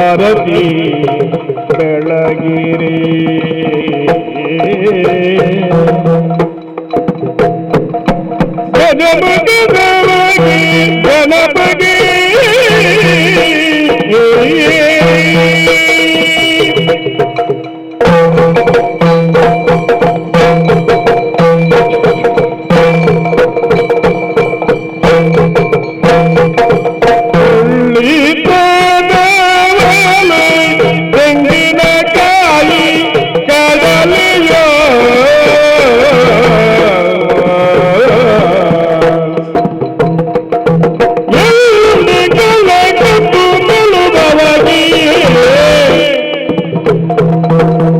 ಆರತಿ ಬೆಳಗಿರಿ. ಗಜಮಗದವಾಗಿ ಗಣಪಗೆ ತೆಂಗಿನಕಾಯಿ ಕಡಲೆಯೋ ಎಳ್ಳುಂಡಿಗಳ ಕಟ್ಟು ಮುಳುಗವಾಗಿ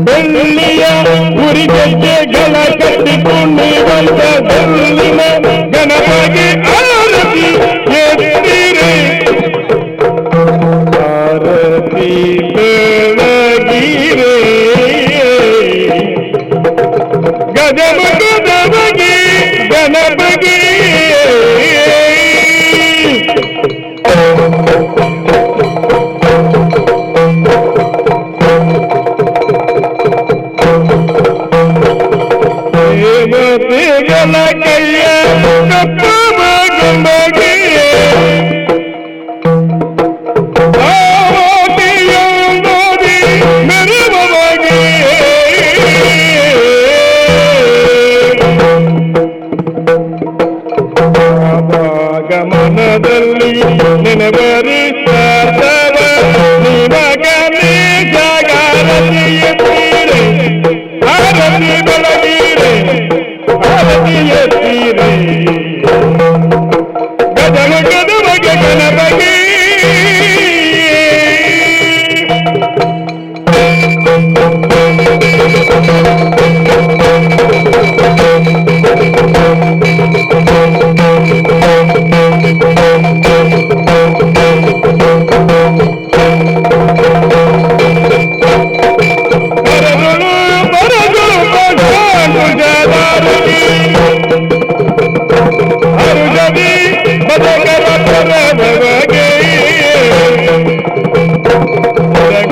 ಬೆಳ್ಳಿಯ ಉರಿಗೆಜ್ಜೆಗಳ ಕಟ್ಟಿ ಪುಣ್ಯವಂತ ಬೆಳ್ಳಿನ ಗಣಪಗೆ ಆರತಿ ಎತ್ತಿರಿ ಆರತಿ ಬೆಳಗಿರೆ. ಗಜಮಗದವಗೆ ಗಣಪಗೆ ದೇವತೆಗಳ ಕೈಯ ಕಪ್ಪ ಗಂಬಗೆ ಪಾರ್ವತಿಯೊಂದೋದಿ ಮೆರುವಗೆ ಆಗಮನದಲ್ಲಿ ನೆನವರಿಸ್ತವ ನಿಮಗನೇ ಜಾಗಾರತಿ ಎತ್ತೀರೆ ಆರತಿ ಬೆಳಗಿರೆ ಆರತಿ ಎತ್ತೀರೆ ಗಜಮಗದವಗೆ ಗಣಪಗೆ. ಬರಗಳು ಬರಗಳು ಪಂಚಾಂಕುಶದಾರುಣಿ ಹರುಷದಿ ಬದಕರ ಪರಭವಗೆ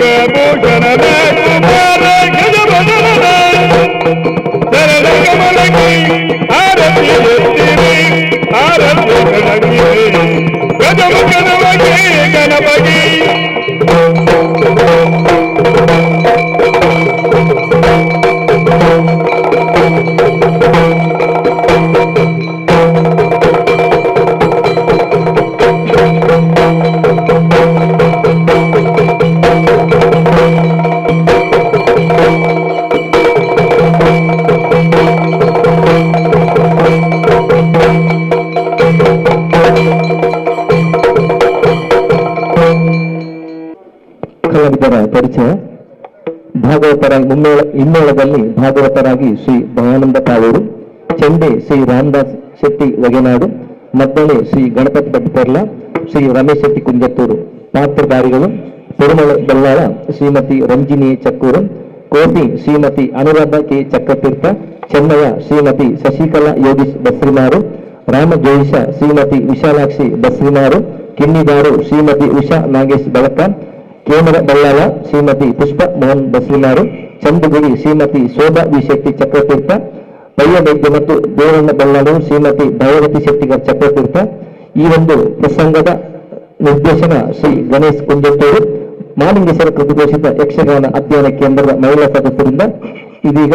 ಜಗಭೂಷಣದ ಕುಮಾರ ಗಜಬದನದ ಶರಣ ಕಮಲಕ್ಕೆ ಆರತಿ ಎತ್ತಿರಿ ಆರತಿ ಬೆಳಗಿರಿ ಗಜಮುಖನವಗೆ ಗಣಪಗೆ. ಕಲಾವಿದರ ಪರಿಚಯ. ಭಾಗವತರ ಮುಮ್ಮೇಳ ಹಿಮ್ಮೇಳದಲ್ಲಿ ಭಾಗವತರಾಗಿ ಶ್ರೀ ದಯಾನಂದ ಕಾಳೂರು, ಚೆಂಡೆ ಶ್ರೀ ರಾಮದಾಸ್ ಶೆಟ್ಟಿ ವಗೆನಾಡು, ಮದ್ದಳೆ ಶ್ರೀ ಗಣಪತಿ ಭಟ್ಪರ್ಲ, ಶ್ರೀ ರಮೇಶ್ ಶೆಟ್ಟಿ ಕುಂಜತ್ತೂರು. ಪಾತ್ರಧಾರಿಗಳು ಪೆರುಮಳೆ ಬಲ್ಲಾಳ ಶ್ರೀಮತಿ ರಂಜಿನಿ ಚಕ್ಕೂರು, ಕೋಟಿ ಶ್ರೀಮತಿ ಅನುರಾಧ ಕೆ ಚಕ್ರತೀರ್ಥ, ಚೆನ್ನಯ್ಯ ಶ್ರೀಮತಿ ಶಶಿಕಲಾ ಯೋಗೀಶ್ ಬಸ್ರಿಮಾರು, ರಾಮ ಜೋಯಿಷ ಶ್ರೀಮತಿ ವಿಶಾಲಾಕ್ಷಿ ಬಸ್ರಿಮಾರು, ಕಿನ್ನಿದಾರು ಶ್ರೀಮತಿ ಉಷಾ ನಾಗೇಶ್ ಬಳಕ, ಕೇಂದ್ರ ಬಲ್ಲಾಳ ಶ್ರೀಮತಿ ಪುಷ್ಪ ಮೋಹನ್ ಬಸ್ರಿಮಾರು, ಚಂದಗುಡಿ ಶ್ರೀಮತಿ ಶೋಭಾ ವಿ ಶೆಟ್ಟಿ ಚಕ್ರತೀರ್ಥ, ಪಯ್ಯ ವೈದ್ಯ ಮತ್ತು ದೇವಣ್ಣ ಬಲ್ಲಾಳರು ಶ್ರೀಮತಿ ಭೈರತಿ ಶೆಟ್ಟಿಗರ್ ಚಕ್ರತೀರ್ಥ. ಈ ಒಂದು ಪ್ರಸಂಗದ ನಿರ್ದೇಶನ ಶ್ರೀ ಗಣೇಶ್ ಕುಂಜತ್ತೂರು. ಮಾಲಿಂಗೇಶ್ವರ ಕೃತಿಘೋಷಿತ ಯಕ್ಷಗಾನ ಅಧ್ಯಯನ ಕೇಂದ್ರದ ಮಹಿಳಾ ಸದಸ್ಯರಿಂದ ಇದೀಗ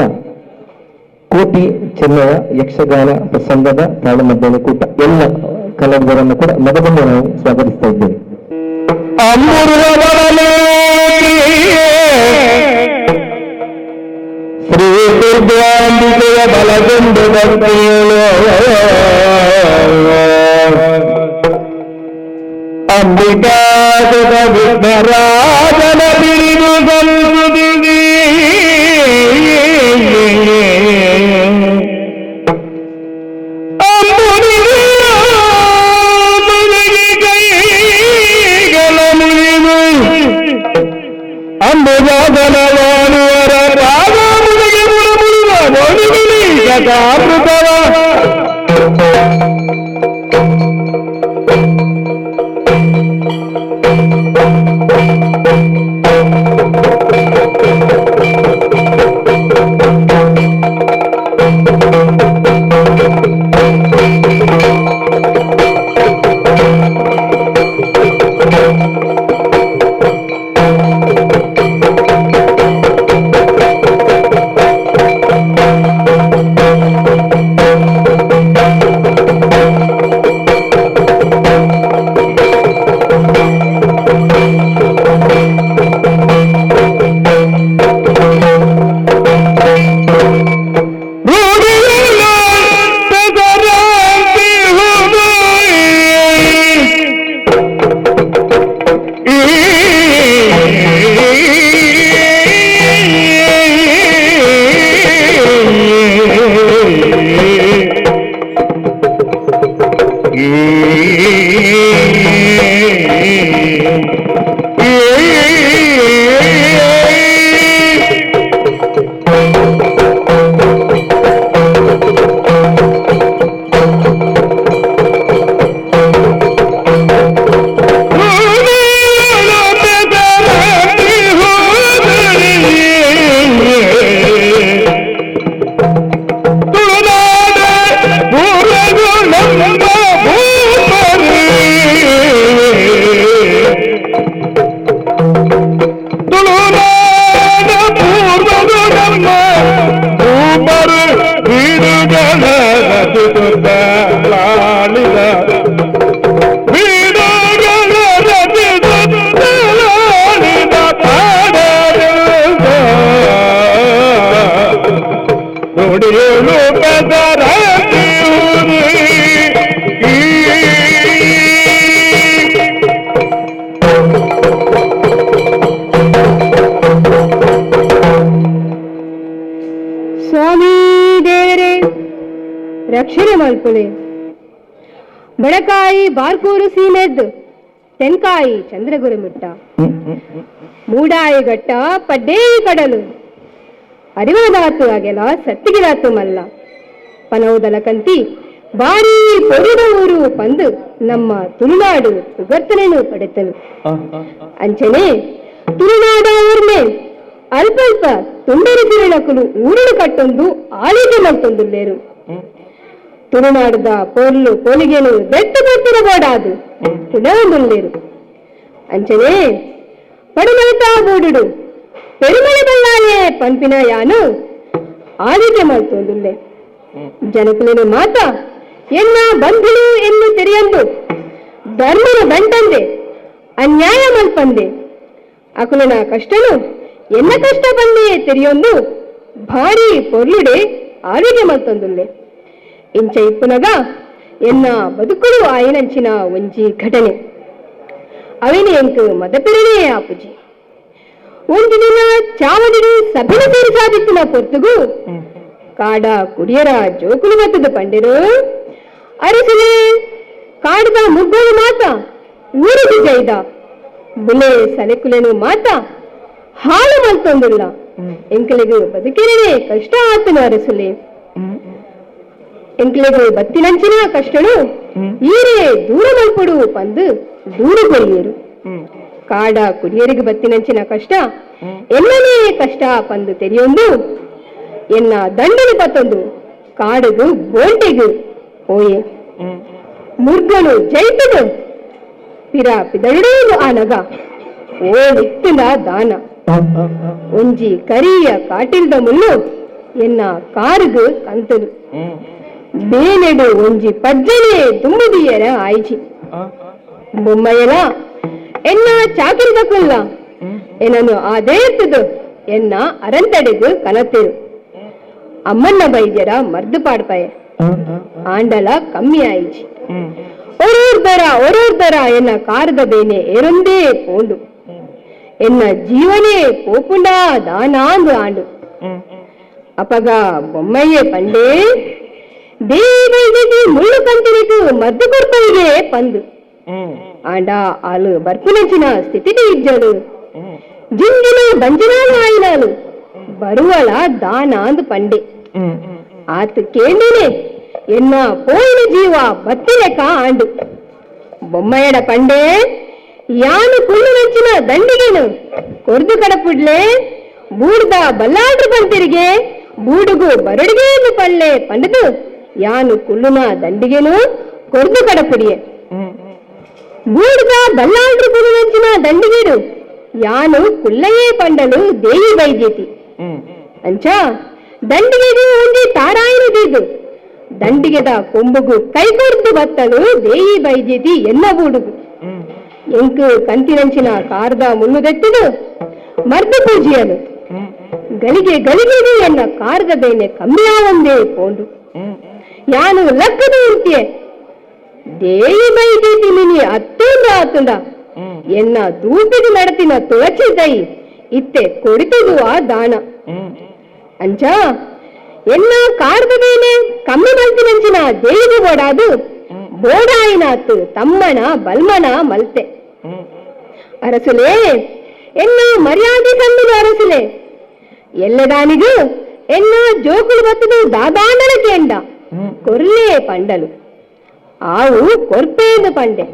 ಕೋಟಿ ಚೆನ್ನಯ ಯಕ್ಷಗಾನ ಪ್ರಸಂಗದ ತಾಳಮದ್ದಳೆ ಕೂಟ ಎಲ್ಲ ಕಲಾವಿದರನ್ನು ಕೂಡ ಮಗದೊಮ್ಮೆ ನಾವು ಸ್ವಾಗತಿಸ್ತಾ ಇದ್ದೇವೆ. ಶ್ರೀ ದುರ್ಗಾಂಬಿಕೆಯ ಬಲಗೊಂಡು ಭಕ್ತಿಯಳು ಅಂಬಿಕಾಸುತ ವಿಘ್ನರಾಜನ ಬಿರಿದು ಸಂಸುದಿದಿ ಕೈಗಳ ಮುಗಿದು ಅಂಬುಜಾದನವಾನುವರ ಪಾದ ಮುಗಿಗೆ ಮುಳುಮುಳುವ ಮಣಿಮಣಿ ಕಥಾಮೃತವ ರಚಿಸುತ್ತಲಾಳಿದ ವೀಣಾಗಳ ರಚಿಸುತ್ತಲಾಳಿದ ಪಾಡರೆಲ್ಲ ನುಡಿಯಲು ಪದರತಿಯುರಿ. ಸ್ವಾಮಿ ದೇವರೇ ರಕ್ಷಣೆ ಮಲ್ಪುಲೆ. ಬಡಕಾಯಿ ಬಾರ್ಕೂರು ಸೀಮೆದ್ದು ತೆನ್ಕಾಯಿ ಚಂದ್ರಗುರಿ ಮುಟ್ಟ ಮೂಡಾಯಿ ಗಟ್ಟ ಪಡ್ಡೇಯಿ ಕಡಲು ಅರಿವದಾತು ಅಗೆಲ ಸತ್ತಿಗಿದಾತು ಮಲ್ಲ ಪನೌದಲ ಕಂತಿ ಬಾರಿ ಪೊರಿದ ಊರು ಪಂದು ನಮ್ಮ ತುಳುನಾಡು ಪುಗರ್ತನೆನು ಪಡೆತನು. ಅಂಚನೆ ತುಳುನಾಡ ಊರ್ನೆ ಅಲ್ಪಲ್ಪ ತುಂಡರಿ ತಿರುಳಕುಲು ಊರುಡು ಕಟ್ಟೊಂದು ಆಳಿಗೆ ಮಲ್ತೊಂದುಲ್ಲೇರು. ತುಳುನಾಡದ ಪೊರ್ಲು ಪೊಲಿಗೆನು ಬೆಟ್ಟು ಬೆಟ್ಟಿನ ಬೋಡಾದು ತುಳವೊಂದುಲ್ಲೇರು. ಅಂಚನೆ ಪಡುಮಲತ ಬೂಡುಡು ಪೆರುಮಳೆ ಬಲ್ಲಾಲೆ ಪನ್ಪಿನ ಯಾನು ಆಳಿಗೆ ಮಲ್ತೊಂದುಲ್ಲೆ. ಜನಕುಲೇನು ಮಾತ ಎನ್ನ ಬಂಧುಳು ಎನ್ನು ತೆರೆಯಂದು ಧರ್ಮನು ಬಂಟಂದೆ ಅನ್ಯಾಯ ಮಲ್ಪಂದೆ ಅಕುಲನ ಕಷ್ಟನು ಎನ್ನ ಕಷ್ಟ ಬಂದೆ ತೆರೆಯೊಂದು ಭಾರಿ ಪೊರ್ಲುಡೆ ಆರೋಗ್ಯ ಮಲ್ತೊಂದುಲ್ಲೆ. ಇಂಚ ಇಪ್ಪುನಗ ಎನ್ನ ಬದುಕುಡು ಆಯಿನಂಚಿನ ಒಂಜಿ ಘಟನೆ ಅವಿನ ಎಂಕ್ ಮದಪಿರನೇ ಆಪುಜಿ. ಒಂದು ದಿನ ಚಾವಡಿಡು ಸಭೆನ ಸೇರಿಸಾದಿತ್ತಿನ ಪೊರ್ತುಗು ಕಾಡ ಕುಡಿಯರ ಜೋಕುಲು ಮತ್ತದ ಪಂಡಿರು ಅರಸನೆ ಕಾಡದ ಮುಗ್ಗೋಳು ಮಾತ ಊರಿಗೆ ಜೈದ ಬುಲೆ ಸಲೆಕುಲೆನು ಮಾತ ಹಾಳು ಮಲ್ತೊಂದುಲ್ಲ ಎಂಕಲಿಗೆ ಬದುಕಿರನೇ ಕಷ್ಟ ಆತನು ಅರಸುಲೆ. ಎಂಕಲಿಗೆ ಬತ್ತಿನಂಚಿನ ಕಷ್ಟಳು ಈರೇ ದೂರ ಮಲ್ಪಡು ಪಂದು ದೂರ ಕೊರಿಯರು. ಕಾಡ ಕುಡಿಯರಿಗೆ ಬತ್ತಿನಂಚಿನ ಕಷ್ಟ ಎಲ್ಲನೇ ಕಷ್ಟ ಪಂದು ತೆರೆಯೊಂದು ಎನ್ನ ದಂಡನೆ ಪತ್ತೊಂದು ಕಾಡುಗು ಬೋಂಟೆಗು ಓಯೆ ಮುರ್ಗನು ಜೈತದು ಪಿರ ಪಿದಳುಡೇನು ಆನಗ ಓ ಇತ್ತಿನ ದಾನ ಒಂಜಿ ಕರಿಯ ಕಾಟಿಲ್ದ ಮುಳ್ಳು ಎನ್ನ ಕಾರುಗು ಕಂತದು ಬೇನೆಡು ಒಂಜಿ ಪಜ್ಜನೆ ತುಂಬುದಿಯರ ಆಯ್ಜಿ. ಬೊಮ್ಮಯಲ ಎನ್ನ ಚಾಕಿರಿದ ಕುಲ್ಲ ಎನ್ನನು ಆದೇರ್ತದು ಎನ್ನ ಅರಂತಡೆಗು ಕನತೆರು. ಅಮ್ಮನ್ನ ಬೈದ್ಯರ ಮರ್ದು ಪಾಡ್ಪಾಯ ಆಂಡಲ ಕಮ್ಮಿ ಆಯಿಜಿ. ಒರೂರ್ದರ ಒರೂರ್ದರ ಎನ್ನ ಕಾರದ ಬೇನೆ ಏರೊಂದೇ ಪೋಂಡು ಎನ್ನ ಜೀವನೇ ಪೋಪುಂಡ ದಾನಾಂದು ಆಂಡು. ಅಪಗ ಬೊಮ್ಮಯ್ಯ ಪಂಡೆ ದೇವೈದ್ಯತಿ ಮುಳ್ಳು ಕಂತಿನಿತು ಮದ್ದು ಕೊಡ್ಪವಿಗೆ ಪಂದು ಆಂಡ ಆಲು ಬರ್ಪುನಂಚಿನ ಸ್ಥಿತಿಗೆ ಇಜ್ಜಲು ಜಿಂಜಿನ ಬಂಜಿನಾಲು ಆಯಿನಾಲು ಬರುವಳ ದಾನಾಂದು ಪಂಡೆ. ಆತ ಕೇಂದಿನೇ ಎನ್ನ ಪೋಯಿನ ಜೀವ ಬತ್ತಿಲೆಕ್ಕ ಆಂಡು. ಬೊಮ್ಮಯ್ಯಡ ಪಂಡೆ ಯಾನು ಕುಳ್ಳು ನಂಚಿನ ದಂಡಿಗೇನು ಕೊರ್ದು ಕಡಪುಡ್ಲೆ ಬೂಡ್ದ ಬಲ್ಲಾಡ್ರು ಬಂತಿರಿಗೆ ಬೂಡುಗು ಬರಡಿಗೇನು ಪಳ್ಳೆ ಪಂಡದು ಯಾನು ಕುಳ್ಳುನ ದಂಡಿಗೇನು ಕೊರ್ದು ಕಡಪುಡಿಯೆ. ಬೂಡ್ದ ಬಲ್ಲಾಡ್ರು ಕುಳ್ಳು ನಂಚಿನ ದಂಡಿಗೇಡು ಯಾನು ಕುಲ್ಲಯೇ ಪಂಡಲು ದೇಯಿ ಬೈದ್ಯತಿ. ಅಂಚ ದಂಡಿಗೆದು ಒಂಜಿ ತಾರಾಯಿನ ದೀದು ದಂಡಿಗೆದ ಕೊಂಬುಗು ಕೈಕೊರ್ದು ಬತ್ತಲು ದೇಯಿ ಬೈದ್ಯತಿ ಎನ್ನ ಬೂಡುಗು. ಎಂಕು ಕಂತಿನಂಚಿನ ಕಾರದ ಮುಳ್ಳುದೆತ್ತಿದು ಮರ್ದು ಪೂಜಿಯಲು ಗಳಿಗೆ ಗಳಿಗೆದು ಎನ್ನ ಕಾರದ ಬೇನೆ ಕಮ್ಮಿಯಾವಂದೇ ಪೋಂಡು ಯಾನು ಲಕ್ಕದ ಉಂಟಿಯೆ. ದೇಯಿ ಬೈದ್ಯತಿ ಮಿನಿ ಅತ್ತೂಂದ ಆತುಂದ ಎನ್ನ ದೂಪಿಗೆ ನಡತಿನ ತುಳಸಿ ದೈ ಇತ್ತೆ ಕೊಡಿತದು ಆ ದಾನ. ಅಂಚ ಎನ್ನ ಕಾರದ ಬೇನೆ ಕಮ್ಮಿ ಮಲ್ತಿನಂಚಿನ ದೇವಿಗೆ ಬೋಡಾದು ಬೋಡಾಯಿನಾತು ತಮ್ಮನ ಬಲ್ಮನ ಮಲ್ತೆ. ಅರಸುಲೇ ಎನ್ನ ಮರ್ಯಾದೆ ಸಂದಿನ ಅರಸುಲೆ ಎಲ್ಲದಾನಿಗೂ ಎನ್ನ ಜೋಕುಲು ಬತ್ತದು ದಾದಾಂಡಲ ಕೇಂಡ ಕೊರ್ಲೇ ಪಂಡಲು ಆವು ಕೊರ್ಪೇಂದು ಪಂಡೆ.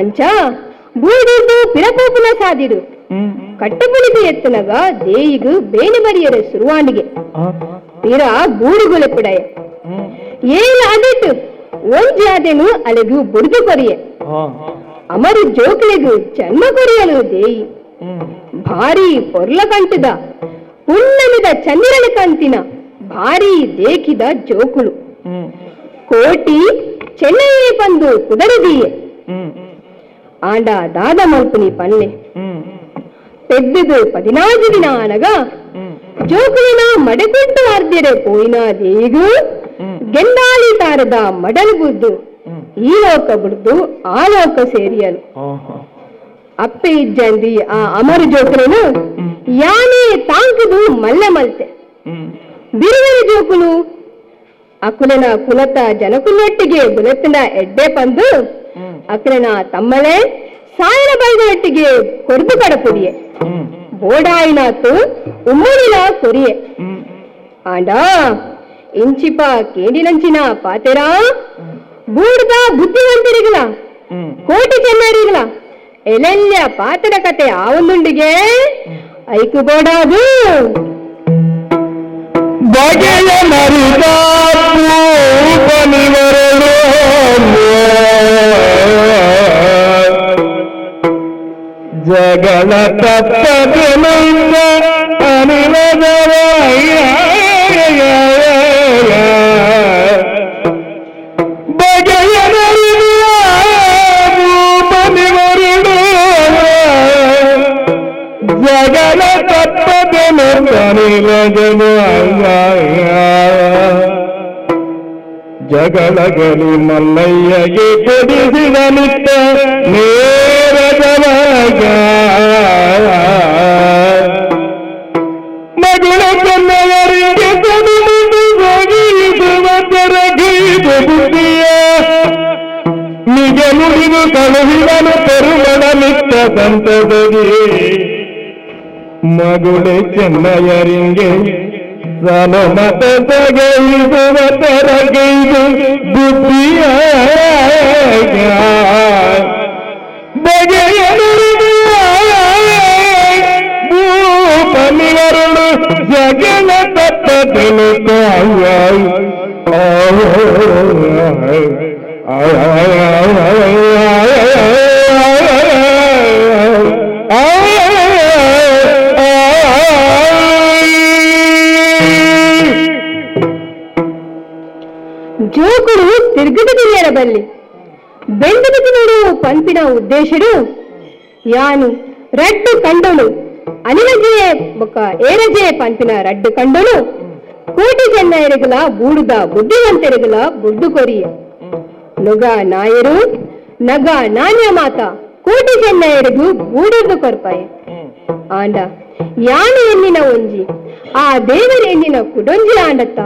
ಅಂಚ ಬೂಡಿದ್ದು ಪಿರಪೋಪುನ ಸಾದಿಡು ಕಟ್ಟುಪುಳಿದು ಎತ್ತನಗ ದೇಯಿಗು ಬೇನೆ ಬರಿಯರೆ ಸುರುವಾಣಿಗೆ ಪಿರ ಬೂಡುಗುಲೆಪುಡಯ ಏಳು ಅದಿಟ್ಟು ಒಂಜಾದೆನು ಅಲೆಗು ಬುಡ್ದು ಕೊರಿಯೆ ಅಮರು ಜೋಕ್ಲೆಗು ಜನ್ಮ ಕೊರಿಯಲು ದೇಯಿ. ಭಾರಿ ಪೊರ್ಲ ಕಂಟದ ಪುಣ್ಣಮಿದ ಚಂದಿರನ ಕಂತಿನ ಭಾರಿ ದೇಖಿದ ಜೋಕುಳು ಕೋಟಿ ಚೆನ್ನೈಯೇ ಬಂದು ಕುದರದಿಯೇ ಆಂಡ ದಾದ ಮಲ್ಪುನಿ ಪನ್ನೆ ಪೆದ್ದುದು 14 ದಿನ ಆನಗ ಜೋಕುಲಿನ ಮಡೆಗುಡ್ಡು ಆರ್ದಿರೆ ಪೋಯಿನ ದೇಗು ಗೆಂದಾಳಿ ತಾರದ ಮಡಲು ಬುದ್ದು ಈ ಲೋಕ ಬುಡ್ದು ಆ ಲೋಕ ಸೇರಿಯಲು ಅಪ್ಪೆ ಇಜ್ಜಂದಿ ಆ ಅಮರ ಜೋಕುలను ಯಾನೇ ತಾಂಕುದು ಮಲ್ಲ ಮಲ್ತೆ ಬಿರುವರ ಜೋಕುಲು ಅಕುಲನ ಕುಲತ ಜನಕುಲೊಟ್ಟಿಗೆ ಬುಲೆತ್ತಿನ ಎಡ್ಡೆ ಪಂದು ಅಕುಲನ ತಮ್ಮಲೆ ಸಾಯನ ಬೈದೊಟ್ಟಿಗೆ ಕೊರ್ದು ಕಡಪುದಿಯೆ ಬೋಡಾಯಿನಾತು ಉಮ್ಮನಿಲ ಕೊರಿಯೆ ಆಂಡ ಇಂಚಿಪ ಕೇಂಡಿನಂಚಿನ ಪಾತೆರಾ ಬೂಡ್ದ ಬುದ್ಧಿವಂತರಿಗಲ ಕೋಟಿ ಚೆನ್ನರಿಗಲ ಎಲೆಲ್ಲ ಪಾತೆರ ಕತೆ ಆ ಒಂದುಂಡಿಗೆ ಐಕು ಬೋಡಾದು ಬಗೆಯ ಮರಿದಾಪನಿವರಳು ಜಗಳ ತಪ್ಪದೆನೈತ ಅನಿಲದವಯ್ಯ ಬಗೆಯ ಮರಿದಾಪನಿವರಳು ಜಗಳ ಜಗಳಗಲಿ ಮಲ್ಲಯ್ಯಗೆ ಕೊಡಿಸಿದ ನಿತ್ತ ನೇರದವಾಗ ಮಗಳ ಕನ್ನವರಿಗೆ ಹೋಗಿಸುವ ತೆರಗೈದು ಬುದ್ಧಿಯ ನಿಜ ನುಡಿದು ಕಳುಹಿದನು ತರುಮಣ ನಿತ್ತ ಸಂತದಗಿ ಮಗುಳೆ ಚೆನ್ನಯರಿಂಗೆ ಸಲಮತ ತಗೈದುವ ತರಗೈದು ಬುದ್ಧಿಯ ಬಗೆಯ ಭೂಪನಿವರುಳು ಜಗಲ ತಪ್ಪದಲು ಜೋಕುಡು ತಿರುಗದ ತಿರಿಯರ ಬಲ್ಲಿ ಬೆಂದದ ತಿನ್ನಡು ಪಂಪಿನ ಉದ್ದೇಶಡು ಯಾನು ರಡ್ಡು ಕಂಡಳು ಅನಿಲಜೆ ಬೊಕ್ಕ ಏರಜೆ ಪಂಪಿನ ರಡ್ಡು ಕಂಡಳು ಕೋಟಿ ಚೆನ್ನಯರಿಗಲ ಬೂಡುದ ಬುದ್ಧಿವಂತರಿಗಲ ಬುಡ್ಡು ಕೊರಿಯ ನುಗ ನಾಯರು ನಗ ನಾಣ್ಯ ಮಾತ ಕೋಟಿ ಚೆನ್ನಯರಿಗೂ ಬೂಡದ್ದು ಕೊರ್ಪಾಯ ಆಂಡ ಯಾನು ಎನ್ನಿನ ಒಂಜಿ ಆ ದೇವರ ಎನ್ನಿನ ಕುಡೊಂಜಿ ಆಂಡತ್ತ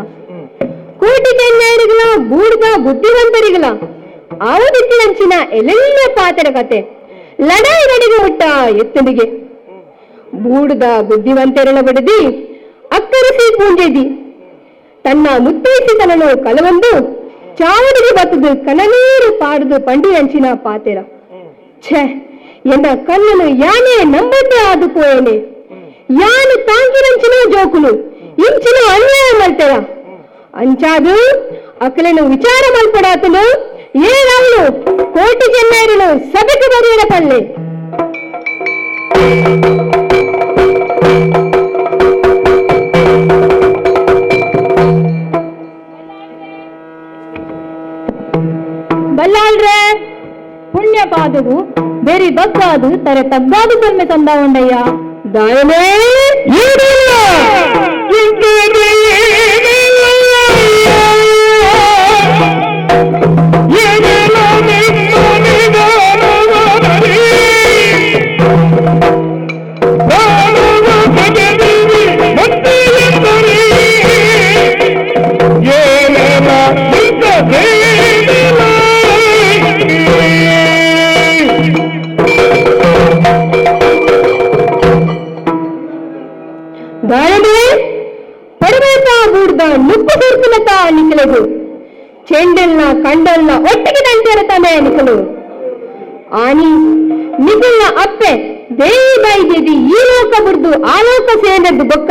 ಕೋಟಿ ಚೆನ್ನಯರಿಗಲ ಬೂಡ್ದ ಬುದ್ಧಿವಂತರಿಗಲ ಆವದಿತ್ತಿನಂಚಿನ ಎಲೆಲ್ಲ ಪಾತೆರ ಕತೆ ಲಡಾಯಿ ನಡಿಗೆ ಮುಟ್ಟ ಎತ್ತನಿಗೆ ಬೂಡ್ದ ಬುದ್ಧಿವಂತರಳ ಬಡದಿ ಅಕ್ಕರಿಸಿ ಪೂಂಜೆದಿ ತನ್ನ ಮುತ್ತೈಸಿತನನು ಕಲವೊಂದು ಚಾವಡಿಗೆ ಬತ್ತದು ಕನನೀರು ಪಾಡುದು ಪಂಡಿಯಂಚಿನ ಪಾತೆರ ಛೆ ಎನ್ನ ಕಣ್ಣನು ಯಾನೇ ನಂಬಂತೆ ಆದು ಪೋಯನೆ ಯಾನು ತಾಂಕಿನಂಚಿನ ಜೋಕುಲು ಇಂಚಿನ ಅನ್ಯಾಯ ಮಲ್ತೆರ ಅಂಚಾದು ಅಕಲೆನು ವಿಚಾರ ಮಲ್ಪಡಾತನು ಏನಾವಳು ಕೋಟಿ ಚೆನ್ನೈರನು ಸಭೆಗೆ ಬರೆಯರ ಪಲ್ಲೆ ಬಲ್ಲಾಳ್ರೆ ಪುಣ್ಯ ಪಾದವು ಬೇರಿ ಬಗ್ಗಾದು ತರೆ ತಗ್ಗಾದು ಸೊನ್ನೆ ತಂದ ಉಂಡಯ್ಯ ದಾಯನೇ ದಾಯನೇ ಪಡವೇತ ಬೂಡ್ದ ನುಪ್ಪು ಸೇರ್ಕುಲತ ನಿಖಲಗು ಚೆಂಡೆಲ್ನ ಕಂಡಲ್ನ ಒಟ್ಟಿಗೆ ತಂಟೆರ ತಾನೆ ನಿಖಲು ಆನಿ ನಿಖಲ್ನ ಅಪ್ಪೆ ದೇವಿ ಬೈದೆದಿ ಈ ಲೋಕ ಬುಡ್ದು ಆ ಲೋಕ ಸೇನದ್ದು ಬೊಕ್ಕ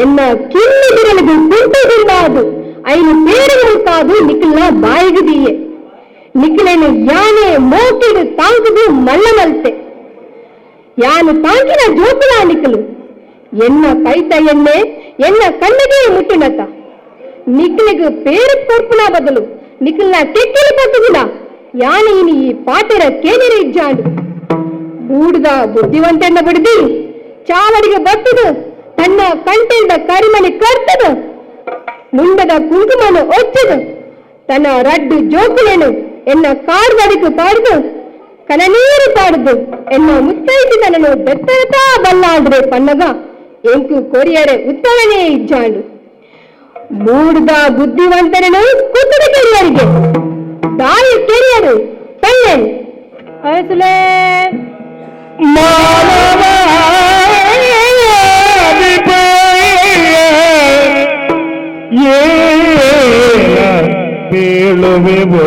ಎನ್ನ ಕಿಲ್ಲಿ ಬಿರಲಿಗು ಕುಂಟುದಿಂದಾದು ಐನು ಪೇರುಗಳು ಕಾದು ನಿಖಲ್ನ ಬಾಯಿಗುದಿಯೆ ನಿಖಲೇನು ಯಾನೆ ಮೋಕಿಡು ತಾಂಕುದು ಮಲ್ಲ ಮಲ್ತೆ ಯಾನು ತಾಂಕಿನ ಜೋಕುಲ ನಿಖಲು ಎನ್ನ ಕೈತ ಎಣ್ಣೆ ಎನ್ನ ಕಣ್ಣಿಗೆ ಮುಟ್ಟುನತ್ತ ನಿಕ್ಲಿಗೆ ಪೇರು ಕೊರ್ಪುನ ಬದಲು ನಿಕ್ಲ್ನ ಕೆಕ್ಕಿಲಿ ಪತ್ತುದಿಲ್ಲ ಯಾನೆ ಇನಿ ಈ ಪಾತೆರ ಕೇನಿರ ಇಜ್ಜಾಂಡು ಬೂಡ್ದ ಬುದ್ಧಿವಂತೆನ್ನ ಬಿಡ್ದಿ ಚಾವಡಿಗೆ ಬತ್ತದು ತನ್ನ ಕಂಟೆಲ್ದ ಕರಿಮಣಿ ಕರ್ತದು ಮುಂಡದ ಕುಂಕುಮನು ಒಚ್ಚದು ತನ್ನ ರಡ್ಡು ಜೋಕುಲೇನು ಎನ್ನ ಕಾರ್ದಡಿಕು ಪಾಡ್ದು ಕನನೀರು ಪಾಡ್ದು ಎನ್ನ ಮುತ್ತೈತಿ ತನ್ನನು ಬೆತ್ತರತಾ ಬಲ್ಲಾಂಡ್ರೆ ಪನ್ನಗ ಎಂಕು ಕೊರಿಯರೆ ಉತ್ತರನೇ ಇಜ್ಜಾಂಡು ಮೂಡ್ದ ಬುದ್ಧಿವಂತರನು ಕುತ್ತದ ಕೆರಿಯರಿಗೆ ದಾಯಿ ಕೆರಿಯರು ಪಲ್ಲೆನ್ ಅರಸುಲೇ ಬೀಳುವೆವೋ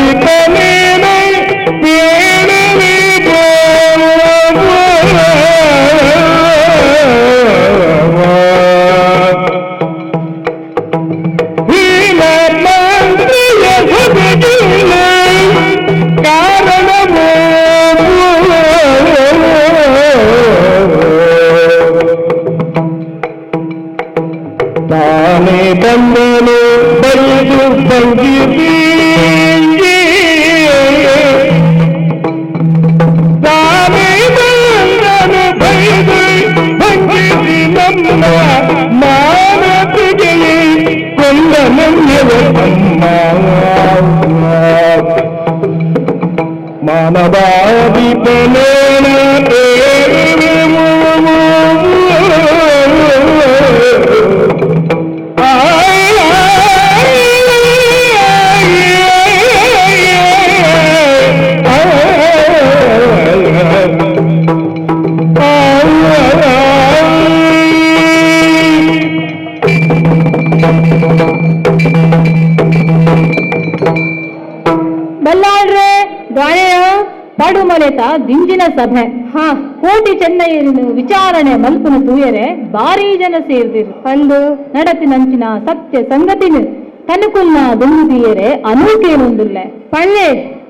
ಮಾನವಾಧಿಪನೇನ ಕಾರಣವೋ ತಾನೇ ಬಂದನು ಬೈದು ಬಂಗಿ ತಾನೇ ಬಂದನು ಬೈದು ಬಂಗಿಸಿ ನಮ್ಮ ಮಾನತಿಗೆ ಕೊಂಡ ನಮ್ಯವ ತಮ್ಮ ಮಾನವಾಧಿಪನೇನ ಬಲ್ಲಾಳ್ರೆ ದಾಳೆಯ ಪಡುಮಲೆತ ದಿಂಜಿನ ಸಭೆ ಹಾ ಕೋಟಿ ಚೆನ್ನೈಯರನ್ನು ವಿಚಾರಣೆ ಮಲ್ಪುನ ತೂಯರೆ ಭಾರೀ ಜನ ಸೇರ್ದಿರು ಅಂದು ನಡತಿನಂಚಿನ ಸತ್ಯ ಸಂಗತಿನ ತನುಕುಲ್ನ ದುಂಗುದಿಯರೆ ಅನೂಕೇನೊಂದುಲ್ಲೆ ಪಲ್ಲೆ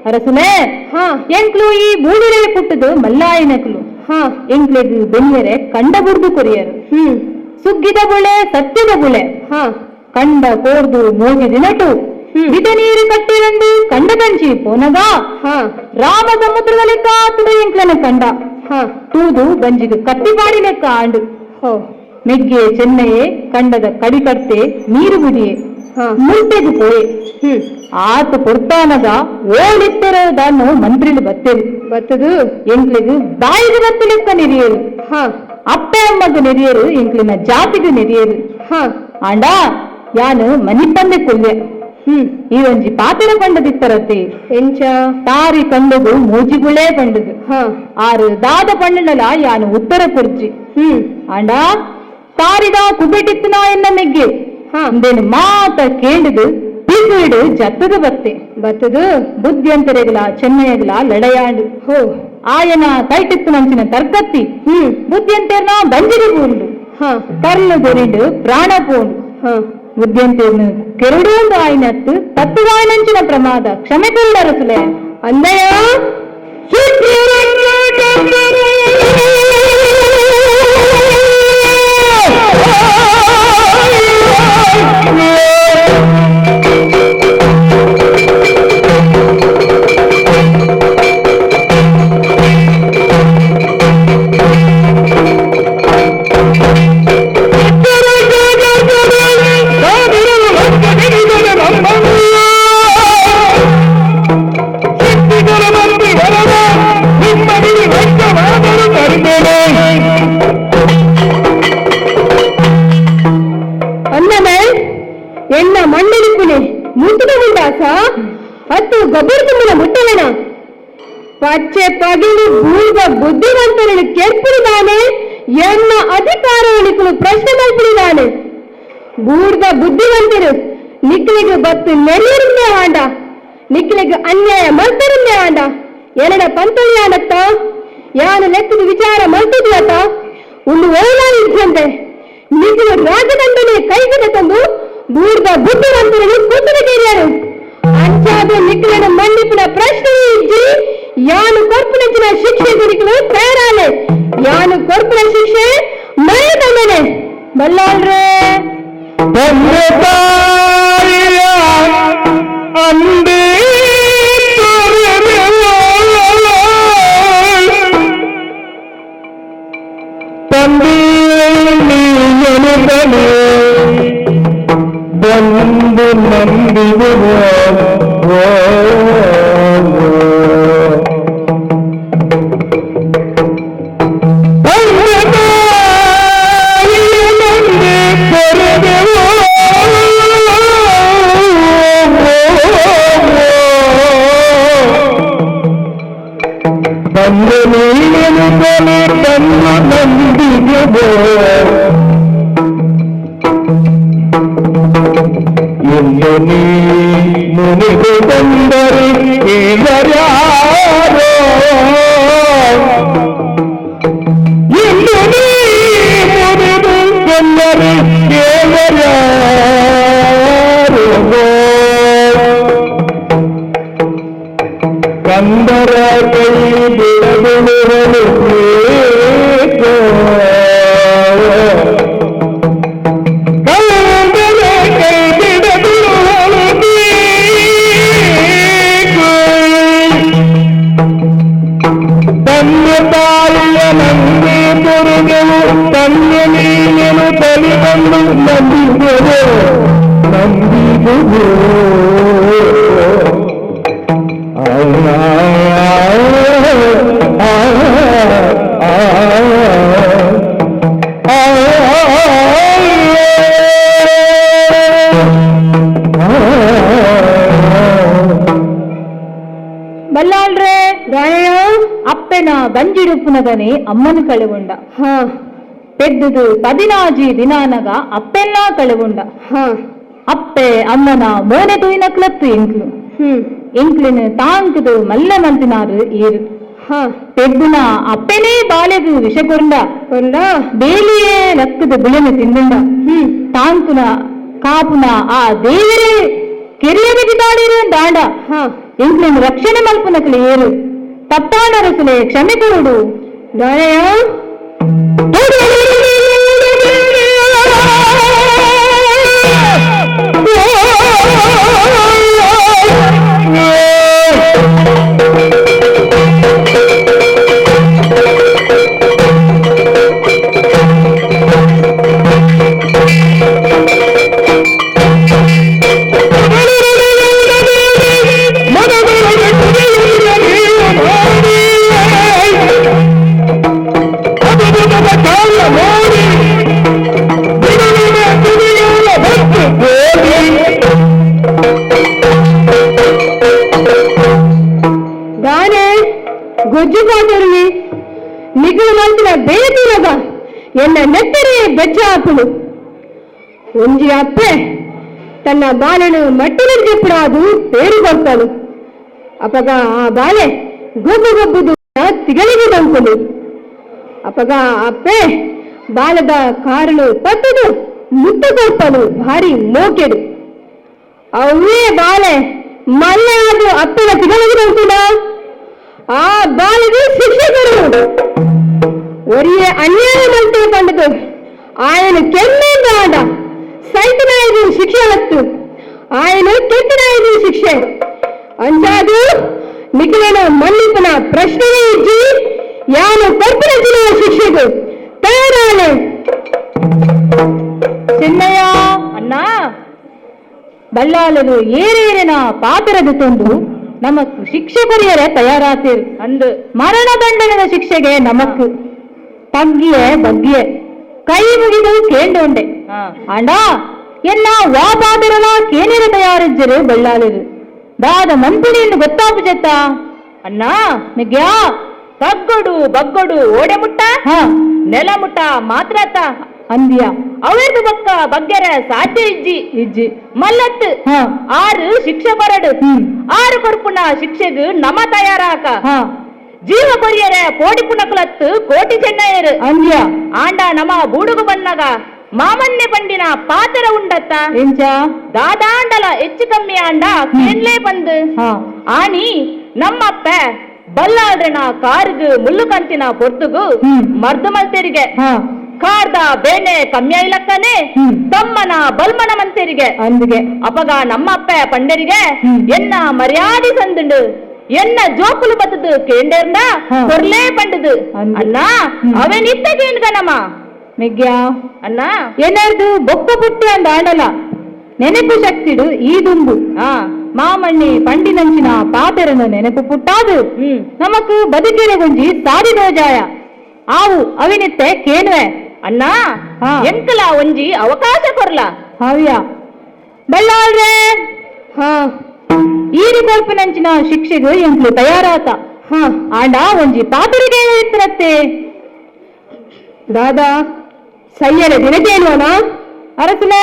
ಅರಸುಲೇ ಹಾ ಎಂಕ್ಲು ಈ ಬೂಡಿರೆ ಪುಟ್ಟದು ಮಲ್ಲಾಯಿನಕ್ಲು ಹಾ ಎಂಕ್ಲೆಗ್ ಬೆನ್ನಿಯರೆ ಕಂಡ ಬುಡ್ದು ಕೊರಿಯರು ಹ್ಮ್ ಸುಗ್ಗಿದ ಬುಳೆ ಸತ್ಯದ ಬುಳೆ ಹಾ ಕಂಡ ಕೋರ್ದು ಮೋಗಿ ದಿನಟು ಹ್ಮ್. ಬಿದ ನೀರು ಕಟ್ಟಿರಂದು ಕಂಡ ಕಂಚಿ ಪೋನಗ ಹಾ ರಾಮ ಸಮುದ್ರದ ಲೆಕ್ಕ ಆತುಡು ಎಂಕ್ಲನ ಕಂಡ ಹಾ ತೂದು ಗಂಜಿಗೆ ಕತ್ತಿಪಾಡಿ ಲೆಕ್ಕ ಆಂಡು ಹೋ ಮೆಗ್ಗೆ ಚೆನ್ನಯೇ ಕಂಡದ ಕಡಿಕಟ್ಟೆ ನೀರು ಬಿಡಿಯೇ ಹಾ ಮುಂಟೆಗೆ ಪೋಯೆ ಹ್ಮ್ ಆತ ಪೊರ್ತಾನಗ ಓಳಿತ್ತೆರ ದಾನು ಮಂತ್ರಿಲು ಬತ್ತೇರು ಬತ್ತದು ಎಂಕ್ಲೆಗ್ ಬಾಯಿಗೆ ಬತ್ತಲೆಕ್ಕ ನೆರಿಯರು ಹಾ ಅಪ್ಪೆ ಅಮ್ಮಗ ನೆರಿಯರು ಎಂಕ್ಲಿನ ಜಾತಿಗೆ ನೆರಿಯರು ಹಾ ಆಂಡ ಯಾನು ಮನಿಪಂದೆ ಕೊಲ್ಲೆ ಹ್ಮ್ ಈ ಒಂಜಿ ಪಾತೆರ ಪಂಡದಿತ್ತರತೆ ಎಂಚ ತಾರಿ ಕಂಡದು ಮೂಜಿಗುಳೇ ಪಂಡದು ಹಾ ಆರು ದಾದ ಪಂಡನಲ ಯಾನು ಉತ್ತರ ಕುರ್ಜಿ ಹ್ಮ್ ಆಂಡ ತಾರಿದ ಕುಬೆಟಿತ್ತನ ಎನ್ನ ಮೆಗ್ಗೆ ಹಾ ಅಂದೇನು ಮಾತ ಕೇಳಿದು ಪಿಸುವಿಡು ಜತ್ತದ ಬತ್ತೆ ಬತ್ತದು ಬುದ್ಧಿಯಂತರೆಗಲ ಚೆನ್ನಯ್ಯಗಲ ಲಡಯಾಂಡು ಹೋ ಆಯನ ಕೈಟಿತ್ತು ನಂಚಿನ ತರ್ಕತ್ತಿ ಹ್ಮ್ ಬುದ್ಧಿಯಂತೇರ್ನ ಬಂಜಿಗೆ ಪೂಂಡು ಹಾ ಕರ್ಲು ದೊರಿಂಡು ಪ್ರಾಣ ಪೂಂಡು ಹಾ ಬುದ್ಧಿಯಂತೇರ್ನು ಕೆರಡೂಂದು ಆಯ್ನತ್ತು ತತ್ತುವಾಯ್ನಂಚಿನ ಪ್ರಮಾದ ಕ್ಷಮೆ ಕೊರಡರಸುಲೆ ಅಂದಯ ಅನ್ನಮೆ ಎನ್ನ ಮಣ್ಣಡಿಪುನೆ ಮುಟ್ಟದ ಮುಂಡಾಸ ಹತ್ತು ಗೊಬ್ಬರ ತುಂಬನ ಮುಟ್ಟಲಣ ಪಚ್ಚೆ ಪಗಿಲು ಬೂರ್ದ ಬುದ್ಧಿವಂತರನ್ನು ಕೆರ್ಪುಡಿದಾನೆ ಎನ್ನ ಅಧಿಕಾರವನಿಕಲು ಪ್ರಶ್ನೆ ಮಲ್ಪುಡಿದಾನೆ ಬೂರ್ದ ಬುದ್ಧಿವಂತರು ನಿಕ್ಲಿಗೆ ಬತ್ತು ನೆರೆಯರಿಂದೇ ಆಂಡ ನಿಕ್ಲಿಗೆ ಅನ್ಯಾಯ ಮಲ್ತರಿಂದೇ ಆಂಡ ಎನಡ ಪಂತೊಳಿಯಾನತ್ತ ಯಾನು ಲೆಕ್ಕದ ವಿಚಾರ ಮಲ್ತಿದ್ಲತ್ತ ಉಂಡು ಓಲಾ ಇದ್ದಂತೆ ನಿಕ್ಲು ರಾಜದಂಡನೆ ಕೈಗಿಡ ತಂದು ಬೂರ್ದ ಬುದ್ಧಿವಂತರನ್ನು ಕೂತದ ಕೇರಿಯರು ಅಂಚಾದ ನಿಕ್ಲೆನ ಮನ್ನಿಪಿನ ಪ್ರಶ್ನೆ ಇಜ್ಜಿ. ಯಾನು ಕೊರ್ಪುನಂಚಿನ ಶಿಕ್ಷೆ ಗುರಿಕಲು ತಯಾರಾಲೆ. ಯಾನು ಕೊರ್ಪುನ ಶಿಕ್ಷೆ ಮರಣದಂಡನೆ. ಬಲ್ಲಾಳ್ರೆ, ತಂದೆ ತಾಯಿಯ ಅಂದೇ ತಂದೆ ನೀನು ಬಂದು ನಂಬಿದುವೋ. ತಂದೆ ತಾಯಿಯ ನಂಬಿ ತೊರೆದೆವು. ತಂದೆ ನೀನು ಕೊನೆ ತಂದು ನಂಬಿದೆವು. ಇನ್ನು ನೀ ಮುನಿದು ಬಂದರೆ ಕೇಳರ್ಯಾರೋ? ಇನ್ನು ನೀ ಮುನಿದು ಬಂದರೆ ಕೇಳರ್ಯಾರೋ? ಕಂದರ ಕೈ ಬಿಡಬಿಡುವನು ಏಕೋ? ಕಂದರ ಕೈ ಬಿಡಬಿಡುವನು ಏಕೋ? ತಂದೆ ತಾಯಿಯ ನಂಬಿ ತೊರೆದೆವು. ತಂದೆ ನೀನು ತಲೆ ಬಂದು ನಂಬಿದೆವು, ನಂಬಿದೆವು. ಆ ಆ ಆ ಆ ಬಲ್ಲಾಳ್ರೆ, ರಾಯಣ್ಣ, ಅಪ್ಪೆನ ಬಂಜಿಡುಪ್ಪುನಗನೆ ಅಮ್ಮನು ಕಳೆಗೊಂಡ. ಪೆದ್ದುದು 14 ದಿನಾನಗ ಅಪ್ಪೆಲ್ಲ ಕಳೆಗೊಂಡ. ಅಪ್ಪೆ ಅಮ್ಮನ ಮೋನೆ ತೂಯಿನ ಕ್ಲತ್ತು ಎಂಕ್ಲು. ಎಂಕ್ಲಿನ ತಾಂಕುದು ಮಲ್ಲ ಮಂತಿನಾರು ಏರು. ಪೆದ್ದುನ ಅಪ್ಪೆನೇ ಬಾಲೆಗು ವಿಷ ಕೊರ್ಂಡ. ಕೊಂಡ. ಬೇಲಿಯೇ ಲಕ್ಕದ ಬಿಳೆನೆ ತಿಂದುಂಡ. ತಾಂಕುನ ಕಾಪುನ ಆ ದೇವರೇ ಕೆರಿಯರಿಗೆ ತಾಳಿರು ದಾಂಡ. ಎಂಕ್ಲಿನ ರಕ್ಷಣೆ ಮಲ್ಪುನಕ್ಲೆ ಏರು? ತಪ್ಪಾನರಸುಲೆ, ಕ್ಷಮೆ ಕೊರುಡು. ರಾಯಣ್ಣ, ದಾನೆ ಗೊಜ್ಜು ಪಾತರುನಿ? ನಿಗುಲು ಮಲ್ತಿನ ಬೇತಿನಗ ಎನ್ನ ನೆತ್ತರೇ ಬೆಚ್ಚ ಆಪುನು. ಒಂಜಿ ಅಪ್ಪೆ ತನ್ನ ಬಾಲೆನು ಮಟ್ಟಿನ ಪೇರು ಕೊಡ್ತಾನು. ಅಪಗ ಆ ಬಾಲೆ ಗೊಬ್ಬು ಗೊಬ್ಬುದು ತಿಗಳಿಗೆ ಬಂಕುನು. ಅಪಗ ಅಪ್ಪೆ ಬಾಲದ ಕಾರಲು ಪತ್ತದು ಮುತ್ತ ಕೊಡ್ತಾನು ಭಾರಿ ಮೋಕೆಡು. ಅವೇ ಬಾಲೆ ಮಲ್ಲೆ ಅದು ಅಪ್ಪನ ತಿಗಳಿಗೆ ಬಂಕುನ, ಆ ಬಾಲಿಗೆ ಶಿಕ್ಷೆ ಕೊಡು. ಒರಿಯೇ ಅನ್ಯಾಯ ಮಲ್ತೆ ಪಂಡದು ఆయన ಕೆಮ್ಮೆಂದ ಸೈತನಾಯದು ಶಿಕ್ಷೆ ಹತ್ತು, ఆయన ಕೆಟ್ಟನಾಯದು ಶಿಕ್ಷೆ. ಅಂಚಾದು ನಿಖಿಲನ ಮನ್ನಿಪನ ಪ್ರಶ್ನೆಯೇ ಇಜ್ಜಿ. ಯಾನು ಕೊರ್ಪಿನ ಜಿಲ್ಲೆಯ ಶಿಕ್ಷೆಗೂ ತಯಾರಾಲೆ. ಚಿನ್ನಯ್ಯ ಅಣ್ಣ, ಬಲ್ಲಾಳರು ಏರೇರಿನ ಪಾತರದ ತಂದು ನಮಕ್ ಶಿಕ್ಷೆ ಕೊರಿಯರೆ ತಯಾರಾತೀರ್ ಅಂದು ಮರಣ ದಂಡನದ ಶಿಕ್ಷೆಗೆ ನಮಕ್ ತಗ್ಗಿಯೇ ಬಗ್ಗಿಯೇ ಕೈ ಮುಗಿದು ಕೇಂಡೋಂಡೆ. ಅಂಡ ಎನ್ನ ವಾ ಪಾದರಲ ಕೇನಿರ ತಯಾರಿಜ್ಜರು ಬಳ್ಳಾಲರು. ದಾದ ಮನ್ಪುಣಿಯನ್ನು ಗೊತ್ತಾಪು ಅಣ್ಣ ಮಿಗ್ಯಾ. ತಗ್ಗೊಡು ಬಗ್ಗೊಡು ಓಡೆ ಮುಟ್ಟ ನೆಲ ಮುಟ್ಟ ಮಾತ್ರಾತ ಅಂದಿಯ. ಅವೆರ್ದು ಬಕ್ಕ ಬಗ್ಗೆರ ಸಾಧ್ಯ ಇಜ್ಜಿ. ಇಜ್ಜಿ. ಮಲ್ಲತ್ತು ಆರು ಶಿಕ್ಷೆ ಬರಡು. ಆರು ಕೊರ್ಪುನ ಶಿಕ್ಷೆಗು ನಮ ತಯಾರಾಕ. ಜೀವ ಕೊರಿಯರೆ ಪೋಡಿ ಪುನಕುಲತ್ತು ಕೋಟಿ ಚೆನ್ನಯರು. ಅಂದಿಯ. ಆಂಡ ನಮ ಬೂಡುಗು ಬನ್ನಗ ಮಾಮನ್ನೆ ಪಂಡಿನ ಪಾತೆರ ಉಂಡತ್ತ ಎಂಚ ದಾದಾಂಡಲ ಹೆಚ್ಚು ಕಮ್ಮಿ ಆಂಡ ಕೇನ್ಲೇ ಬಂದು ಆಣಿ ನಮ್ಮಪ್ಪ ಬಲ್ಲಾಡ್ರನ ಕಾರುಗು ಮುಳ್ಳು ಕಂತಿನ ಪೊರ್ತುಗು ಮರ್ದು ಮಲ್ತೆರಿಗೆ ಕಾರ್ದ ಬೇನೆ ಕಮ್ಮಿ ಇಲಕ್ಕನೆ ತಮ್ಮನ ಬಲ್ಮನ ಮಂತೆರಿಗೆ ಅಂದಿಗೆ ಅಪಗ ನಮ್ಮಪ್ಪ ಪಂಡರಿಗೆ ಎನ್ನ ಮರ್ಯಾದೆ ಸಂದುಂಡು ಎನ್ನ ಜೋಕುಲು ಬತ್ತದು ಕೇಂಡೇರ್ನ ಕೊರ್ಲೇ ಪಂಡದು ಅಣ್ಣ ಅವೇನಿತ್ತ ಕೇಂದ್ಗನಮ್ಮ ಮೆಗ್ಯಾ ಅಣ್ಣ ಏನಾರ್ದು ಬೊಕ್ಕ ಪುಟ್ಟಿ ಅಂದ ಆಂಡಲ ನೆನಪು ಶಕ್ತಿಡು ಈ ದುಂಬು ಮಾಮಣ್ಣಿ ಪಂಡಿನಂಚಿನ ಪಾತೆರನು ನೆನಪು ಪುಟ್ಟಾದು ನಮಕ್ ಬದುಕಿನ ಗುಂಜಿ ಸಾದಿ ದೋಜಾಯ ಆವು ಅವಿನಿತ್ತೆ ಕೇನ್ವೆ ಅಣ್ಣ ಎಂಕಲ ಒಂಜಿ ಅವಕಾಶ ಕೊರ್ಲ ಹಾವಿಯ ಬಳ್ಳಾಳ್ರೆ ಈರಿ ಕೊಲ್ಪಿನಂಚಿನ ಶಿಕ್ಷೆಗು ಎಂಕ್ಲು ತಯಾರಾತ ಆಂಡ ಒಂಜಿ ಪಾತರಿಗೆ ಇತ್ತಿರತ್ತೆ ದಾದಾ ಸಯ್ಯನ ದಿನಕೇನುವನ ಅರಸುಲೆ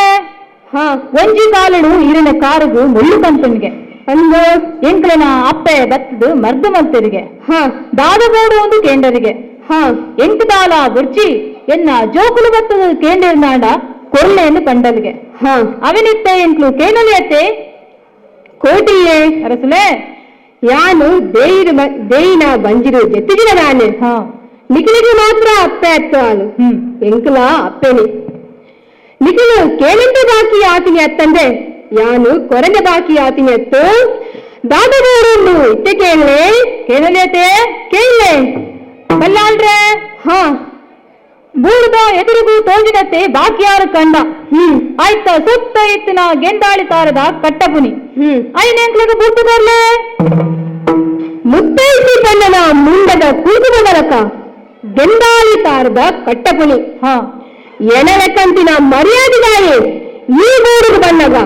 ಒಂಜಿ ಕಾಲಡು ಈರಿನ ಕಾರುಗು ಮುಳ್ಳು ಕಂತನಿಗೆ ಅಂದು ಎಂಕ್ಲನ ಅಪ್ಪೆ ಬತ್ತದು ಮರ್ದು ಮಲ್ತೆರಿಗೆ ದಾದ ಬೋಡು ಒಂದು ಕೇಂಡರಿಗೆ ಎಂಕುದಾಲ ಬುರ್ಚಿ ಎನ್ನ ಜೋಕುಲು ಬತ್ತದು ಕೇಂಡೇರ್ನಾಂಡ ಕೊರ್ಲೆಯನ್ನು ಪಂಡಲಿಗೆ ಅವಿನಿತ್ತೆ ಎಂಕ್ಲು ಕೇನಲಿಯತ್ತೆ ಕೋಟಿಯೇ ಅರಸುಲೆ ಯಾನು ದೇಯಿನ ದೇಯಿನ ಬಂಜಿರು ಜೆತ್ತಿಗಿನ ನಾನೆ ನಿಖಿಲಿಗೆ ಮಾತ್ರ ಅಪ್ಪೆ ಅತ್ತು ಎಂಕುಲ ಅಪ್ಪೆನಿ ನಿಖಿಲು ಕೇಳಿಂದ ಬಾಕಿ ಆತಿನಿ ಅತ್ತಂದೆ ಯಾನು ಕೊರಂದ ಬಾಕಿ ಆತಿನಿ ಅತ್ತು ದಾದಗೋರುಂಡು ಇತ್ತೆ ಕೇಳಲೆ ಕೇನಲಿಯತ್ತೆ ಕೇಳಲೆ ಬಲ್ಲಾಳ್ರೆ ಬೂರ್ದ ಎದುರಿಗೂ ತೋಜಿನತ್ತೆ ಬಾಕಿಯಾರು ಕಂಡ ಆಯ್ತ ಸುತ್ತ ಇತ್ತಿನ ಗೆಂದಾಳಿ ತಾರದ ಕಟ್ಟಪುನಿ ಐನೆಂಕ್ಲಿಗೆ ಬುಟ್ಟು ಬರ್ಲೆ ಮುತ್ತೈಸಿ ತನ್ನನ ಮುಂಡದ ಕೂಗುವದರಕ ಗೆಂದಾಳಿ ತಾರದ ಕಟ್ಟಪುನಿ ಎಣಲೆಕ್ಕಂತಿನ ಮರ್ಯಾದೆದಾಯಿ ಈ ಊರಿಗೆ ಬಂದಾಗ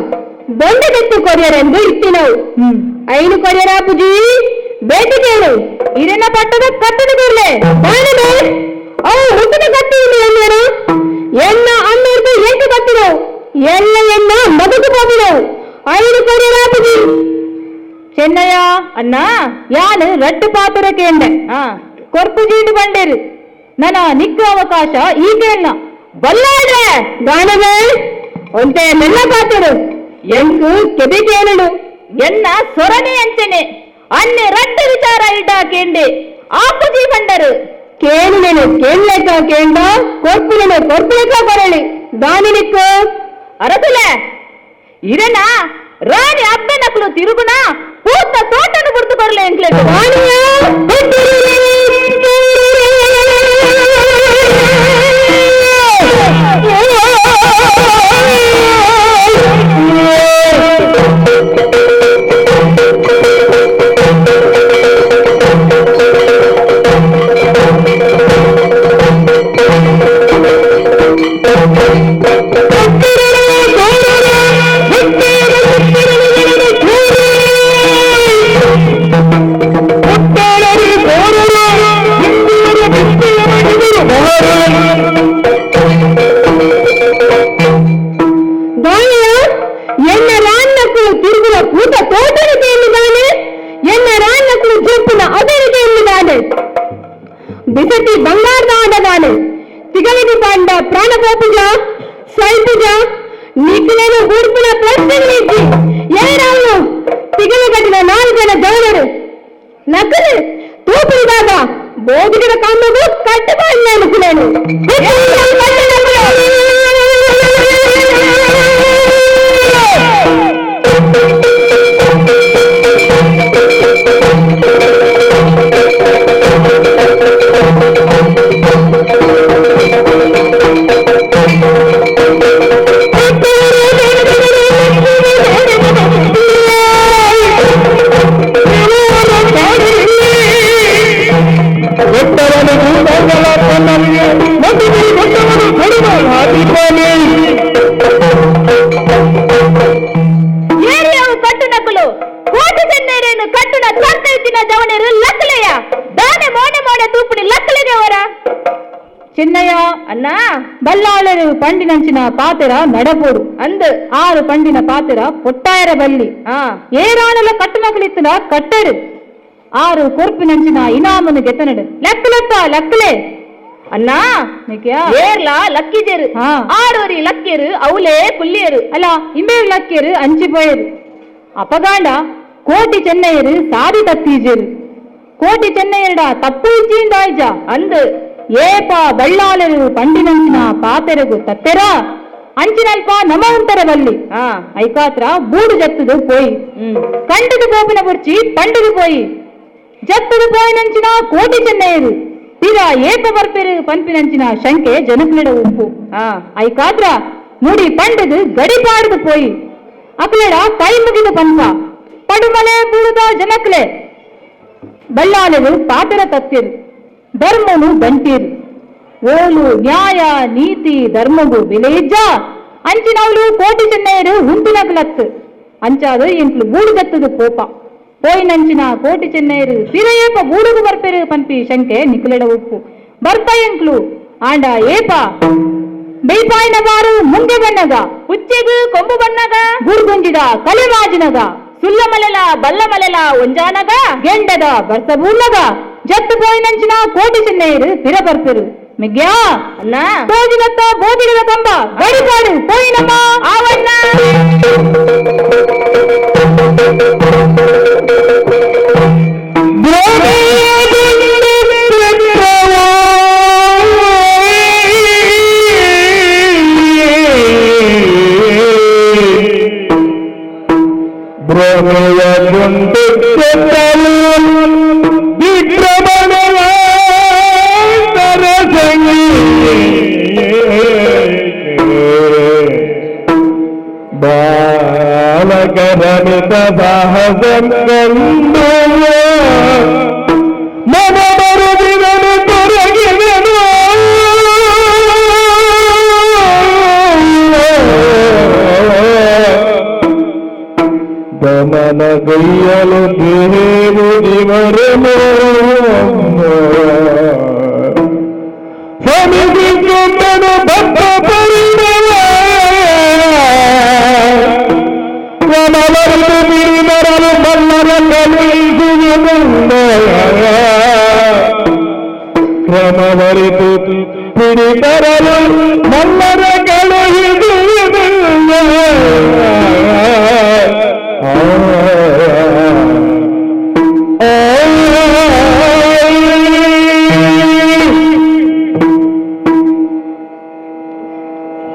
ಬೊಂಡದೆತ್ತು ಕೊರಿಯರೆಂದು ಇತ್ತಿನವು ಐನು ಕೊರಿಯರ ಪುಜಿ ಬೇಟೆ ಕೇಳು ಇರೆನ ಪಟ್ಟದ ಕಟ್ಟದ ಕೂರ್ಲೆ ಬಾಣದೆ ಅವು ಹುಟ್ಟಿದ ಕಟ್ಟಿಲ್ಲ ಎನ್ನುವರು ಎನ್ನ ಅಮ್ಮಿರ್ದು ಏಕೆ ಕಟ್ಟಿದವು ಎಲ್ಲ ಎನ್ನ ಮದುಕು ಹೋಗಿದವು ಐನು ಕೊರಿಯರ ಪುಜಿ ಚೆನ್ನಯ್ಯ ಅಣ್ಣ ಯಾನು ರಡ್ಡು ಪಾತ್ರ ಕೇಂಡೆ ಕೊರ್ಪು ಜೀಂಡು ಬಂಡೇರು ನನ್ನ ನಿಕ್ಕ ಅವಕಾಶ ಈ ಕೇಳ್ನ ಬಲ್ಲಾಳ್ರೆ ಗಾನವೇ ಒಂತೆ ಮೆಲ್ಲ ಪಾತರು ಎಂಕು ಕೆಬೆ ಕೇಳಲು ಎನ್ನ ಸೊರನೆ ಅಂಚನೆ ಅನ್ನೆ ರಡ್ಡು ವಿಚಾರ ಇಡ್ಡ ಕೇಂಡೆ ಆಪುಜಿ ಬಂಡರು ಕೇಳುನೇನು ಕೇಳಲೇಕ ಕೇಂಡ ಕೊರ್ಪುನೇನು ಕೊರ್ಪುಲೇಕ ಕೊರಳಿ ದಾನಿನಿಕ್ಕು ಅರಸುಲೆ ಇರನ ರಾಣಿ ಅಬ್ಬನಕ್ಲು ತಿರುಗುಣ ಪೂತ ತೋಟನು ಬುರ್ದು ಕೊರ್ಲೆ ಎಂಕ್ಲೆ ರಾಣಿಯ ಎನ್ನ ರಾಣ್ಣಕ್ಕಳು ತಿರುಗುವ ಕೂಟ ತೋಟರಿಗೆ ಎಲ್ಲಿದ್ದಾನೆ ಎನ್ನ ರಾಣ್ಣಕ್ಕಳು ಜೊಪ್ಪಿನ ಅದರಿಗೆ ಎಲ್ಲಿದ್ದಾನೆ ಬಿಸತಿ ಬಂಗಾರದ ಆಡದಾನೆ ತಿಗಲಿಗೆ ಪಾಂಡ ಪ್ರಾಣ ಪೋಪುಜ ಸೈಪುಜ ನಿಖಿಲೇನು ಊರ್ಪಿನ ಪ್ರಶ್ನೆಗಳಿದ್ದಿ ಏರಾವು ತಿಗಲಗಟ್ಟಿನ ನಾಲ್ಕು ಜನ ಜವನರು ನಕಲು ತೂಪಿದಾಗ ಬೋಧಿಗರ ಕಾಮಗೂ ಕಟ್ಟುಕೊಂಡು ಅನುಕೂಲೇನು ಏರಿಯಾವು ಕಟ್ಟುನಕುಲು ಕೋಟಿ ಚೆನ್ನೇರೇನು ಕಟ್ಟುನ ತರ್ಕೈತಿನ ಜವನೇರು ಲಕ್ಕಲೆಯ ದಾನೆ ಮೋನೆ ಮೋನೆ ತೂಪುನಿ ಲಕ್ಕಲೆಗೆ ಅವರ ಚೆನ್ನಯ್ಯ ಅಣ್ಣ ಬಲ್ಲಾಳರು ಪಂಡಿನಂಚಿನ ಪಾತೆರ ನಡಪೋಡು ಅಂದು ಆರು ಪಂಡಿನ ಪಾತೆರ ಪೊಟ್ಟಾಯರ ಬಲ್ಲಿ ಏರಾಣಲ ಕಟ್ಟುನಕಲಿತ್ತನ ಕಟ್ಟರು ಆರು ಕೊರ್ಪಿನಂಚಿನ ಇನಾಮನು ಗೆತನಡು ಲೆಕ್ಕಲೆತ್ತ ಲೆಕ್ಕಲೆ. ಅಣ್ಣ ಏರ್ಲಾ ಲಕ್ಕಿಜೇರು ಆಡೋರಿ ಲಕ್ಕೇರು ಅವಲೇ ಕುಲ್ಲಿಯರು ಅಲ್ಲ ಇಂಬೇರು ಲಕ್ಕೇರು ಅಂಚಿ ಪೋಯರು ಅಪಗಾಂಡ ಕೋಟಿ ಚೆನ್ನೈಯರು ಸಾದಿ ತತ್ತೀಜೇರು ಕೋಟಿ ಚೆನ್ನೈಯರ್ಡ ತಪ್ಪು ಇಜ್ಜಿಂದ ಆಯ್ಜ ಅಂದು ಏಪ ಬಳ್ಳಾಲರು ಪಂಡಿನಂಚಿನ ಪಾತೆರಗು ತತ್ತೆರ ಅಂಚಿನಲ್ಪ ನಮ ಉಂತರ ಬಲ್ಲಿ ಐಕಾತ್ರ ಬೂಡು ಜತ್ತದು ಪೋಯಿ ಕಂಡದು ಗೋಪಿನ ಬುರ್ಚಿ ಪಂಡದು ಪೋಯಿ ಜತ್ತದು ಪೋಯಿನಂಚಿನ ಕೋಟಿ ಚೆನ್ನೈಯರು ತೀರಾ ಏಪ ಬರ್ಪೆರು ಪನ್ಪಿನಂಚಿನ ಶಂಕೆ ಜನಕ್ಲೆಡ ಉಪ್ಪು ಐಕಾತ್ರ ಮುಡಿ ಪಂಡದು ಗಡಿಪಾಡದು ಪೋಯಿ ಅಕ್ಲೆಡ ಕೈ ಮುಗಿದು ಪಂಪ ಪಡುಮಲೆ ಬೂಡುದ ಜನಕ್ಲೆ ಬಳ್ಳಾಲರು ಪಾತರ ತತ್ತಿರು ಧರ್ಮನು ಬಂಟಿರು ಓಲು ನ್ಯಾಯ ನೀತಿ ಧರ್ಮಗು ಬೆಲೆ ಇಜ್ಜ ಅಂಚಿನವಳು ಕೋಟಿ ಚೆನ್ನೈಯರು ಉಂತಿನಗ್ಲತ್ತು ಅಂಚಾದು ಎಂಕ್ಲು ಬೂಡು ಜತ್ತದು ಕೋಪ ಪೋಯಿನಂಚಿನ ಕೋಟಿ ಚೆನ್ನೈಯರು ಸಿರ ಏಪ ಬೂಡುಗು ಬರ್ಪೆರು ಪನ್ಪಿ ಶಂಕೆ ನಿಕ್ಲೆಡ ಉಪ್ಪು ಬರ್ಪ ಎಂಕ್ಲು ಆಂಡ ಏಪ ಬೆಯ್ಪಾಯಿನ ಬಾರು ಮುಂದೆ ಬನ್ನಗ ಉಚ್ಚೆಗು ಕೊಂಬು ಬನ್ನಗ ಗುರ್ಗುಂಜಿದ ಕಲೆ ಮಾಜಿನಗ ಸುಲ್ಲಮಲೆಲ ಬಲ್ಲಮಲೆಲ ಒಂಜಾನಗ ಗೆಂಡದ ಬರ್ಸಬೂರ್ನಗ ಜತ್ತು ಪೋಯಿನಂಚಿನ ಕೋಟಿ ಚೆನ್ನೈಯರು ಪಿರ ಬರ್ಪೆರು ಮಿಗ್ಯಾ ಅಣ್ಣ ತೋಜಿನತ್ತ ಬೋದಿಗದ ಕಂಬ ಗಡಿಪಾಡು ಪೋಯಿನಮ್ಮ ಆವಣ್ಣ ಬಾಲಕರಮಿತ ಸಾಹಸಂ ಕಂಡು ಮನ ಬರುದಿರನು ತೊರಗಿದನು ದಮನ ಗೈಯಲು ದೇವರು ಸ್ವಾಮಿ ಭಕ್ತ ಪರಿಣವ ಕ್ರಮವರಿದು ಬಿರಿದರಲು ಬಲ್ಲರ ಕಲಿಸುವುದುಂಡ ಕ್ರಮವರಿತು ಪಿಡಿತರಲು ಮಲ್ಲರ ಕಳುಹಿಸುವುದುಂಡ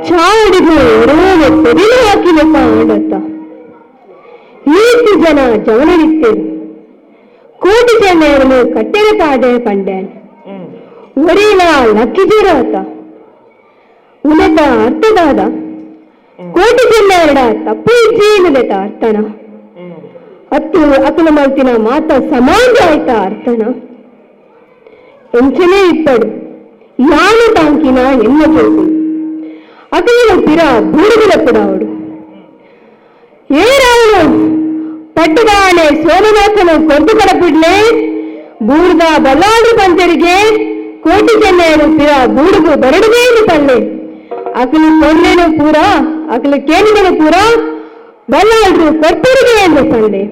ಚಾವಡಿಗೂ ರೋಗ ಪೊದಿಲು ಹಾಕಿದ ಕಾಣತ್ತ ಈತು ಜನ ಜವನರಿತ್ತೇರು ಕೋಟಿ ಚೆನ್ನೈಯರನ್ನು ಕಟ್ಟೆರ ಪಾಡೆ ಪಂಡ್ಯಾನ್ ಒರೇಲ ಲಕ್ಕಿಜೀರ ಆತ ಉಲೆತ ಅರ್ಥದಾದ ಕೋಟಿ ಚೆನ್ನೈಯರಡ ತಪ್ಪು ಇಜ್ಜೀನುಲೆತ ಅರ್ಥನ ಅತ್ತು ಅಕುಲ ಮಲ್ತಿನ ಮಾತ ಸಮಾಜ ಆಯ್ತ ಅರ್ಥನ ಎಂಚನೇ ಇಪ್ಪಡು ಯಾನು ತಾಂಕಿನ ಎನ್ನ ಜೋಕು ಅಕಲಿನ ಪಿರ ಬೂಡುಗಳ ಪುಡಾವಡು ಏರಾವನು ಪಟ್ಟದಾನೆ ಸೋಮನಾಥನು ಕೊರ್ದು ಕಡಪಿಡ್ಲೆ ಬೂಡ್ದ ಬಲ್ಲಾಡು ಪಂಚರಿಗೆ ಕೋಟಿ ಚೆನ್ನೈಯರು ಪಿರ ಬೂಡುಗು ಬರಡುಗೇನು ಪಲ್ಲೆ ಅಕಲು ಕೊರ್ಲೇನು ಪೂರ ಅಕಲು ಕೇಳಿದನು ಪೂರ ಬಲ್ಲಾಳ್ರು ಕೊರ್ಪರಿಗೆ ಎಂದು ಪಲ್ಲೆ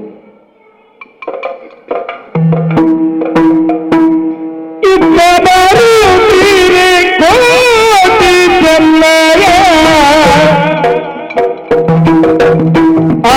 ಇಬ್ಬರು ಕೋಟಿ ಚೆನ್ನಯ ಆ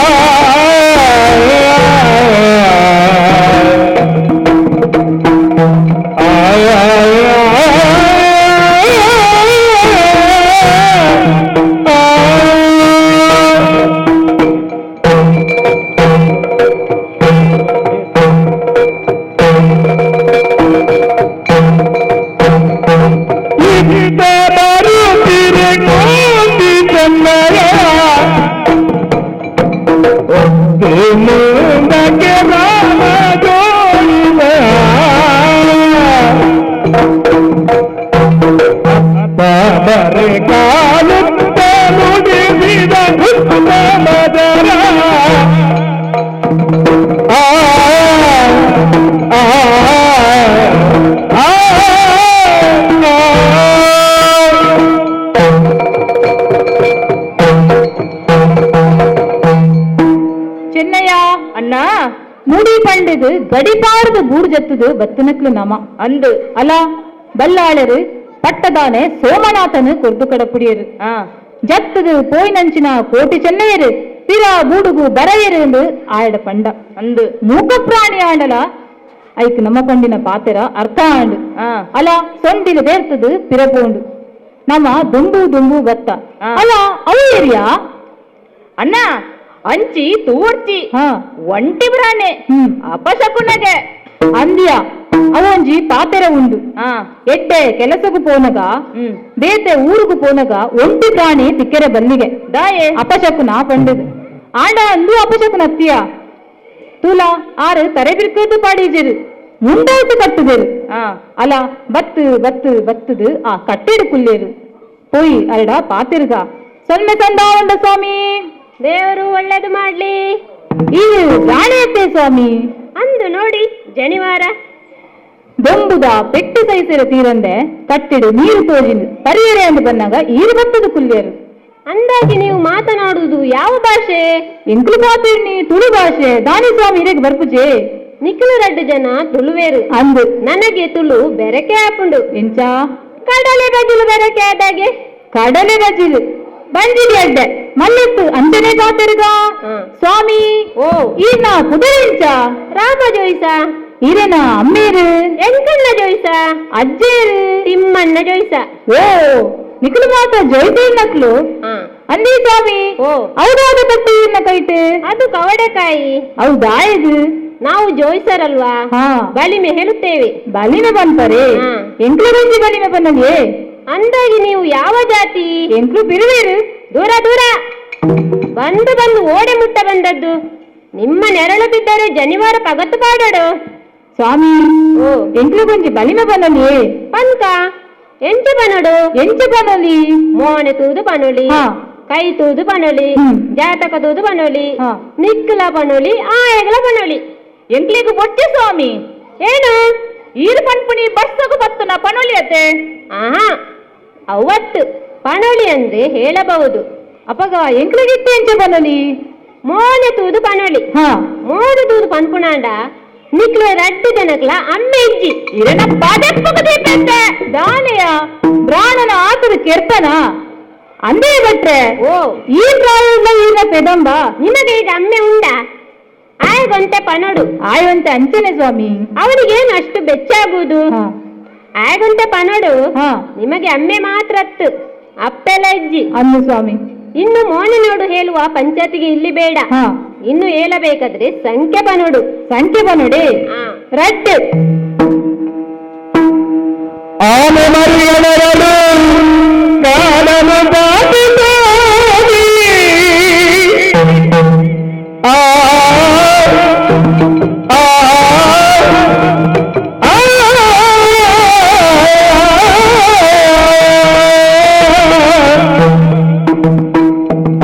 ಕೋಟಿ ಚೆನ್ನಯ ಮುಂದಕ್ಕೆ ರಾಮ ಜೋಯಿನ ಬಾಬರೆ ಕಾಲುತ್ತ ನುಡಿಸಿದ ಗುಪ್ತ ಮದರ ಆ ಆ ಆ ಚೆನ್ನಯ್ಯ ಅಣ್ಣ ಮುಡಿ ಪಂಡದು ಗಡಿಪಾರದು ಬೂಡು ಜತ್ತದು ಬತ್ತನಕ್ಲು ನಮ ಅಂದು ಅಲ್ಲ ಬಲ್ಲಾಳರು ಪಟ್ಟದಾನೆ ಸೋಮನಾಥನು ಕೊರ್ದು ಕಡಪುಡಿಯರು. ಜತ್ತದು ಪೋಯ್ನಂಚಿನ ಕೋಟಿ ಚೆನ್ನೈಯರು ಪಿರ ಬೂಡುಗು ಬರಯರು ಎಂದು ಆಯಡ ಪಂಡ ಅಂದು ಮೂಕ ಪ್ರಾಣಿ ಆಂಡಲ ಐಕ್ ನಮ್ಮ ಪಂಡಿನ ಪಾತೆರ ಅರ್ಥ ಆಂಡು. ಅಲ ಸೊಂಡಿಲು ಬೇರ್ತದು ಪಿರಪೋಂಡು ನಮ್ಮ ದುಂಬು ದುಂಬು ಬತ್ತ. ಅಲ ಅವು ಏರಿಯಾ ಅಣ್ಣ ಅಂಚಿ ತೂರ್ಚಿ ಒಂಟಿ ಬ್ರಾಣೆ ಅಪಶಕುನಗೆ ಅಂದಿಯ ಅವೊಂಜಿ ಪಾತೆರ ಉಂಡು. ಎಡ್ಡೆ ಕೆಲಸಕ್ಕೂ ಪೋನಗ ಬೇತೆ ಊರುಗು ಪೋನಗ ಒಂಟಿ ಪ್ರಾಣಿ ತಿಕ್ಕೆರೆ ಬಲ್ಲಿಗೆ ದಾಯೆ ಅಪಶಕುನ ಪಂಡದು ಆಂಡ ಅಂದು ಅಪಶಕುನ ಅತ್ತಿಯ ತೂಲಾ ಆರು ತರೆ ಬಿರ್ಕದು ಪಾಡೀಜರು ಮುಂಡಾಯ್ತು ಕಟ್ಟುದೇರು. ಅಲ ಬತ್ತು ಬತ್ತು ಬತ್ತದು ಆ ಕಟ್ಟೆಡು ಕುಲ್ಲೇರು ಪೋಯಿ ಅರಡ ಪಾತಿರ್ಗ ಸೊನ್ನೆ ಸಂದಾವಂಡ ಸ್ವಾಮಿ ದೇವರು ಒಳ್ಳೇದು ಮಾಡ್ಲಿ. ಇದು ರಾಣಿಯತ್ತೆ ಸ್ವಾಮಿ ಅಂದು ನೋಡಿ ಜನಿವಾರ ದೊಂಬುದ ಪೆಟ್ಟು ಸೈಸಿರ ತೀರಂದೆ ಕಟ್ಟಿಡು ನೀರು ತೋಜಿಂದು ಪರಿಯರೆ ಅಂದು ಬಂದಾಗ ಈರು ಬತ್ತದು ಕುಲ್ಲೇರು. ಅಂದಾಗೆ ನೀವು ಮಾತನಾಡುವುದು ಯಾವ ಭಾಷೆ? ಎಂಕ್ಲು ಪಾತಿರ್ನಿ ತುಳು ಭಾಷೆ ದಾನಿ ಸ್ವಾಮಿ ಇರಕ್ ಬರ್ಪುಜೆ. ನಿಖಲು ರಡ್ಡು ಜನ ತುಳುವೇರು ಅಂದು ನನಗೆ ತುಳು ಬೆರಕೆ ಆಪುಂಡು. ಎಂಚ ಕಡಲೆ ಬಜಿಲು ಬೆರಕೆ ಆದಾಗೆ ಕಡಲೆ ಬಜಿಲು ಬಂಜಿಲಿ ಅಡ್ಡೆ ಮಲ್ಲಿತ್ತು ಅಂಜನೆ ಪಾತಿರ್ಗ ಸ್ವಾಮಿ. ಓ ಈನ ಕುದುರೆಂಚ ರಾಮ ಜೋಯ್ಸ ಈರೇನ ಅಮ್ಮೇರು ಎಂಕಣ್ಣ ಜೋಯ್ಸ ಅಜ್ಜೇರು ತಿಮ್ಮಣ್ಣ ಜೋಯ್ಸ. ಓ ನಿಖಲು ಮಾತ ಜೋಯ್ಸೇರ್ ನಕ್ಲು ಅಂದಿ ಸ್ವಾಮಿ. ಓ ಹೌದಾದ ತಟ್ಟಿ ಇನ್ನ ಕೈಟು ಅದು ಕವಡೆಕಾಯಿ. ಹೌದಾ ಇದು ನಾವು ಜೋಯ್ಸರಲ್ವಾ ಬಲಿಮೆ ಹೇಳುತ್ತೇವೆ. ಬಲಿಮೆ ಬಂತಾರೆ ಎಂಕ್ಲು ಬಂಜಿ ಬಲಿಮೆ ಬಂದಲ್ಲಿ. ಅಂದಾಗಿ ನೀವು ಯಾವ ಜಾತಿ? ಎಂಕ್ಲು ಬಿರುವೇರು. ದೂರ ದೂರ ಬಂದು ಬಂದು ಓಡೆ ಮುಟ್ಟ ಬಂದದ್ದು. ನಿಮ್ಮ ನೆರಳು ಬಿದ್ದರೆ ಜನಿವಾರ ಪಗತ್ತು ಪಾಡೋಡು ಸ್ವಾಮಿ. ಓ ಎಂಕ್ಲು ಬಂಜಿ ಬಲಿಮೆ ಬಂದಲ್ಲಿ ಪನ್ಕ ಎಂಚ ಬನೋಡು ಎಂಚ ಬನೊಲಿ ಮೋನೆ ತೂದು ಬನೊಲಿ ಕೈ ತೂದು ಬನೊಲಿ ಜಾತಕ ತೂದು ಬನೊಲಿ ನಿಕ್ಕಲ ಬನೊಲಿ ಆಯಗಲ ಬನೊಲಿ. ಎಂಕ್ಲಿಗು ಬೊಚ್ಚೆ ಸ್ವಾಮಿ. ಏನು ಈರು ಪನ್ಪುಣಿ ಬರ್ಸಗು ಬತ್ತುನ ಪನೊಲಿ ಅತ್ತೆ? ಆಹಾ ಅವತ್ತು ಪನೊಲಿ ಅಂದ್ರೆ ಹೇಳಬಹುದು. ಅಪಗ ಎಂಕ್ಲಿಗಿತ್ತೆ ಎಂಚ ಬನೊಲಿ? ಮೋನೆ ತೂದು ಪನೊಲಿ. ಮೋನೆ ತೂದು ಪನ್ಪುಣಾಂಡ ನಿಕ್ಲು ರಡ್ಡು ಜನಕ್ಲ ಅಮ್ಮೆ ಇಜ್ಜಿ ಇರನ ಪಾದೆಪ್ಪಗ ದೀಪಂತೆ ದಾನೆಯ ಬ್ರಾಣನ ಆತದ ಕೆರ್ತನ ಅಂದೇ ಭಟ್ರೆ. ಓ ಈ ಪ್ರಾಯದ ಈನ ಪೆದಂಬ ನಿಮಗೆ ಈಗ ಅಮ್ಮೆ ಉಂಡ ಆಯಗೊಂತೆ ಪನೋಡು. ಆಯವಂತೆ ಅಂಚನೆ ಸ್ವಾಮಿ. ಅವನಿಗೇನು ಅಷ್ಟು ಬೆಚ್ಚಾಗುವುದು? ಆಯಗೊಂತೆ ಪನೋಡು. ನಿಮಗೆ ಅಮ್ಮೆ ಮಾತ್ರ ಅತ್ತು ಅಪ್ಪೆಲ್ಲ ಇಜ್ಜಿ ಅಂದು ಸ್ವಾಮಿ. ಇನ್ನು ಮೋನೆ ನೋಡು ಹೇಳುವ ಪಂಚಾಯತಿಗೆ ಇಲ್ಲಿ ಬೇಡ. ಇನ್ನು ಹೇಳಬೇಕಾದ್ರೆ ಸಂಖ್ಯೆ ಬನೋಡು. ಸಂಖ್ಯೆ ಬನೋಡೆ ರಡ್ಡು ಆನೆ ಮರಿಯನರಲು ಕಾಡನು ದಾಟಿದ್ದಾನೆ. ಆ ಆ ಆ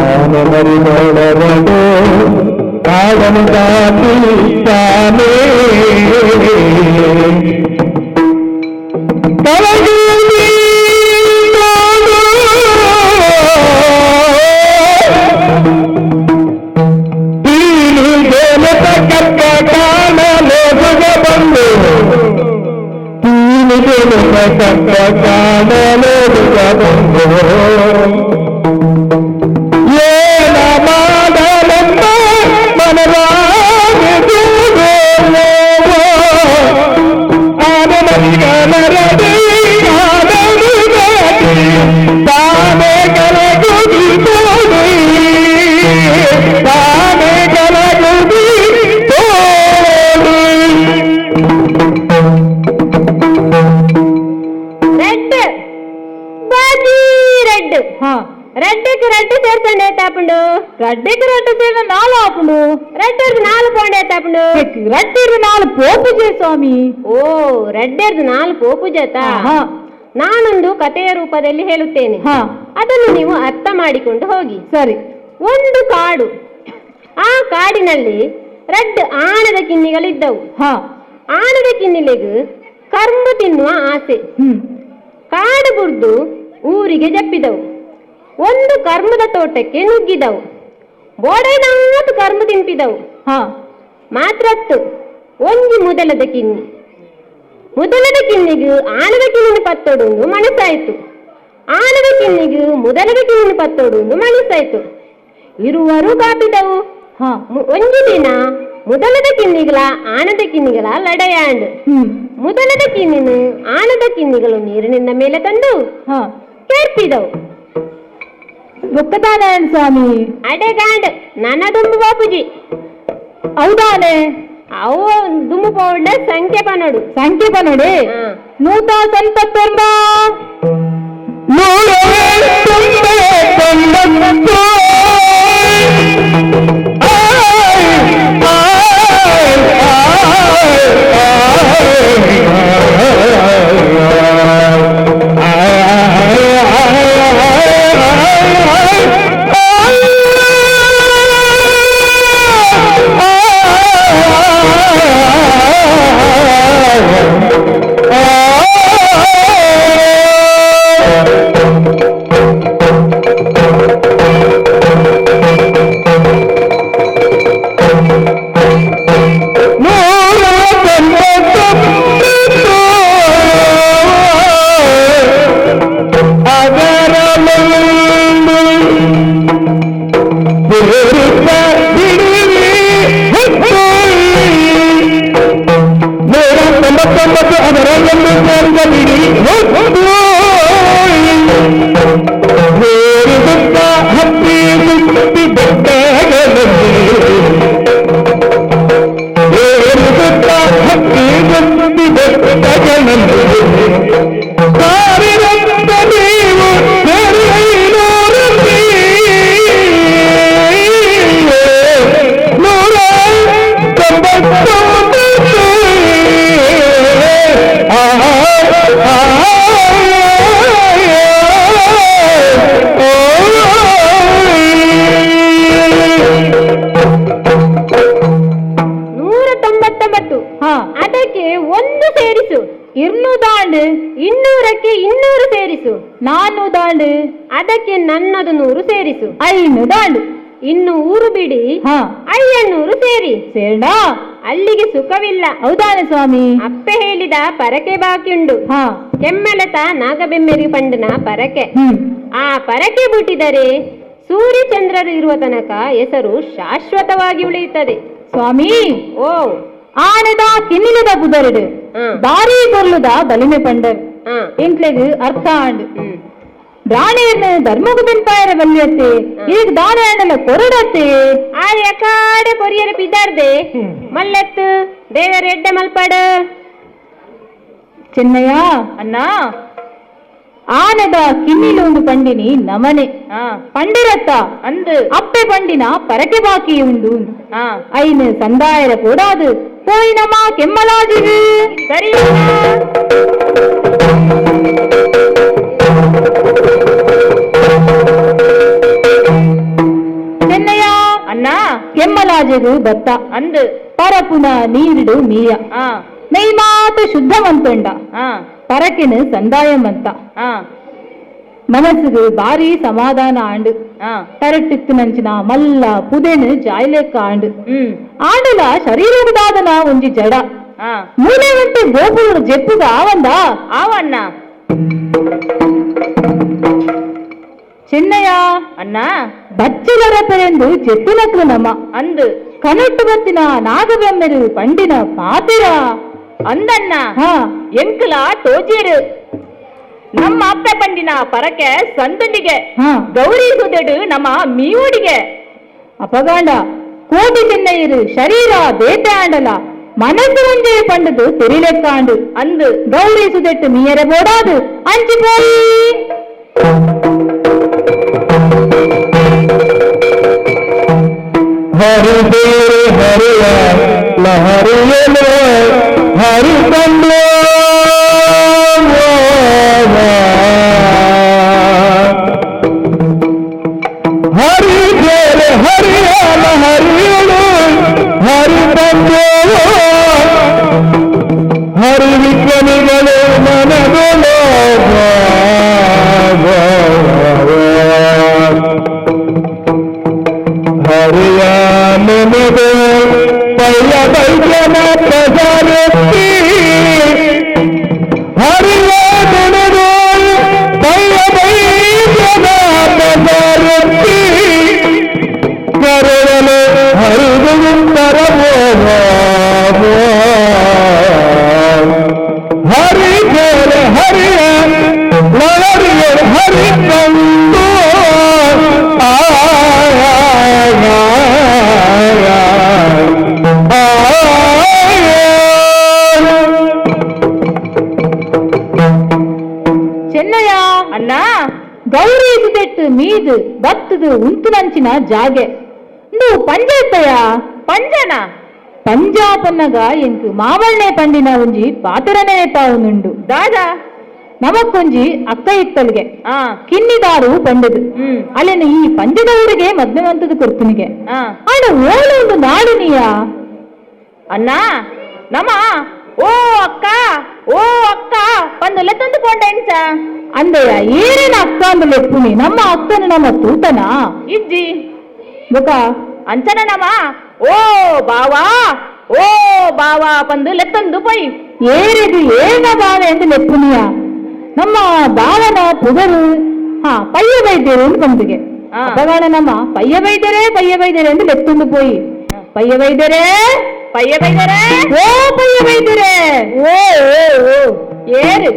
ಆನೆ ಮರಿಯನರಲು ಕಾಡನು ದಾಟಿದ್ದಾನೆ. ರಡ್ಡೆಗೆ ರಡ್ಡು ಸೇರಿದ ನಾಲು ಆಪುಂಡು. ರಡ್ಡೆರ್ದು ನಾಲು ಪೋಂಡೆ ತಾಪುಂಡು. ರಡ್ಡೆರ್ದು ನಾಲು ಪೋಪುಜೆ ಸ್ವಾಮಿ. ಓ ರಡ್ಡೆರ್ದು ನಾಲು ಪೋಪುಜತ. ನಾನೊಂದು ಕಥೆಯ ರೂಪದಲ್ಲಿ ಹೇಳುತ್ತೇನೆ, ಅದನ್ನು ನೀವು ಅರ್ಥ ಮಾಡಿಕೊಂಡು ಹೋಗಿ. ಸರಿ. ಒಂದು ಕಾಡು, ಆ ಕಾಡಿನಲ್ಲಿ ರಡ್ಡು ಆನದ ಕಿನ್ನಿಗಳಿದ್ದವು. ಆನದ ಕಿನ್ನಿಲಿಗೂ ಕರ್ಮು ತಿನ್ನುವ ಆಸೆ. ಕಾಡು ಬುರ್ದು ಊರಿಗೆ ಜಪ್ಪಿದವು. ಒಂದು ಕರ್ಮದ ತೋಟಕ್ಕೆ ನುಗ್ಗಿದವು. ಬೋಡೈನಾತು ಕರ್ಮ ತಿಂಪಿದವು. ಮಾತ್ರತ್ತು ಒಂಜಿ ಮೊದಲದ ಕಿನ್ನಿ ಮೊದಲದ ಕಿನ್ನಿಗು ಆನದ ಕಿನ್ನಿನ ಪತ್ತೋಡು ಮನಸ್ಸಾಯ್ತು. ಆನದ ಕಿನ್ನಿಗು ಮೊದಲದ ಕಿನ್ನಿನ ಪತ್ತೋಡು ಮನಸ್ಸಾಯ್ತು. ಇರುವರು ಕಾಪಿದವು. ಒಂದು ದಿನ ಮೊದಲದ ಕಿನ್ನಿಗಳ ಆನದ ಕಿನ್ನಿಗಳ ಲಡಯಾಂಡ್. ಮೊದಲದ ಕಿನ್ನಿನು ಆನದ ಕಿನ್ನಿಗಳು ನೀರಿನಿಂದ ಮೇಲೆ ತಂದು ಕೇರ್ಪಿದವು. ಬೊಕ್ಕದಾನಾರಾಯಣ ಸ್ವಾಮಿ ಅಡೆಗಾಂಡ್ ನನ್ನ ದುಂಬು ಬಾಪುಜಿ. ಹೌದಾನೆ? ಅವು ದುಂಬು ಪೌಡ ಸಂಖ್ಯೆ ಪನೋಡು. ಸಂಖ್ಯೆ ಪನೋಡೆ ನೂತ ಸಂಪತ್ತೊಂಬ ಅದಕ್ಕೆ ಒಂದು ಸೇರಿಸು. ಇರ್ನೂ ದಾಂಡು. 200ಕ್ಕೆ 200 ಸೇರಿಸು. 400 ದಾಂಡು. ಅದಕ್ಕೆ ನನ್ನದು 100 ಸೇರಿಸು. 500 ದಾಂಡು. ಇನ್ನು ಊರು ಬಿಡಿ 500 ಸೇರಿ. ಸೇರ್ಣ ಅಲ್ಲಿಗೆ ಸುಖವಿಲ್ಲ. ಹೌದಾನೆ ಸ್ವಾಮಿ? ಅಪ್ಪೆ ಹೇಳಿದ ಪರಕೆ ಬಾಕಿಯುಂಡು. ಕೆಮ್ಮಲತ ನಾಗಬೆಮ್ಮೆರಿ ಪಂಡನ ಪರಕೆ. ಆ ಪರಕೆ ಬಿಟ್ಟಿದರೆ ಸೂರ್ಯಚಂದ್ರರು ಇರುವ ತನಕ ಹೆಸರು ಶಾಶ್ವತವಾಗಿ ಉಳಿಯುತ್ತದೆ. ಸ್ವಾಮಿ ಓ ಆನೆದ ಕಿನ್ನಿಲದ ಬುದರಡು ಬಾರಿ ಕೊರ್ಲುದ ಬಲಿಮೆ ಪಂಡರ್ ಎಂಕ್ಲೆಗ್ ಅರ್ಥ ಆಂಡ್. ಬ್ರಾಣೇರ್ನ ಧರ್ಮಗು ಬೆನ್ಪಾಯರ ಬಲ್ಯತ್ತೆ ಈಗ ದಾನೆ ಆಂಡಲ ಕೊರಡತ್ತೆ. ಆ ಯಕಾಡೆ ಕೊರಿಯರ ಪಿದಾರ್ದೆ ಮಲ್ಲತ್ತು ದೇವರ ಎಡ್ಡೆ ಮಲ್ಪಾಡು. ಚೆನ್ನಯ್ಯ ಅಣ್ಣ ಆನೆದ ಕಿನ್ನಿಲು ಒಂದು ಪಂಡಿನಿ ನಮನೆ ಪಂಡಿರತ್ತ ಅಂದು ಅಪ್ಪೆ ಪಂಡಿನ ಪರಕೆ ಬಾಕಿ ಉಂಡು. ಐನು ಸಂದಾಯರ ಕೂಡಾದು போய் நம்ம ಕೆಮ್ಮಲಾಜಿಗೆ. ಸರಿ. ಚೆನ್ನಯ್ಯ ಅಣ್ಣ ಕೆಮ್ಮಲಾಜಿಗು ಬತ್ತ ಅಂದು ಪರಪುನ ನೀರಿಡು ಮೀಯ ನೈಮಾತ ಶುದ್ಧವಂತೊಂಡ ಪರಕಿನ ಸಂದಾಯಮಂತ ಮನಸ್ಸುಗು ಬಾರಿ ಸಮಾಧಾನ ಆಂಡು. ಕರೆಕ್ಟಿತ್ತು ನಂಚಿನ ಮಲ್ಲ ಪುದೆನು ಜಾಯ್ಲೆಕ್ಕ ಆಂಡು. ಆಂಡಲ ಶರೀರದಾದನ ಒಂಜಿ ಜಡ ಮೂಲೆ వంటి గోపురుడు జెప్పుగా ఆవందా ಆವಣ್ಣ. ಚೆನ್ನಯ್ಯ ಅಣ್ಣ ಬಚ್ಚಲರ ಪೆರೆಂದು ಜೆತ್ತಿನಕ್ಲು ನಮ ಅಂದು ಕನಟ್ಟು ಬತ್ತಿನ ನಾಗಬೆಮ್ಮೆರು ಪಂಡಿನ ಪಾತಿರ ಅಂದಣ್ಣ ಎಂಕಲ ತೋಜೇರು ನಮ್ಮ ಅಪ್ಪೆ ಪಂಡಿನ ಪರಕೆ ಸಂದುಂಡಿಗೆ ಗೌರಿ ಸುದೆಡು ನಮ್ಮ ಮೀವುಡಿಗೆ. ಅಪಗಾಂಡ ಕೋಟಿ ಚೆನ್ನೈರು ಶರೀರ ಬೇಟೆ ಆಂಡಲ ಮನಸ್ಸು ಒಂದೇ ಪಂಡದು ತೆರಿಲೆಕ್ಕಾಂಡು ಅಂದು ಗೌರಿ ಸುದೆಟ್ಟು ಮೀಯರೆ ಬೋಡಾದು ಅಂಚಿ ಪೋಯಿ. ಹರಿ ದೇರಿ ಹರಿಯ ಲಹರಿಯಲೋ ಹರಿ ತಂಡೋ ಹರಿ ದೇರಿ ಹರಿಯ ಲಹರಿಯಲೋ ಹರಿ ತಂಡೋ ಹರಿ ವಿಕ್ರಮಿಗಳು ಮನದೊಲೋ ಹರಿಯ ನೆನೆದು ಪೈಯ ಬೈದ್ಯನ ಪ್ರಸಾರತ್ತಿ Kaveri ಸುದೆಟ್ಟು ಮೀದು ಬತ್ತದು ಉಂತುನಂಚಿನ ಜಾಗೆ ಇಂದು ಪಂಜಾಯ್ತಯ ಪಂಜನ ಪಂಜಾ ಪನ್ನಗ ಎಂಕ್ ಮಾವಣ್ಣೆ ಪಂಡಿನ ಒಂಜಿ ಪಾತೆರನೇ ಪಾವುನುಂಡು ದಾದಾ ನಮಕ್ಕೊಂಜಿ ಅಕ್ಕ ಇತ್ತಲ್ಗೆ ಕಿನ್ನಿದಾರು ಪಂಡದು ಅಲ್ಲೇನು ಈ ಪಂಜದ ಊರಿಗೆ ಮದ್ಮೆವಂತದ ಕೊರ್ಪುನಿಗೆ ಆಡ ಓಳು ಒಂದು ನಾಡು ನೀಯ ಅಣ್ಣ ನಮ ಓ ಅಕ್ಕ ಓ ಅಕ್ಕ ಪಂದುಲೆ ತಂದು ಪೋಂಡ ಎಂಚ ಅಂದಯ್ಯ ಏನೇನ ಅಕ್ಕ ಅಂದು ಲೆಪ್ಪುನಿ ನಮ್ಮ ಅಕ್ಕನ ನಮ್ಮ ತೂತನ ಇಜ್ಜಿ ಬೊಕ ಅಂಚನ ನಮ ಓ ಬಾವಾ ಓ ಬಾವಾ ಪಂದು ಲೆತ್ತಂದು ಪೋಯ್ ಏರಿದು ಏನ ಬಾವೆ ಎಂದು ಲೆಪ್ಪುನಿಯ ನಮ್ಮ ಬಾವನ ಪುಗರು ಹಾ ಪಯ್ಯ ಬೈದ್ಯರು ಎಂದು ಬಂದಿಗೆ ಅಪಗಾಣ ನಮ್ಮ ಪಯ್ಯ ಬೈದರೆ ಪಯ್ಯ ಬೈದರೆ ಎಂದು ಲೆತ್ತುಂಡು ಪೋಯಿ ಪಯ್ಯ ಬೈದರೆ ಪಯ್ಯ ಬೈದರೆ ಓ ಪಯ್ಯ ಬೈದರೆ ಓ ಓ ಓ ಏರು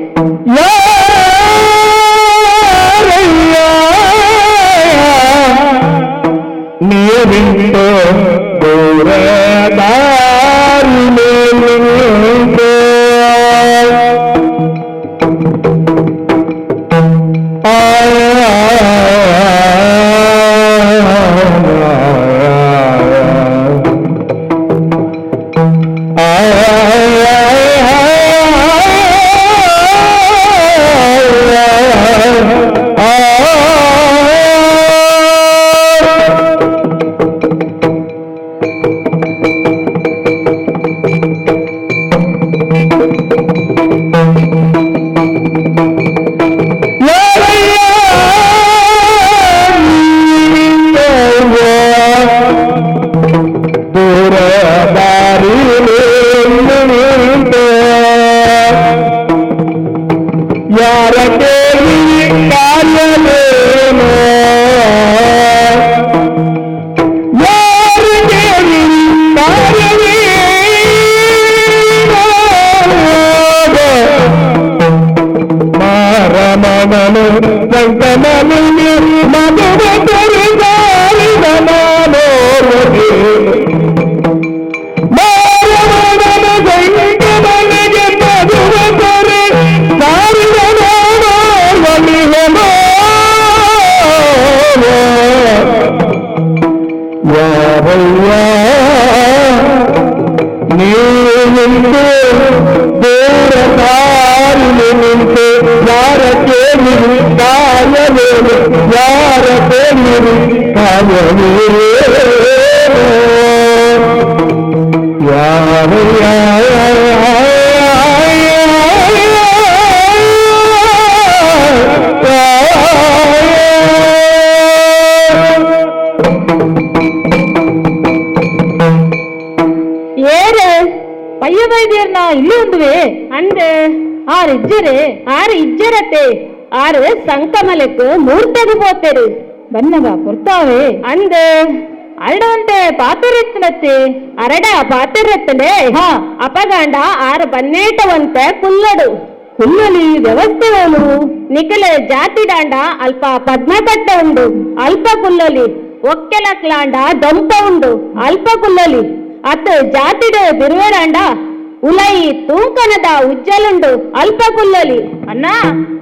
ನೀರಿಂಟು ದೂರ ದಾರಿ ನಿಂತು ದೂರ ದಾರಿ ನಿಂತು ಯಾರ ಕೇಳಿ ಕಾರ್ಯವೇನು ಯಾರ ಕೇಳಿ ಕಾರ್ಯವೇನು ಮಾರಮನನು ಸಂಕಮನು ಮದುವ ತರಿದಾರಿದ ನಾನೋರ್ವದೇನು ಮಾರಮನನು ಸಂಕಮನಿಗೆ ಮದುವ ತರಿ ಸಾರಿದ ನಾನೋರ್ವನಿಹನೋ ಯಾರಯ್ಯ ನೀನಿಂದು ದೂರ ದಾರಿ ನಿಂತು ಯಾರ ಕೇಳಿರಿ ಕಾಯವೇನು ಯಾರ ಕೇಳಿರಿ ಕಾಯವೇನು ಯಾರಯ್ಯ ಏರು ಪಯ್ಯ ಬೈದ್ಯರ್ನ ಇಲ್ಲಿ ಒಂದುವೆ ಅಂದ ಆರು ಇಜ್ಜರೆ ಆರು ಇಜ್ಜರತೆ ಆರು ಸಂಕಮಲಕ್ಕೆ ಮೂರ್ತದು ಪೋತೆರು ಬನ್ನಗ ಕೊರ್ತಾವೆ ಅಂದ ಅರಡವಂತೆ ಪಾತೆರೆತ್ತನತ್ತೆ ಅರಡ ಪಾತೆರೆತ್ತನೆ ಹಾ ಅಪಗಾಂಡ ಆರು ಬನ್ನೇಟವಂತೆ ಕುಲ್ಲಡು ಕುಲ್ಲಲಿ ವ್ಯವಸ್ಥೆಗಳು ನಿಖಲ ಜಾತಿ ದಾಂಡ ಅಲ್ಪ ಪದ್ಮಕಟ್ಟ ಉಂಡು ಅಲ್ಪ ಕುಲ್ಲಲಿ ಒಕ್ಕೆಲಕ್ಲಾಂಡ ದೊಂಪ ಉಂಡು ಅಲ್ಪ ಕುಲ್ಲಲಿ ಅತ್ ಜಾತಿಡು ಬಿರುವೆರಾಂಡ ಉಲೈ ತೂಕನದ ಉಜ್ಜಲುಂಡು ಅಲ್ಪ ಕುಲ್ಲಲಿ ಅಣ್ಣ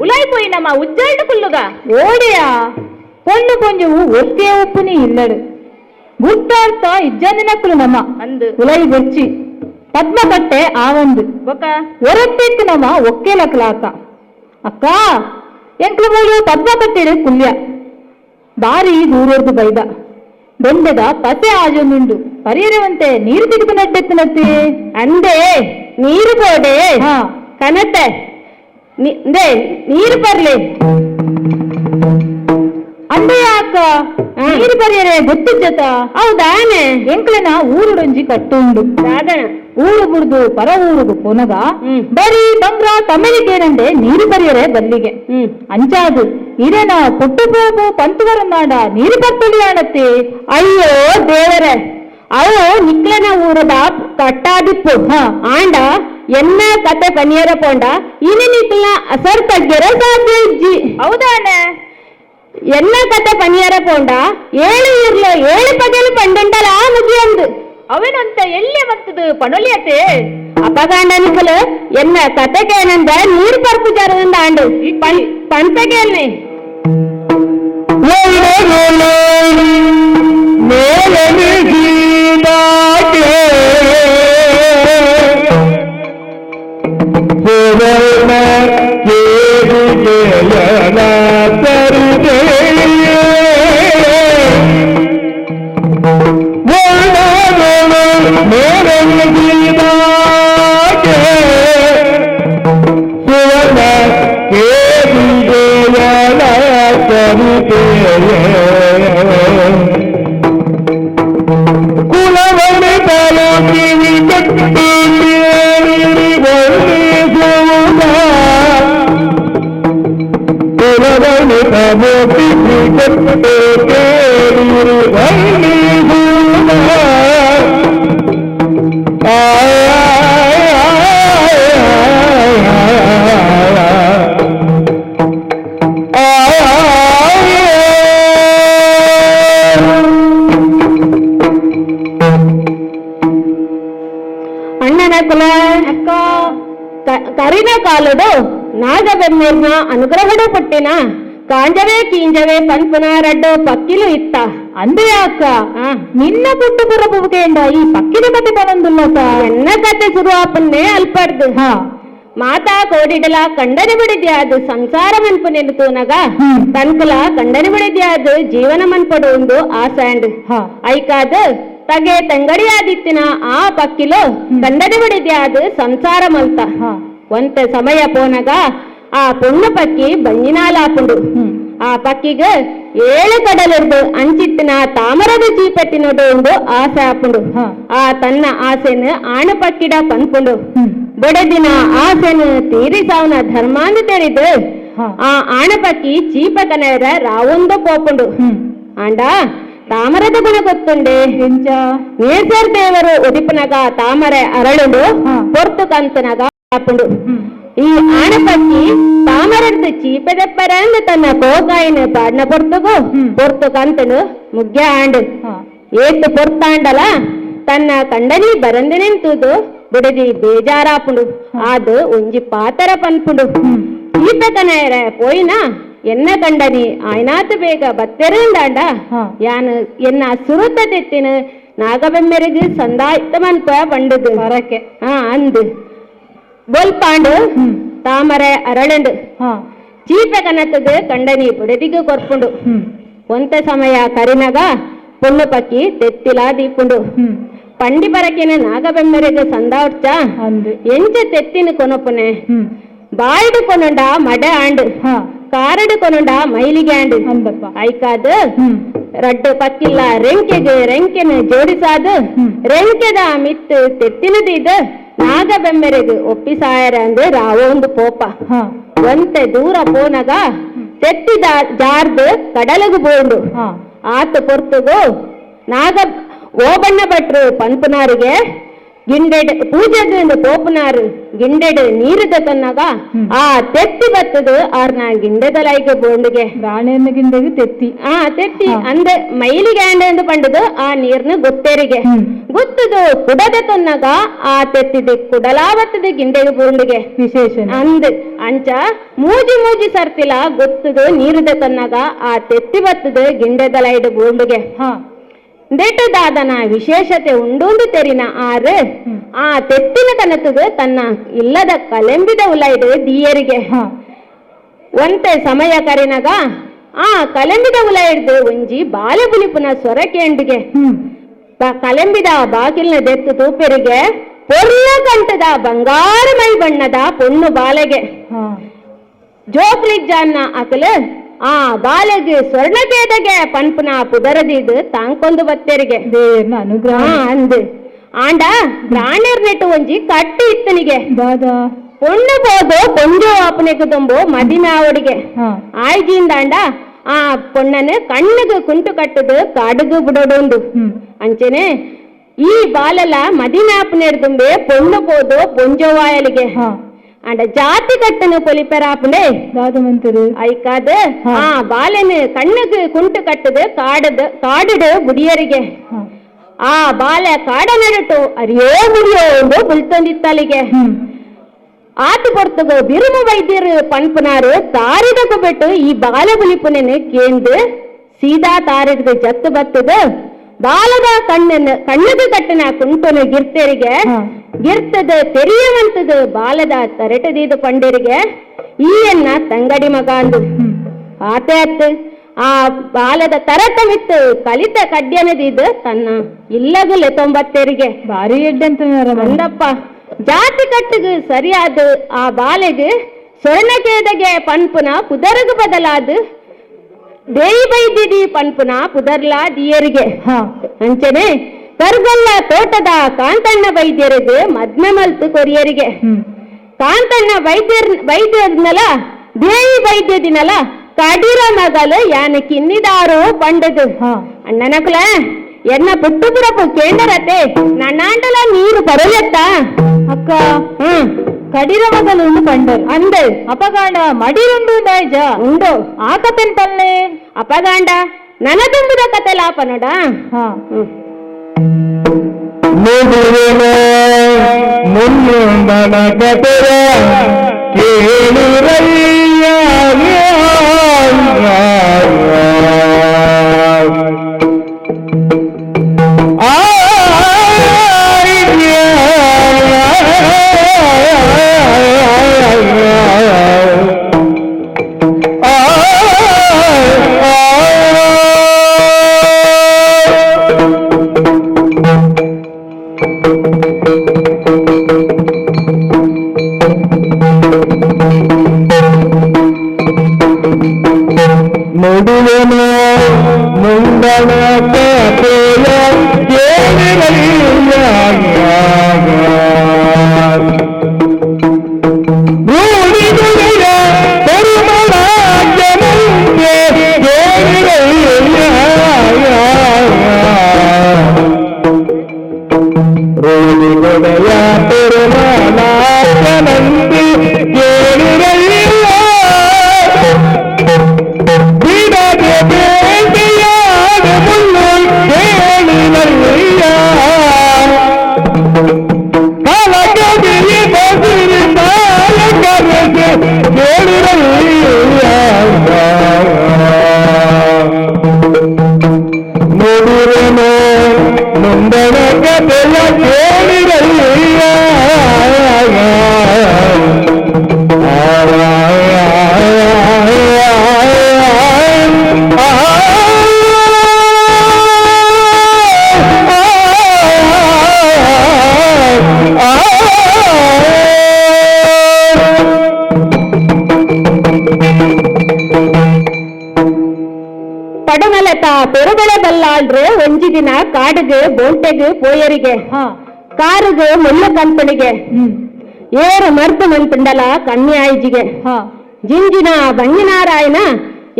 ಉಲೈ ಪೋಯಿ ನಮ್ಮ ಉಜ್ಜಲ್ಡು ಕುಲ್ಲುಗ ಓಡಿಯ ಪೊಣ್ಣು ಪೊಂಜವು ಒತ್ತೇ ಉಪ್ಪುನಿ ಇಲ್ಲಡು ಗುರ್ತಾರ್ಥ ಇಜ್ಜಂದಿನಕ್ಕಲು ನಮ್ಮ ಅಂದು ಉಲೈ ಬೊಚ್ಚಿ ಪದ್ಮಕಟ್ಟೆ ಆವಂದು ಬೊಕ ಒರಟ್ಟಿತ್ತು ನಮ್ಮ ಒಕ್ಕೇಲಕ್ಲಾತ ಅಕ್ಕ ಎಂಕ್ಲು ಮೂಲು ಪದ್ಮಕಟ್ಟೆಡು ಕುಲ್ಯ ಬಾರಿ ದೂರರ್ದು ಬೈದ ಬೆಂದದ ಪಸೆ ಆಜೊಂದುಂಡು ಪರಿಯರವಂತೆ ನೀರು ತೆಗೆದು ನಡ್ಡೆತ್ತಿನತ್ತೆ ಅಂದೆ ನೀರು ಬೋಡೆ ಹಾ ಕನತೆ ನೀರು ಬರ್ಲಿ ಅಂದೆಯ ಅಕ್ಕ ನೀರು ಪರಿಯರೆ ಗೊತ್ತಿಜ್ಜತ ಹೌದಾನೆ ಎಂಕ್ಲೆನ ಊರುಡೊಂಜಿ ಕಟ್ಟುಂಡು ದಾದನ ಊರು ಬುಡ್ದು ಪರ ಊರುಗು ಪೋನಗ ಬರೀ ಬಂಗ್ರ ತಮಿಳಿಗೇನಂದೆ ನೀರು ಪರಿಯರೆ ಬಲ್ಲಿಗೆ ಅಂಚಾದು ಇರೇನ ಪುಟ್ಟು ಪೋಪು ಪಂತುವರನ್ನಾಡ ನೀರು ಬರ್ತಲಿಯಾಣತ್ತೆ ಅಯ್ಯೋ ದೇವರೇ ಅವು ನಿಕ್ಲನ ಊರದ ಕಟ್ಟಾದಿಪ್ಪು ಆಂಡ ಎನ್ನ ಕತೆ ಪನಿಯರ ಪೋಂಡ ಇನಿ ನಿಕ್ಲನ ಅಸರ್ ತಗ್ಗೆರ ಸಾಧ್ಯ ಇಜ್ಜಿ ಹೌದಾನೆ ಎನ್ನ ಕತೆ ಪನಿಯರ ಪೋಂಡ ಏಳು ಇರ್ಲು ಏಳು ಪಗಲು ಪಂಡುಂಡಲ ಮುಗಿಯಂದು ಅವೇನಂತ ಎಲ್ಲಿ ಬರ್ತದ ಪಣೊಲಿಯತೆ ಅಪಗಾಂಡ ನಿಕ್ಕಲು ಎನ್ನ ಕತೆಗೇನಂದ ನೀರು ಪರ್ಪು ಜರದಿಂದ ಆಂಡು ಪಂತಗೇನೆ ಕಾಲಡು ನಾಗಬೆಮ್ಮೆರ್ನ ಅನುಗ್ರಹಡು ಪುಟ್ಟಿನ ಕಾಂಜವೇ ಕೀಂಜವೇ ಪನ್ಪುನ ರಡ್ಡು ಪಕ್ಕಿಲು ಇತ್ತ. ಅಂದೇ ಅಕ್ಕ, ನಿನ್ನ ಪುಟ್ಟು ಪುರಪುಗೆಂಡ ಈ ಪಕ್ಕಿದ ಕತೆ ಪನೊಂದುಲ್ಲಕ. ಎನ್ನ ಕತೆ ಶುರುವಾಪನ್ನೇ ಅಲ್ಪಡ್ದು. ಮಾತಾ ಕೋಡಿಡಲ ಕಂಡನೆ ಬಿಡಿದ್ಯಾದು ಸಂಸಾರ ಮನ್ಪು ತೂನಗ ತನ್ಕುಲ ಕಂಡನೆ ಬಿಡಿದ್ಯಾದು ಜೀವನ ಮನ್ಪಡು ಒಂದು ಆಸಂಡ್. ಐಕಾದ ತಗೆ ತಂಗಡಿಯಾದಿತ್ತಿನ ಆ ಪಕ್ಕಿಲು ಕಂಡನೆ ಬಿಡಿದ್ಯಾದು ಸಂಸಾರ ಮಲ್ತ. ಒಂತೆ ಸಮಯ ಪೋನಗ ಆ ಪೊಣ್ಣು ಪಕ್ಕಿ ಬಂಜಿನಾಲಾಪುಂಡು. ಆ ಪಕ್ಕಿಗೆ 7 ಕಡಲಿರ್ದು ಅಂಚಿತ್ತಿನ ತಾಮರದ ಚೀಪೆತ್ತಿನೊಡು ಒಂದು ಆಸೆ ಆಪುಂಡು. ಆ ತನ್ನ ಆಸೆನ ಆಣು ಪಕ್ಕಿಡ ಪನ್ಪುಂಡು. ಬೊಡೆದಿನ ಆಸೆನು ತೀರಿಸಾವನ ಧರ್ಮಾಂದು ತೆರಿದು ಆ ಆಣಪಕ್ಕಿ ಚೀಪ ಕನರ ರಾವೊಂದು ಪೋಪುಂಡು. ಆಂಡ ತಾಮರದ ಗುಣ ಗೊತ್ತುಂಡೆ. ನೇಸರ್ ದೇವರು ಉದಿಪನಗ ತಾಮರೆ ಅರಳುಂಡು, ಪೊರ್ತು ಕಂತನಗ ಆಪುಂಡು. ಈ ಆಣಪಕ್ಕಿ ತಾಮರದ್ದು ಚೀಪೆದಪ್ಪರಂದು ತನ್ನ ಕೋಕಾಯಿನ ಪಾಡ್ನ ಪೊರ್ತುಗು ಪೊರ್ತು ಕಂತನು ಮುಗ್ಯ ಆಂಡು. ಏತು ಪೊರ್ತಾಂಡಲ ತನ್ನ ಕಂಡನಿ ಬರಂದಿನೆಂತುದು ಬಿಡದಿ ಬೇಜಾರಾಪುಂಡು. ಅದು ಒಂಜಿ ಪಾತರ ಪನ್ಪುಂಡು. ಚೀಪೆಕನೇರ ಪೋಯಿನ ಎನ್ನ ಕಂಡನಿ ಆಯ್ನಾತು ಬೇಗ ಬತ್ತೆರಂದಾಂಡ ಯಾನು ಎನ್ನ ಸುರುತ ತೆತ್ತಿನ ನಾಗಬೆಮ್ಮೆರಿಗೆ ಸಂದಾಯ್ತ ಮನ್ಪ ಪಂಡುದು. ಅಂದು ಬೊಲ್ಪಾಂಡು ತಾಮರೆ ಅರಳಂಡು ಚೀಪೆ ಕನತದು ಕಂಡನಿ ಬುಡದಿಗೆ ಕೊರ್ಪುಂಡು. ಒಂತ ಸಮಯ ಕರಿನಗ ಪೊಣ್ಣು ಪಕ್ಕಿ ತೆತ್ತಿಲಾ ದೀಪುಂಡು. ಪಂಡಿ ಪರಕಿನ ನಾಗಬೆಮ್ಮೆರಿಗೆ ಸಂದಾವ್ಚ ಎಂಚ ತೆತ್ತಿನ ಕೊನಪುನೆ ಬಾಯಿಡು ಕೊನುಂಡ ಮಡೆ ಆಂಡು, ಕಾರಡು ಕೊನುಂಡ ಮೈಲಿಗೆ ಆಂಡು. ಐಕಾದ ರಡ್ಡು ಪಕ್ಕಿಲ್ಲ ರೆಂಕೆಗೆ ರೆಂಕೆನ ಜೋಡಿಸಾದು ರೆಂಕೆದ ಮಿತ್ತು ತೆತ್ತಿನದಿದ್ದು ನಾಗಬೆಮ್ಮೆರೆಗ್ ಒಪ್ಪಿಸಾಯರ ಅಂದು ರಾವೊಂದು ಪೋಪ. ಒಂತೆ ದೂರ ಪೋನಗ ತೆತ್ತಿದ ಜಾರ್ದು ಕಡಲಗು ಬೋಂಡು. ಆತ ಪೊರ್ತುಗು ನಾಗ ಓಬಣ್ಣ ಭಟ್ರು ಪನ್ಪುನಾರಿಗೆ ಗಿಂಡೆಡ್ ಪೂಜೆಗೆ ಪೋಪುನಾರು ಗಿಂಡೆಡ್ ನೀರುದ ತನ್ನಗ ಆ ತೆತ್ತಿ ಬತ್ತದು ಆರ್ನ ಗಿಂಡೆದಲೈಗೆ ಬೋಂಡಿಗೆ. ರಾಣೆಯನ್ನ ಗಿಂಡೆಗೆ ತೆತ್ತಿ. ಆ ತೆತ್ತಿ ಅಂದ ಮೈಲಿಗೆ ಎಂದು ಪಂಡದು ಆ ನೀರ್ನ ಗೊತ್ತೇರಿಗೆ ಗೊತ್ತದು ಕುಡದ ತನ್ನಗ ಆ ತೆತ್ತಿದ ಕುಡಲಾ ಬತ್ತದು ಗಿಂಡೆಗೆ ಬೋಂಡಿಗೆ. ವಿಶೇಷ ಅಂದ್ ಅಂಚ ಮೂಜಿ ಮೂಜಿ ಸರ್ತಿಲ ಗೊತ್ತದು ನೀರುದ ತನ್ನಗ ಆ ತೆತ್ತಿ ಬತ್ತದು ಗಿಂಡೆದಲೈಡ್ ಬೋಂಡಿಗೆ. ದಾದನ ವಿಶೇಷತೆ ಉಂಡೊಂದು ತೆರಿನ ಆರು ಆ ತೆತ್ತಿನ ಕನತದು ತನ್ನ ಇಲ್ಲದ ಕಲೆಂಬಿದ ಉಲೈಡು ದಿಯರಿಗೆ. ಒಂತೆ ಸಮಯ ಕರಿನಗ ಆ ಕಲೆಂಬಿದ ಉಲೈಡ್ದು ಒಂಜಿ ಬಾಲೆ ಬುಲಿಪುನ ಸ್ವರ ಕೇಂಡಿಗೆ. ಕಲೆಂಬಿದ ಬಾಗಿಲ್ನ ದೆತ್ತು ತೂಪೆರಿಗೆ ಪೊರ್ಲ ಕಂಠದ ಬಂಗಾರ ಮೈ ಬಣ್ಣದ ಪೊಣ್ಣು ಬಾಲೆಗೆ. ಜೋಕ್ಲಿಜ್ಜಾನ್ನ ಅಕಲ ಆ ಬಾಲೆಗೆ ಸ್ವರ್ಣಕೇದಗೆ ಪನ್ಪುನ ಪುದರದಿದು ತಾಂಕೊಂದು ಬತ್ತೆರಿಗೆ ಅನುಗ್ರಹ ಅಂದು. ಆಂಡ ಬ್ರಾಣರ್ ನೆಟ್ಟು ಒಂಜಿ ಕಟ್ಟಿ ಇತ್ತನಿಗೆ. ಪೊಣ್ಣು ಬೋದು ಪೊಂಜೋ ಆಪನೆಗೆ ತುಂಬು ಮದಿಮೆ ಅವಡಿಗೆ ಆಯ್ಜಿಂದಾಂಡ ಆ ಪೊಣ್ಣನ ಕಣ್ಣಿಗೆ ಕುಂಟು ಕಟ್ಟದು ಕಾಡುಗು ಬಿಡೋಡೊಂದು. ಅಂಚೆನೆ ಈ ಬಾಲಲ ಮದಿಮೆ ಆಪನೆರ್ ತುಂಬೆ ಪೊಣ್ಣು ಬೋದು ಪೊಂಜೋವಾಯಲಿಗೆ. ಅಂಡ ಜಾತಿ ಕಟ್ಟನು ಪೊಲಿಪೆರಾಪುಂಡೆ ಐಕಾದ ಆ ಬಾಲನು ಕಣ್ಣಿಗೆ ಕುಂಟು ಕಟ್ಟದು ಕಾಡದು ಕಾಡಿಡು ಬುಡಿಯರಿಗೆ. ಆ ಬಾಲ ಕಾಡ ನಡುಟು ಅರಿಯೋ ಮುಡಿಯೋ ಒಂದು ಬುಲ್ತೊಂದಿತ್ತಲಿಗೆ. ಆತು ಪೊರ್ತುಗು ಬಿರುಮು ವೈದ್ಯರು ಪನ್ಪುನಾರು ತಾರಿದಕು ಬಿಟ್ಟು ಈ ಬಾಲ ಬುಲಿಪುನೆನು ಕೇಂದು ಸೀದಾ ತಾರಿದ ಜತ್ತು ಬತ್ತದು ಬಾಲದ ಕಣ್ಣನ್ನು ಕಣ್ಣದು ಕಟ್ಟನ ಕುಂಟುನು ಗಿರ್ತೇರಿಗೆ ಗಿರ್ತದ ತೆರಿಯವಂತದು ಬಾಲದ ತರಟದೀದು ಪಂಡರಿಗೆ ಈಯನ್ನ ತಂಗಡಿ ಮಗ ಅಂದು. ಆತೆ ಅತ್ತು ಆ ಬಾಲದ ತರಟ ಮಿತ್ತು ಕಲಿತ ಕಡ್ಯನದಿದ್ದು ತನ್ನ ಇಲ್ಲಗುಲೆ ತೊಂಬತ್ತೇರಿಗೆ. ಭಾರಿ ಎಡ್ಡೆ ಅಂದಪ್ಪ. ಜಾತಿ ಕಟ್ಟಿಗೆ ಸರಿಯಾದ ಆ ಬಾಲೆಗೆ ಸ್ವರ್ಣಕೇದಗೆ ಪನ್ಪುನ ಪುದರಗು ಬದಲಾದ ದೇಯಿ ಬೈದಿದಿ ಪನ್ಪುನ ಪುದರ್ಲಾ ದಿಯರಿಗೆ. ಅಂಚನೆ ಕರ್ಗಲ್ಲ ತೋಟದ ಕಾಂತಣ್ಣ ವೈದ್ಯರಿಗೆ ಮದ್ಮೆ ಮಲ್ತು ಕೊರಿಯರಿಗೆ. ಕಾಂತಣ್ಣ ವೈದ್ಯರ್ನಲ ದೇಯಿ ವೈದ್ಯದಿನಲ ಕಡಿರ ಮಗಲು ಯಾನ ಕಿನ್ನಿದಾರು ಪಂಡದು. ಅಣ್ಣನಕುಲ ಎನ್ನ ಪುಟ್ಟು ಪುರಪು ಕೇಂದ್ರತೆ ನನ್ನಾಂಡಲ ನೀರು ಬರಲೆತ್ತ ಅಕ್ಕ. ಕಡಿರ ಮಗಲು ಪಂಡರು ಅಂದು ಅಪಗಾಂಡ ಮಡಿರುಂಡು ನೈಜ ಉಂಡು ಆ ಕತೆನ್ ಪಲ್ಲೆ ಅಪಗಾಂಡ ನನ ತುಂಬುದ ಕತೆ ಲಾಪ ನೋಡ. ಮುಗಿನ ಮುಲ್ಲುಂದನ ಕತೆಯ ಕೇಳಿರಯ್ಯ. ನುಡಿಯನ ಮುಂದಣ ಕಥೆಯ ಕೇಳಿರಯ್ಯ. ನುಡಿನುಡಿಯ ಪರಮರಾಜನಂತೆ ಕೇಳಿರಯ್ಯ. ರೋಡಿಗೊಡೆಯ ಪರಮರಾಜನಂತೆ ಕೇಳಿರಯ್ಯ. ಬಿಡದೆ ಬೇಟೆಯಾದ ಮುಳ್ಳು ಕೇಳಿರಯ್ಯ. ಕಾಲಕಬಿಲಿ ಬಸಿರಿ ಕರೆದು ಕೇಳಿರಯ್ಯ. ನುಡಿರೆನೋ ಮುಂದಣ ಕಥೆಯ ಕೇಳಿರಯ್ಯ. ಪಡಮಲತ ಪೆರುಬಳೆ ಬಲ್ಲಾಳ್ರು ಒಂಜಿ ದಿನ ಕಾಡಿಗೆ ಬೋಂಟೆಗೆ ಪೋಯರಿಗೆ ಕಾರುಗೆ ಮುಳ್ಳು ಕಂಪನಿಗೆ ಏರು ಮರ್ದು ಮನ್ಪಿಂಡಲ ಕಮ್ಮಿ ಆಯ್ಜಿಗೆ ಜಿಂಜಿನ ಬಂಗಿನಾರಾಯಣ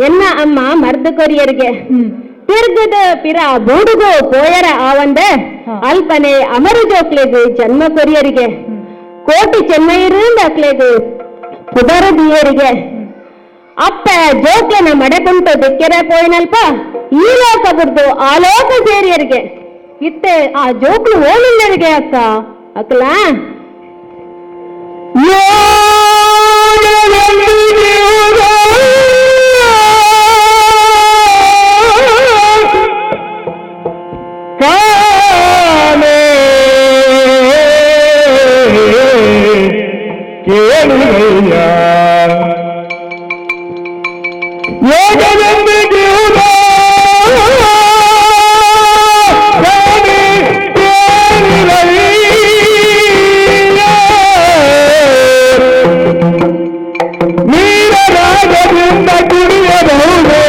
ಎನ್ನ ಅಮ್ಮ ಮರ್ದು ಕೊರಿಯರಿಗೆ ತಿರ್ಗದ ಪಿರ ಬೂಡುಗು ಪೋಯರ ಆವಂದೆ ಅಲ್ಪನೆ ಅಮರು ಜೋಕ್ಲೆಗು ಜನ್ಮ ಕೊರಿಯರಿಗೆ ಕೋಟಿ ಚೆನ್ನೈರಿಂದ ಅಕ್ಲೆಗು ಪುದರ ದಿಯರಿಗೆ ಅಪ್ಪ ಜೋಕ್ಲೆನ ಮಡೆಕುಂಟು ದಿಕ್ಕೆರೆ ಪೋಯಿನಲ್ಪ ಈ ಲೋಕ ಬುಡ್ದು ಆ ಲೋಕ ಸೇರಿಯರಿಗೆ. ಇತ್ತೆ ಆ ಜೋಕ್ಲು ಓಲಿಲ್ಲರಿಗೆ ಅಕ್ಕ. ಅಕ್ಲ ಕಾಲೇ ಕೇಳಿರಯ್ಯ. ಯೋಗದೊಂದಿಗೆ ನೀರರಾಗದಿಂದ ಕುಡಿಯಬಹುದು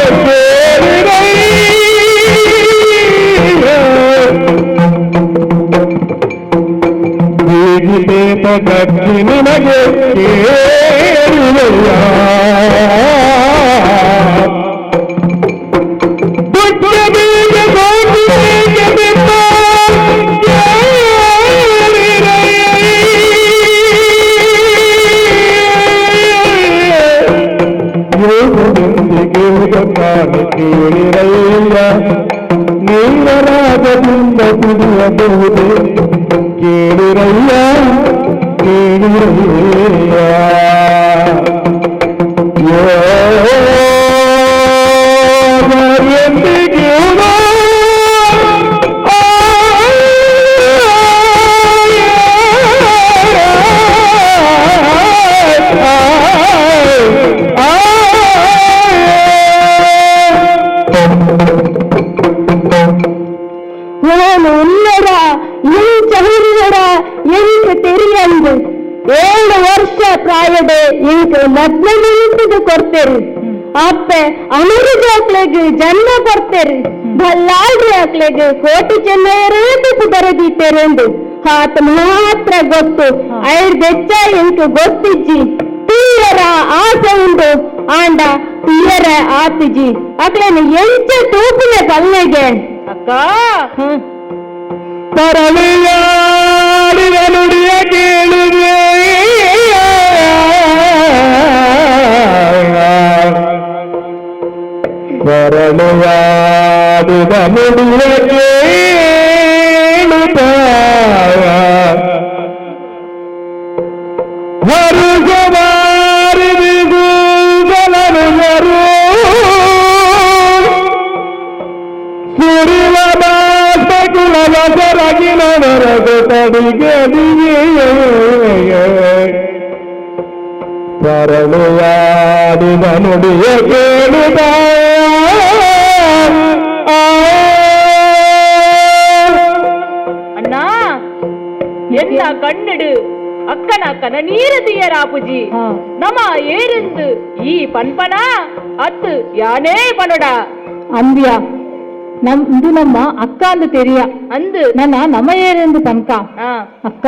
ಕೇಳಿರಯ್ಯ. ಬೀಗಿತೇತ ಗಟ್ಟಿ ನಿನಗೆ ಕೇಳಿರಯ್ಯ. ದುಡ್ಡ ಬೀಜ ಗೋಟಿ ಬೀಜ ಬಿತ್ತ ಕೇಳಿರಯ್ಯ. ಯೋಗದೊಂದಿಗೆ ಕಾಲ ಕೇಳಿರಯ್ಯ. ನೀರರಾಗದಿಂದ ಕುಡಿಯಬಹುದು ಕೇಳಿರಯ್ಯ ಕೇಳಿರಯ್ಯ. ಯೋಗದೊಂದಿಗೆ ಓನು ಉಲ್ಲಡ ಇಂಚ ಹುಲ್ಲಡ ಎಂಕ್ ತೆರಿಯಂದು 7 ವರ್ಷ ಪ್ರಾಯದ ಇಂಕ್ ಮದ್ನ ನಿಂತದು ಕೊಡ್ತೇರಿ. ಅಪ್ಪೆ ಅಮರು ಜೋಕ್ಲೆಗ್ ಜನ್ಮ ಕೊಡ್ತೇರಿ. ಬಲ್ಲಾಳ್ರಿ ಅಕ್ಲೆಗ್ ಕೋಟಿ ಚೆನ್ನೈಯರೇ ಪುದರದೀತೇರೆಂದು ಆತ ಮಾತ್ರ ಗೊತ್ತು. ಐರ್ ಬೆಚ್ಚ ಇಂಕ್ ಗೊತ್ತಿಜ್ಜಿ. ತೀಯರ ಆಸೆ ಉಂಡು ಆಂಡ ತೀಯರ ಆತಿಜಿ. ಅಕ್ಲೇನು ಎಂಚ ತೂಪಿನ ಕಲ್ಲೆಗೆ ಅಕ್ಕ. ಪರಳಿಯಾಡಿದ ನುಡಿಯ ಕೇಳಿದೆ. ಪರಳಿಯಾಡಿದ ನುಡಿಯ ಕೇಳುತ್ತ ಹರುಷವಾದ ದಾಸರಾಗಿನವರ ತಡಿಗೆ ತರಳುಯಾಡಿದ ನುಡಿಯ ಕೇಳಿದ ಅಣ್ಣ ಎನ್ನ ಕಣ್ಣಿಡು ಅಕ್ಕನ ಕನ ನೀರ ತೀಯರಾಪುಜಿ ನಮ ಏರೆಂದು ಈ ಪನ್ಪನ ಅತ್ತು ಯಾನೇ ಪನೊಡ ಅಂದ್ಯ ನಮ್ ಇದು ನಮ್ಮ ಅಕ್ಕ ಅಂದು ತೆರಿಯ ಅಂದು ನನ್ನ ನಮ ಏರೆಂದು ಪನ್ಕ ಅಕ್ಕ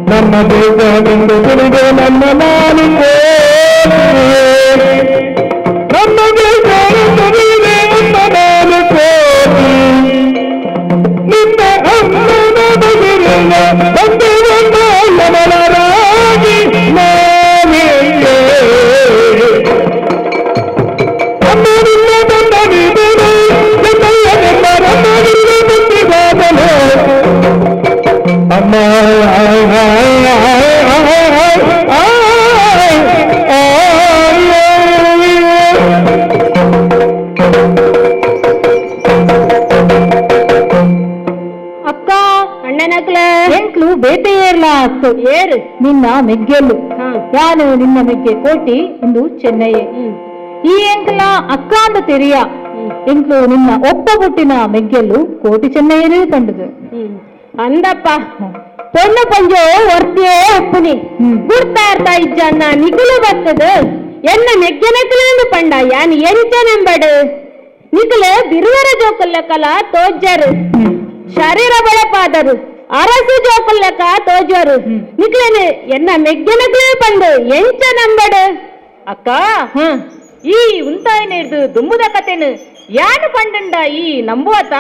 ನಮ್ಮ ದೇಶವೆಂದು ತಿಳಿದು ನಮ್ಮ ನಾನು ನಮ್ಮ ದೇಶವೆಂದು ತಿಳಿದು ನಮ್ಮ ನಾನು ಕೋಟಿ ನಿನ್ನ ಅಮ್ಮನ ಬಗೆರೆಯ ಬಂದು ಮಲರಾಗಿ ನಾವೇ ಅಮ್ಮ ನಿನ್ನ ಬಂದ ಅಮ್ಮ ಅಕ್ಕ ಅಣ್ಣನಕ್ಲ ಎಂಕ್ಲು ಬೇಟೆ ಏರ್ಲ ಅತ್ತು ಏರು ನಿನ್ನ ಮೆಗ್ಗೆಲ್ಲು ಯಾನು ನಿನ್ನ ಮೆಗ್ಗೆ ಕೋಟಿ ಇಂದು ಚೆನ್ನಯ್ಯ ಈ ಎಂಕ್ಲ ಅಕ್ಕ ಅಂದ ತೆರಿಯ ಎಂಕ್ಲು ನಿನ್ನ ಒಪ್ಪ ಪುಟ್ಟಿನ ಮೆಗ್ಗೆಲ್ಲು ಕೋಟಿ ಚೆನ್ನಯ್ಯರೇ ಕಂಡುದು ಅಂದಪ್ಪ ಪೊಣ್ಣು ಪಂಜೋ ಒರ್ತಿಯೇ ಒಪ್ಪುನಿ ಗುರ್ತಾರ್ತಾ ಇಜ್ಜನ್ನ ನಿಗುಲು ಬತ್ತದು ಎನ್ನ ಮೆಗ್ಗೆನಕಲೆಂದು ಪಂಡ ಯಾನ್ ಎಂಚ ನಂಬಡು ನಿಗುಲು ಬಿರುವರ ಜೋಕುಲ್ಲಕಲ ತೋಜ್ಜರು ಶರೀರ ಬಳಪಾದರು ಅರಸು ಜೋಕುಲ್ಲಕ ತೋಜ್ವರು ನಿಕ್ಲೇನು ಎನ್ನ ಮೆಗ್ಗೆನಕಲೇ ಪಂಡು ಎಂಚ ನಂಬಡು ಅಕ್ಕ ಈ ಉಂತಾಯಿನ ಹಿಡ್ದು ದುಂಬುದ ಕತೆನು ಯಾನು ಪಂಡಂಡ ಈ ನಂಬುವತ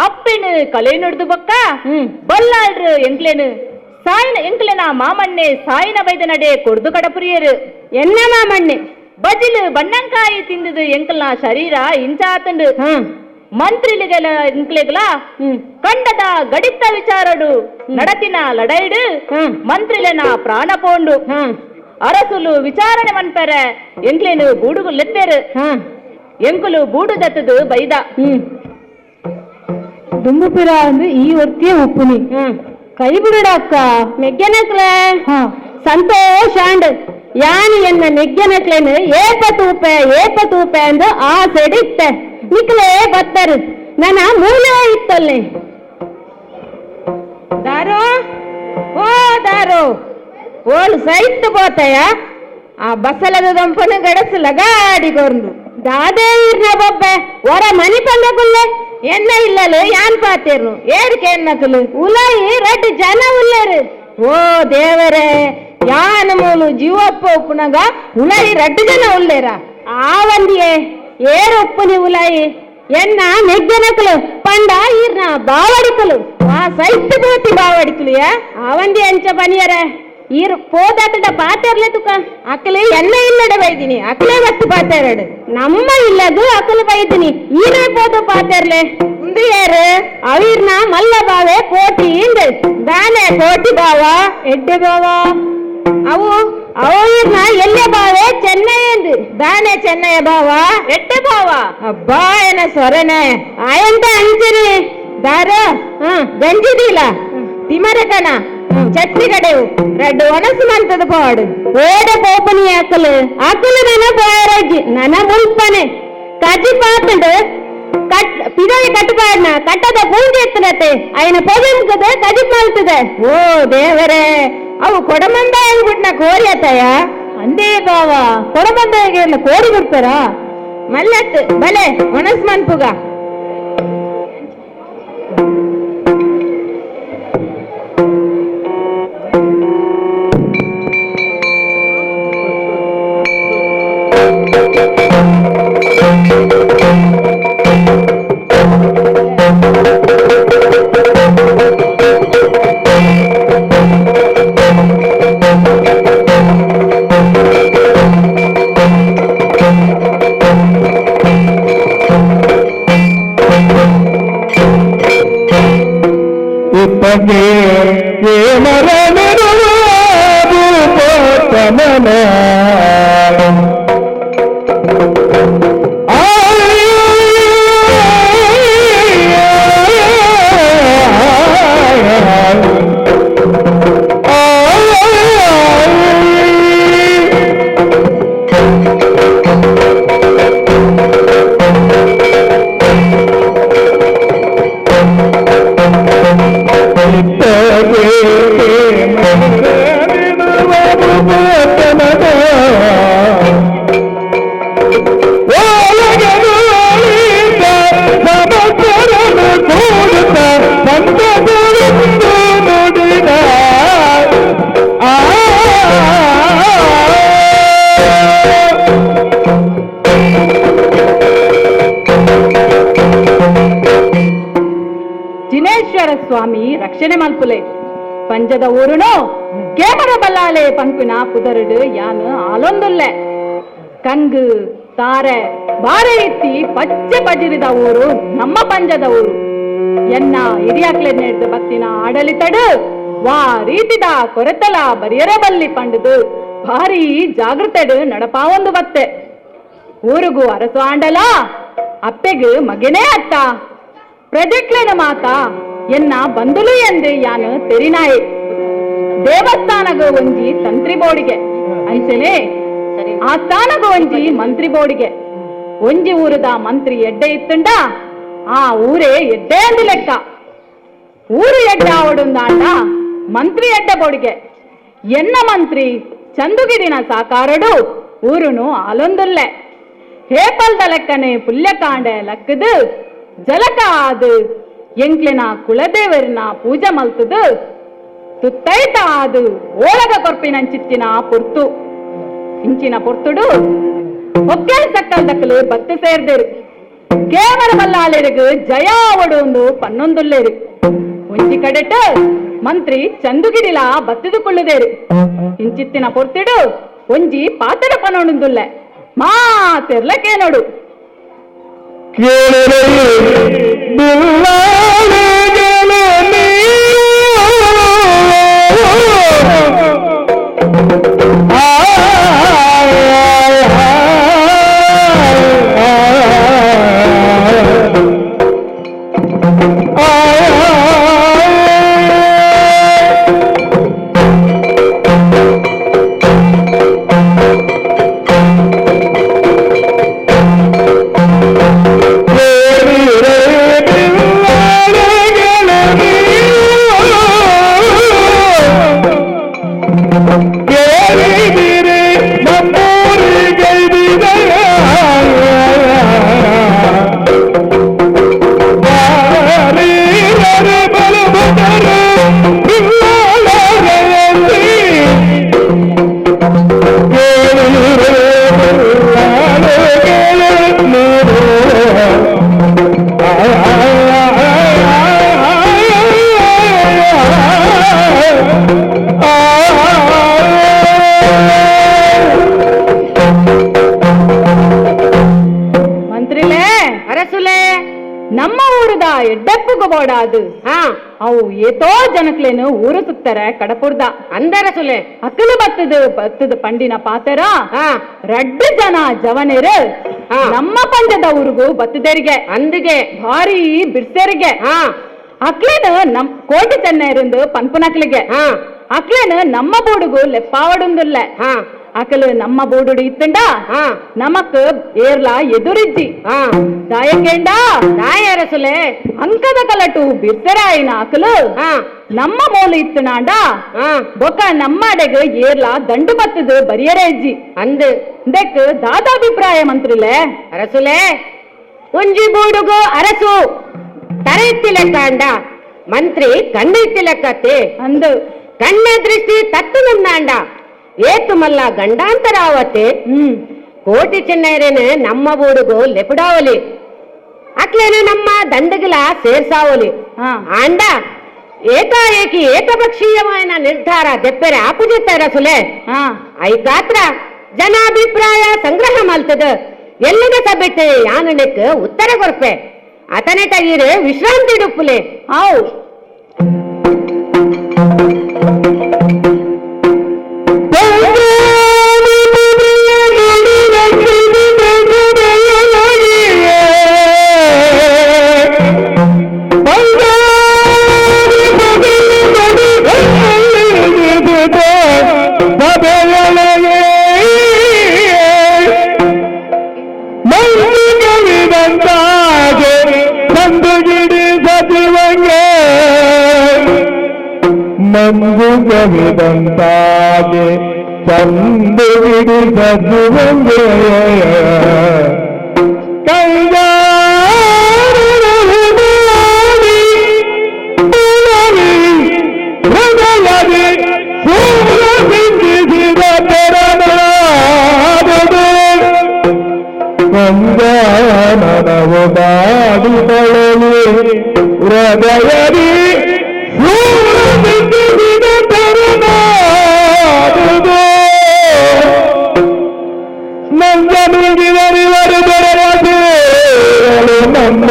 ಅಪ್ಪೆನು ಕಲೆ ನುಡ್ದು ಬಕ್ಕ ಬಲ್ಲಾಳ್ರು ಎಂಕ್ಲೇನು ಸಾಯಿನ ಎಂಕ್ಲೆನ ಮಾಮಣ್ಣೆ ಸಾಯಿನ ಬೈದ ನಡೆ ಕೊಡ್ದು ಕಡಪುರಿಯರು ಎನ್ನ ಮಾಮಣ್ಣೆ ಬಜಿಲು ಬಣ್ಣಂಕಾಯಿ ತಿಂದುದು ಎಂಕಲ್ನ ಶರೀರ ಇಂಚಾತಂಡು ಮಂತ್ರಿಲಿಗೆಲ ಎಂಕ್ಲೆಗಲ ಕಂಡದ ಗಡಿತ ವಿಚಾರಡು ನಡತಿನ ಲಡೈಡು ಮಂತ್ರಿಲೆನ ಪ್ರಾಣ ಪೋಂಡು ಅರಸುಲು ವಿಚಾರಣೆ ಮನ್ಪೆರೆ ಎಂಕ್ಲೇನು ಬೂಡುಗು ಲೆತ್ತೇರು ಎಂಕುಲು ಬೂಡು ದತ್ತದು ಬೈದ ದುಂಬುಪಿರ ಅಂದು ಈ ಒರ್ತಿಯೇ ಉಪ್ಪುನಿ ಕೈ ಬಿಡಡ ಅಕ್ಕ ಮೆಗ್ಗೆನಕ್ಲ ಸಂತೋಷಾಂಡ್ ಯಾನು ಎನ್ನ ಮೆಗ್ಗೆನಕ್ಲೇನು ಏಪ ತೂಪೆ ಏಪ ತೂಪೆ ಅಂದು ಆಸೆಡ್ ಇತ್ತೆ ನಿಕ್ಲೇ ಬತ್ತರು ನನ್ನ ಮೂಲ ಇತ್ತಲ್ಲೆ ದಾರು ಓ ದಾರು ಓಳು ಸೈತ್ పోతాయా ಆ ಬಸಲದ ದಂಪನ ಗಡಸು ಲಗಾಡಿ ಕೊರ್ನು ದಾದೇ ಇರ್ನ ಬೊಬ್ಬೆ ಒರ ಮನಿ ಪಂದಗುಲ್ಲೆ ಎನ್ನ ಇಲ್ಲಲು ಯಾನ್ ಪಾತೇರ್ನು ಏರ್ಕೆ ಎನ್ನಕಲು ಉಲಾಯಿ ರಡ್ಡು ಜನ ಉಲ್ಲೇರು ಓ ದೇವರೇ ಯಾನ ಮೂಲು ಜೀವಪ್ಪ ಉಪ್ಪುನಗ ಉಲಾಯಿ ರಡ್ಡು ಜನ ಉಲ್ಲೇರ ಆ ವಂದಿಯೇ ಏರು ಉಪ್ಪುನಿ ಉಲಾಯಿ ಎನ್ನ ಮೆಗ್ಗೆನಕಲು ಪಂಡ ಇರ್ನ ಬಾವಡಿಕಲು ಆ ಸೈತ್ ಬೋತಿ ಬಾವಡಿಕಲು ಆವಂದಿ ಅಂಚ ಬನಿಯರ ಈರ್ ಪೋದಾತಡ ಪಾತೆರ್ಲೆ ತುಕ ಅಕ್ಕಲೆ ಎನ್ನ ಇಲ್ಲಡ ಬೈದಿನಿ ಅಕ್ಕಲೆ ಬತ್ತು ಪಾತೇರಡು ನಮ್ಮ ಇಲ್ಲದು ಅಕಲು ಬೈದಿನಿ ಈರೇ ಪೋದು ಪಾತೆರ್ಲೆ ಉಂದು ಏರು ಅವಿರ್ನ ಮಲ್ಲ ಬಾವೆ ಕೋಟಿ ಇಂದ ದಾನೆ ಕೋಟಿ ಬಾವ ಎಡ್ಡೆ ಬಾವ ಅವು ಅವಿರ್ನ ಎಲ್ಲೆ ಬಾವೆ ಚೆನ್ನೈ ಎಂದು ದಾನೆ ಚೆನ್ನಯ್ಯ ಬಾವ ಎಡ್ಡೆ ಬಾವ ಅಬ್ಬಾ ಏನ ಸೊರನೆ ಆಯಂತ ಅಂಚರಿ ದಾರು ಗಂಜಿದಿಲ್ಲ ತಿಮರೆ ಕಣ ಚಟ್ನಿ ಕಡೆವು ರಡ್ಡು ಒಣಸು ಮಂತದ ಪಾಡು ಓಡ ಪೋಪನಿ ಅಕಲು ಅಕಲು ನನ ಬೋಯರಜ್ಜಿ ನನ ಮುಲ್ಪನೆ ಕಜಿ ಪಾತಂಡು ಕಟ್ ಪಿದಾಯಿ ಕಟ್ಟುಪಾಡ್ನ ಕಟ್ಟದ ಪೂಂಜೆ ಎತ್ತನತೆ ಅಯ್ಯನ ಪೊದೆಂಕದ ಕಜಿ ಪಾಲ್ತದೆ ಓ ದೇವರೇ ಅವು ಕೊಡಮಂದ ಬಿಟ್ನ ಕೋರಿ ಅತ್ತಯ್ಯ ಅಂದೇ ಬಾವ ಕೊಡಬಂದಾಗೆ ಎಲ್ಲ ಕೋಡಿ ಬಿಡ್ತಾರಾ ಮಲ್ಲತ್ತು ಬಲೆ ಒಣಸು ಮನ್ಪುಗ ಭೂಪೋತ್ತಮನ ಜಿನೇಶ್ವರ ಸ್ವಾಮಿ ರಕ್ಷಣೆ ಮಲ್ಪುಲೆ ಪಂಜದ ಊರುನು ಕೇಮರ ಬಲ್ಲಾಲೆ ಪಂಕುನ ಪುದರುಡು ಯಾನು ಆಲೊಂದುಲ್ಲೆ ಕಂಗು ತಾರೆ ಬಾರೆ ಇತ್ತಿ ಪಚ್ಚೆ ಪಜಿರಿದ ಊರು ನಮ್ಮ ಪಂಜದ ಊರು ಎನ್ನ ಹಿರಿಯಾಕ್ಲೆ ನೆಡ್ದು ಬತ್ತಿನ ಆಡಳಿತಡು ವಾ ರೀತಿದ ಕೊರತಲ ಬರಿಯರ ಬಲ್ಲಿ ಪಂಡುದು ಭಾರಿ ಜಾಗೃತೆಡು ನಡಪಾವೊಂದು ಬತ್ತೆ ಊರುಗು ಅರಸು ಆಂಡಲ ಅಪ್ಪೆಗು ಮಗನೇ ಅತ್ತ ಪ್ರಜೆಕ್ಲೆನ ಮಾತ ಎನ್ನ ಬಂದುಲು ಎಂದು ಯಾನು ತೆರಿನಾಯಿ ದೇವಸ್ಥಾನಗು ಒಂಜಿ ತಂತ್ರಿ ಬೋಡಿಗೆ ಅಂಚನೆ ಆಸ್ಥಾನಗು ಒಂಜಿ ಮಂತ್ರಿ ಬೋಡಿಗೆ ಒಂಜಿ ಊರದ ಮಂತ್ರಿ ಎಡ್ಡೆ ಇತ್ತುಂಡ ಆ ಊರೇ ಎಡ್ಡೆ ಅಂದು ಲೆಕ್ಕ ಊರು ಎಡ್ಡೆ ಆವಡುಂದಾಂಡ ಮಂತ್ರಿ ಎಡ್ಡೆ ಬೋಡಿಗೆ ಎನ್ನ ಮಂತ್ರಿ ಚಂದುಗಿರಿನ ಸಾಕಾರಡು ಊರುನು ಆಲೊಂದುಲ್ಲೆ ಹೇಪಲ್ದ ಲೆಕ್ಕನೆ ಪುಲ್ಯಕಾಂಡೆ ಲಕ್ಕದು ಜಲಕ ಆದು ಎಂಕ್ಲೆನ ಕುಲದೇವರನ ಪೂಜೆ ಮಲ್ತದು ತುತ್ತೈತ ಆದು ಓಳಗ ಕೊರ್ಪಿನಂಚಿತ್ತಿನ ಪೊರ್ತು ಇಂಚಿನ ಪೊರ್ತುಡು ಒಕ್ಕಲ್ ಸಕ್ಕಲ್ ದಕ್ಕಲು ಬತ್ತು ಸೇರ್ದೇರು ಕೇವಲ ಬಲ್ಲಾಲೆರಿಗು ಜಯ ಅವಡು ಪನ್ನೊಂದುಲ್ಲೇರು ಒಂಜಿ ಕಡೆಟ ಮಂತ್ರಿ ಚಂದುಗಿರಿಲ ಬತ್ತಿದುಕೊಳ್ಳುದೇರು ಇಂಚಿತ್ತಿನ ಪೊರ್ತಿಡು ಒಂಜಿ ಪಾತೆರ ಪನೊಂದುಲ್ಲೆ ಮಾ ತೆರ್ಲಕೇನೋಡು ನಮ್ಮ ಊರದ ಎಡ್ಡೆಪ್ಪುಗು ಬೋಡಾದು ಅವು ಏತೋ ಜನಕ್ಲೇನು ಊರು ಸುತ್ತಾರೆ ಕಡಪುರ್ದ ಅಂದರಸುಲೆ ಅಕ್ಕಲು ಬತ್ತದು ಬತ್ತದು ಪಂಡಿನ ಪಾತೆರ ರಡ್ಡು ಜನ ಜವನೇರು ನಮ್ಮ ಪಂಜದ ಊರಿಗೂ ಬತ್ತದೆರಿಗೆ ಅಂದಿಗೆ ಭಾರಿ ಬಿರ್ಸೆರಿಗೆ ಅಕ್ಲೇನು ನಮ್ ಕೋಟಿ ಚೆನ್ನೈರಿಂದು ಪನ್ಪುನಕ್ಲಿಗೆ ಅಕ್ಲೇನು ನಮ್ಮ ಬೂಡುಗು ಲೆಪ್ಪಾವಡುಂದುಲ್ಲೆ ಅಕಲು ನಮ್ಮ ಬೂಡುಡು ಇತ್ತಂಡ ನಮಕ್ ಏರ್ಲ ಎದುರಿಜ್ಜಿ ದಾಯಕೇಂಡ ದಾಯರಸುಲೆ ಅಂಕದ ಕಲಟು ಬಿರ್ಸೆರಾಯಿನ ಅಕಲು ನಮ್ಮ ಮೂಲ ಇತ್ತನಾಂಡ ಬೊಕ ನಮ್ಮ ಅಡೆಗ್ ಏರ್ಲ ದಂಡು ಬತ್ತದು ಬರಿಯರೇಜ್ಜಿ ಅಂದು ಇಂದೆಕ್ ದಾದಾಭಿಪ್ರಾಯ ಮಂತ್ರಿಲೆ ಅರಸುಲೆ ಒಂಜಿ ಬೂಡುಗು ಅರಸು ತರೆ ಇತ್ತಿಲೆಕ್ಕ ಅಂಡ ಮಂತ್ರಿ ಕಣ್ಣು ಇತ್ತಿಲೆಕ್ಕತ್ತೆ ಅಂದು ಕಣ್ಣ ದೃಷ್ಟಿ ತತ್ತು ನಂದಾಂಡ ಏತು ಮಲ್ಲ ಗಂಡಾಂತರಾವತೆ ಕೋಟಿ ಚೆನ್ನೈರೇನು ನಮ್ಮ ಬೂಡುಗು ಲೆಪುಡಾವಲಿ ಅಕ್ಲೇನು ನಮ್ಮ ದಂಡಗಿಲ ಸೇರ್ಸಾವಲಿ ಆಂಡ ಏಕಾಏಕಿ ಏಕಪಕ್ಷೀಯమైన ನಿರ್ಧಾರ ದೆಪ್ಪೆರೆ ಆಪುಜಿತ್ತ ರಸುಲೆ ಐಕಾತ್ರ ಜನಾಭಿಪ್ರಾಯ ಸಂಗ್ರಹ ಮಲ್ತದ ಎಲ್ಲದ ಸಭೆಟ್ ಯಾನನೆಕ್ ಉತ್ತರ ಕೊರ್ಪೆ ಅತನೆ ತಗೀರೆ ವಿಶ್ರಾಂತಿ ಡುಪ್ಪುಲೆ ಆವು. ಮಂಜುಗವಿದಂತಾಗೆ ಚಂದು ಬಿಡಿ ಸಜ್ಜುವಂಗೆ ಹೃದಯದಿ ಸೂರ್ಯ ಸಿಂಚಿಸಿದ ತೆರನಾದುದು ಮಂಜಾನನವು ಬಾಡಿ ಹೃದಯದಿ ಸೂರ್ಯ ಸಿಂಚಿಸಿದ ತೆರನಾದುದು ನಂಜ ನುಂಗಿದರಿವರು ದೊರೆಯಲು ನಮ್ಮ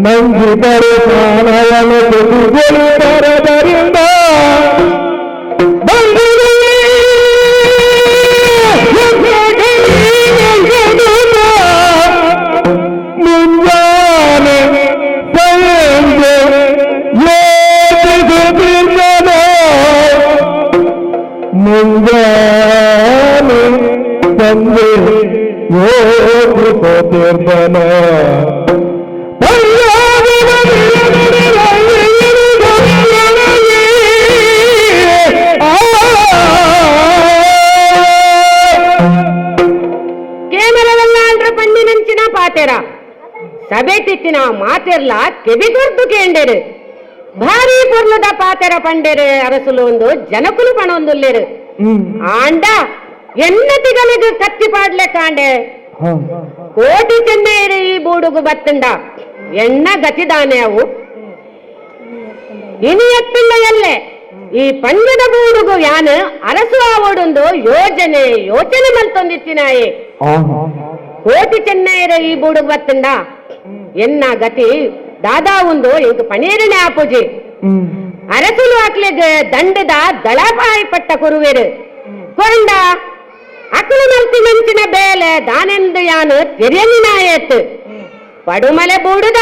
ನಂಜಿದರು ಪ್ರಾಣವನ್ನು ತುದಿಗೊಳ್ಳುತ್ತರದರಿಂದ ಮುಂಜಾನೆ ಸಂಜೆ ಯೋಚಿಸುತ್ತಿದ್ದನು ಮುಂಜಾನೆ ಸಂಜೆ ಯೋಚಿಸುತ್ತಿದ್ದನು. ಕೇಮಲವಲ್ಲಾಂಡ್ರ ಪಂಡಿನಂಚಿನ ಪಾತೆರ ಸಭೆತಿತ್ತಿನ ಮಾತೆರ್ಲ ಕೆಬಿಗೊರ್ದು ಕೇಂಡೆರು ಭಾರಿ ಪೊರ್ಲುದ ಪಾತೆರ ಪಂಡೆರು ಅರಸುಲು ಒಂದು ಜನಕುಲು ಪಣೊಂದುಲ್ಲೇರು ಆಂಡ ಎನ್ನ ತಿಗಲಿಗೆ ಕತ್ತಿ ಪಾಡ್ಲೆ ಕಾಂಡೆ ಕೋಟಿ ಚೆನ್ನೈರು ಈ ಬೂಡುಗು ಬತ್ತಂಡ ಎಣ್ಣ ಗತಿದಾನೆ ಅವು ಇನಿ ಎತ್ತಿಲ್ಲ ಎಲ್ಲೆ ಈ ಪಂಜದ ಬೂಡುಗು ಯಾನು ಅರಸು ಆವೋಡೊಂದು ಯೋಜನೆ ಯೋಚನೆ ಮಲ್ತೊಂದಿತ್ತಿನಾಯೆ ಕೋಟಿ ಚೆನ್ನೈರ ಈ ಬೂಡುಗು ಬತ್ತಂಡ ಎನ್ನ ಗತಿ ದಾದಾ ಒಂದು ಇಂಕ ಪಣೀರನೆ ಆಪೋಜಿ ಅರಸುಲು ಅಕ್ಲೆಗ್ ದಂಡದ ದಳಪಾಯಿ ಪಟ್ಟ ಕುರುವೆರು ಕೊಂಡ ಅಕಲು ಮಲ್ತಿ ಮಂಚಿನ ಬೇಲೆ ದಾನೆಂದು ಯಾನು ತೆರೆಯಲಿನಾಯತ್ ಪಡುಮಲೆ ಬೂಡುದ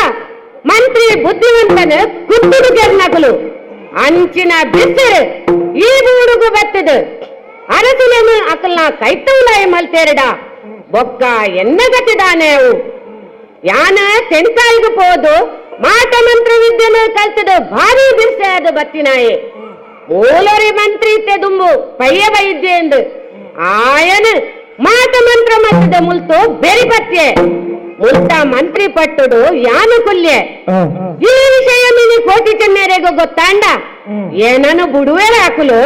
ಮಂತ್ರಿ ಬುದ್ಧಿವಂತನ ಕುತ್ತುಡು ಕೆರ್ನಕಲು ಅಂಚಿನ ಬಿಸಿರು ಈ ಬೂಡುಗು ಬತ್ತದು ಅರಸುలను ಅಕಲ್ನ ಕೈತೌಲಾಯ ಮಲ್ತೇರಡ ಬೊಕ್ಕ ಎನ್ನ ಗತಿದಾನೆ ಅವು ಯಾನ ತೆಂಕಾಯಿಗೆ ಪೋದು ಮಾಟ ಮಂತ್ರ ವಿದ್ಯೆನು ಕಲ್ತದು ಭಾರಿ ಬಿರ್ಸೆ ಅದು ಬತ್ತಿನಾಯೆ ಮೂಲರಿ ಮಂತ್ರಿ ಇತ್ತೆ ದುಂಬು ಪಯ್ಯ ವೈದ್ಯ ಎಂದು ಆಯನ ಮಾಟ ಮಂತ್ರ ಮತ್ತದ ಮುಲ್ತು ಬೆರಿ ಪತ್ಯೆ ಮುಲ್ತ ಮಂತ್ರಿ ಪಟ್ಟುಡು ಯಾನು ಕುಲ್ಯೆ ಈ ವಿಷಯ ಮಿನಿ ಕೋಟಿ ಚೆನ್ನೇರೆಗೂ ಗೊತ್ತಾಂಡ ಏನನು ಬುಡುವೆರ ಅಕುಲು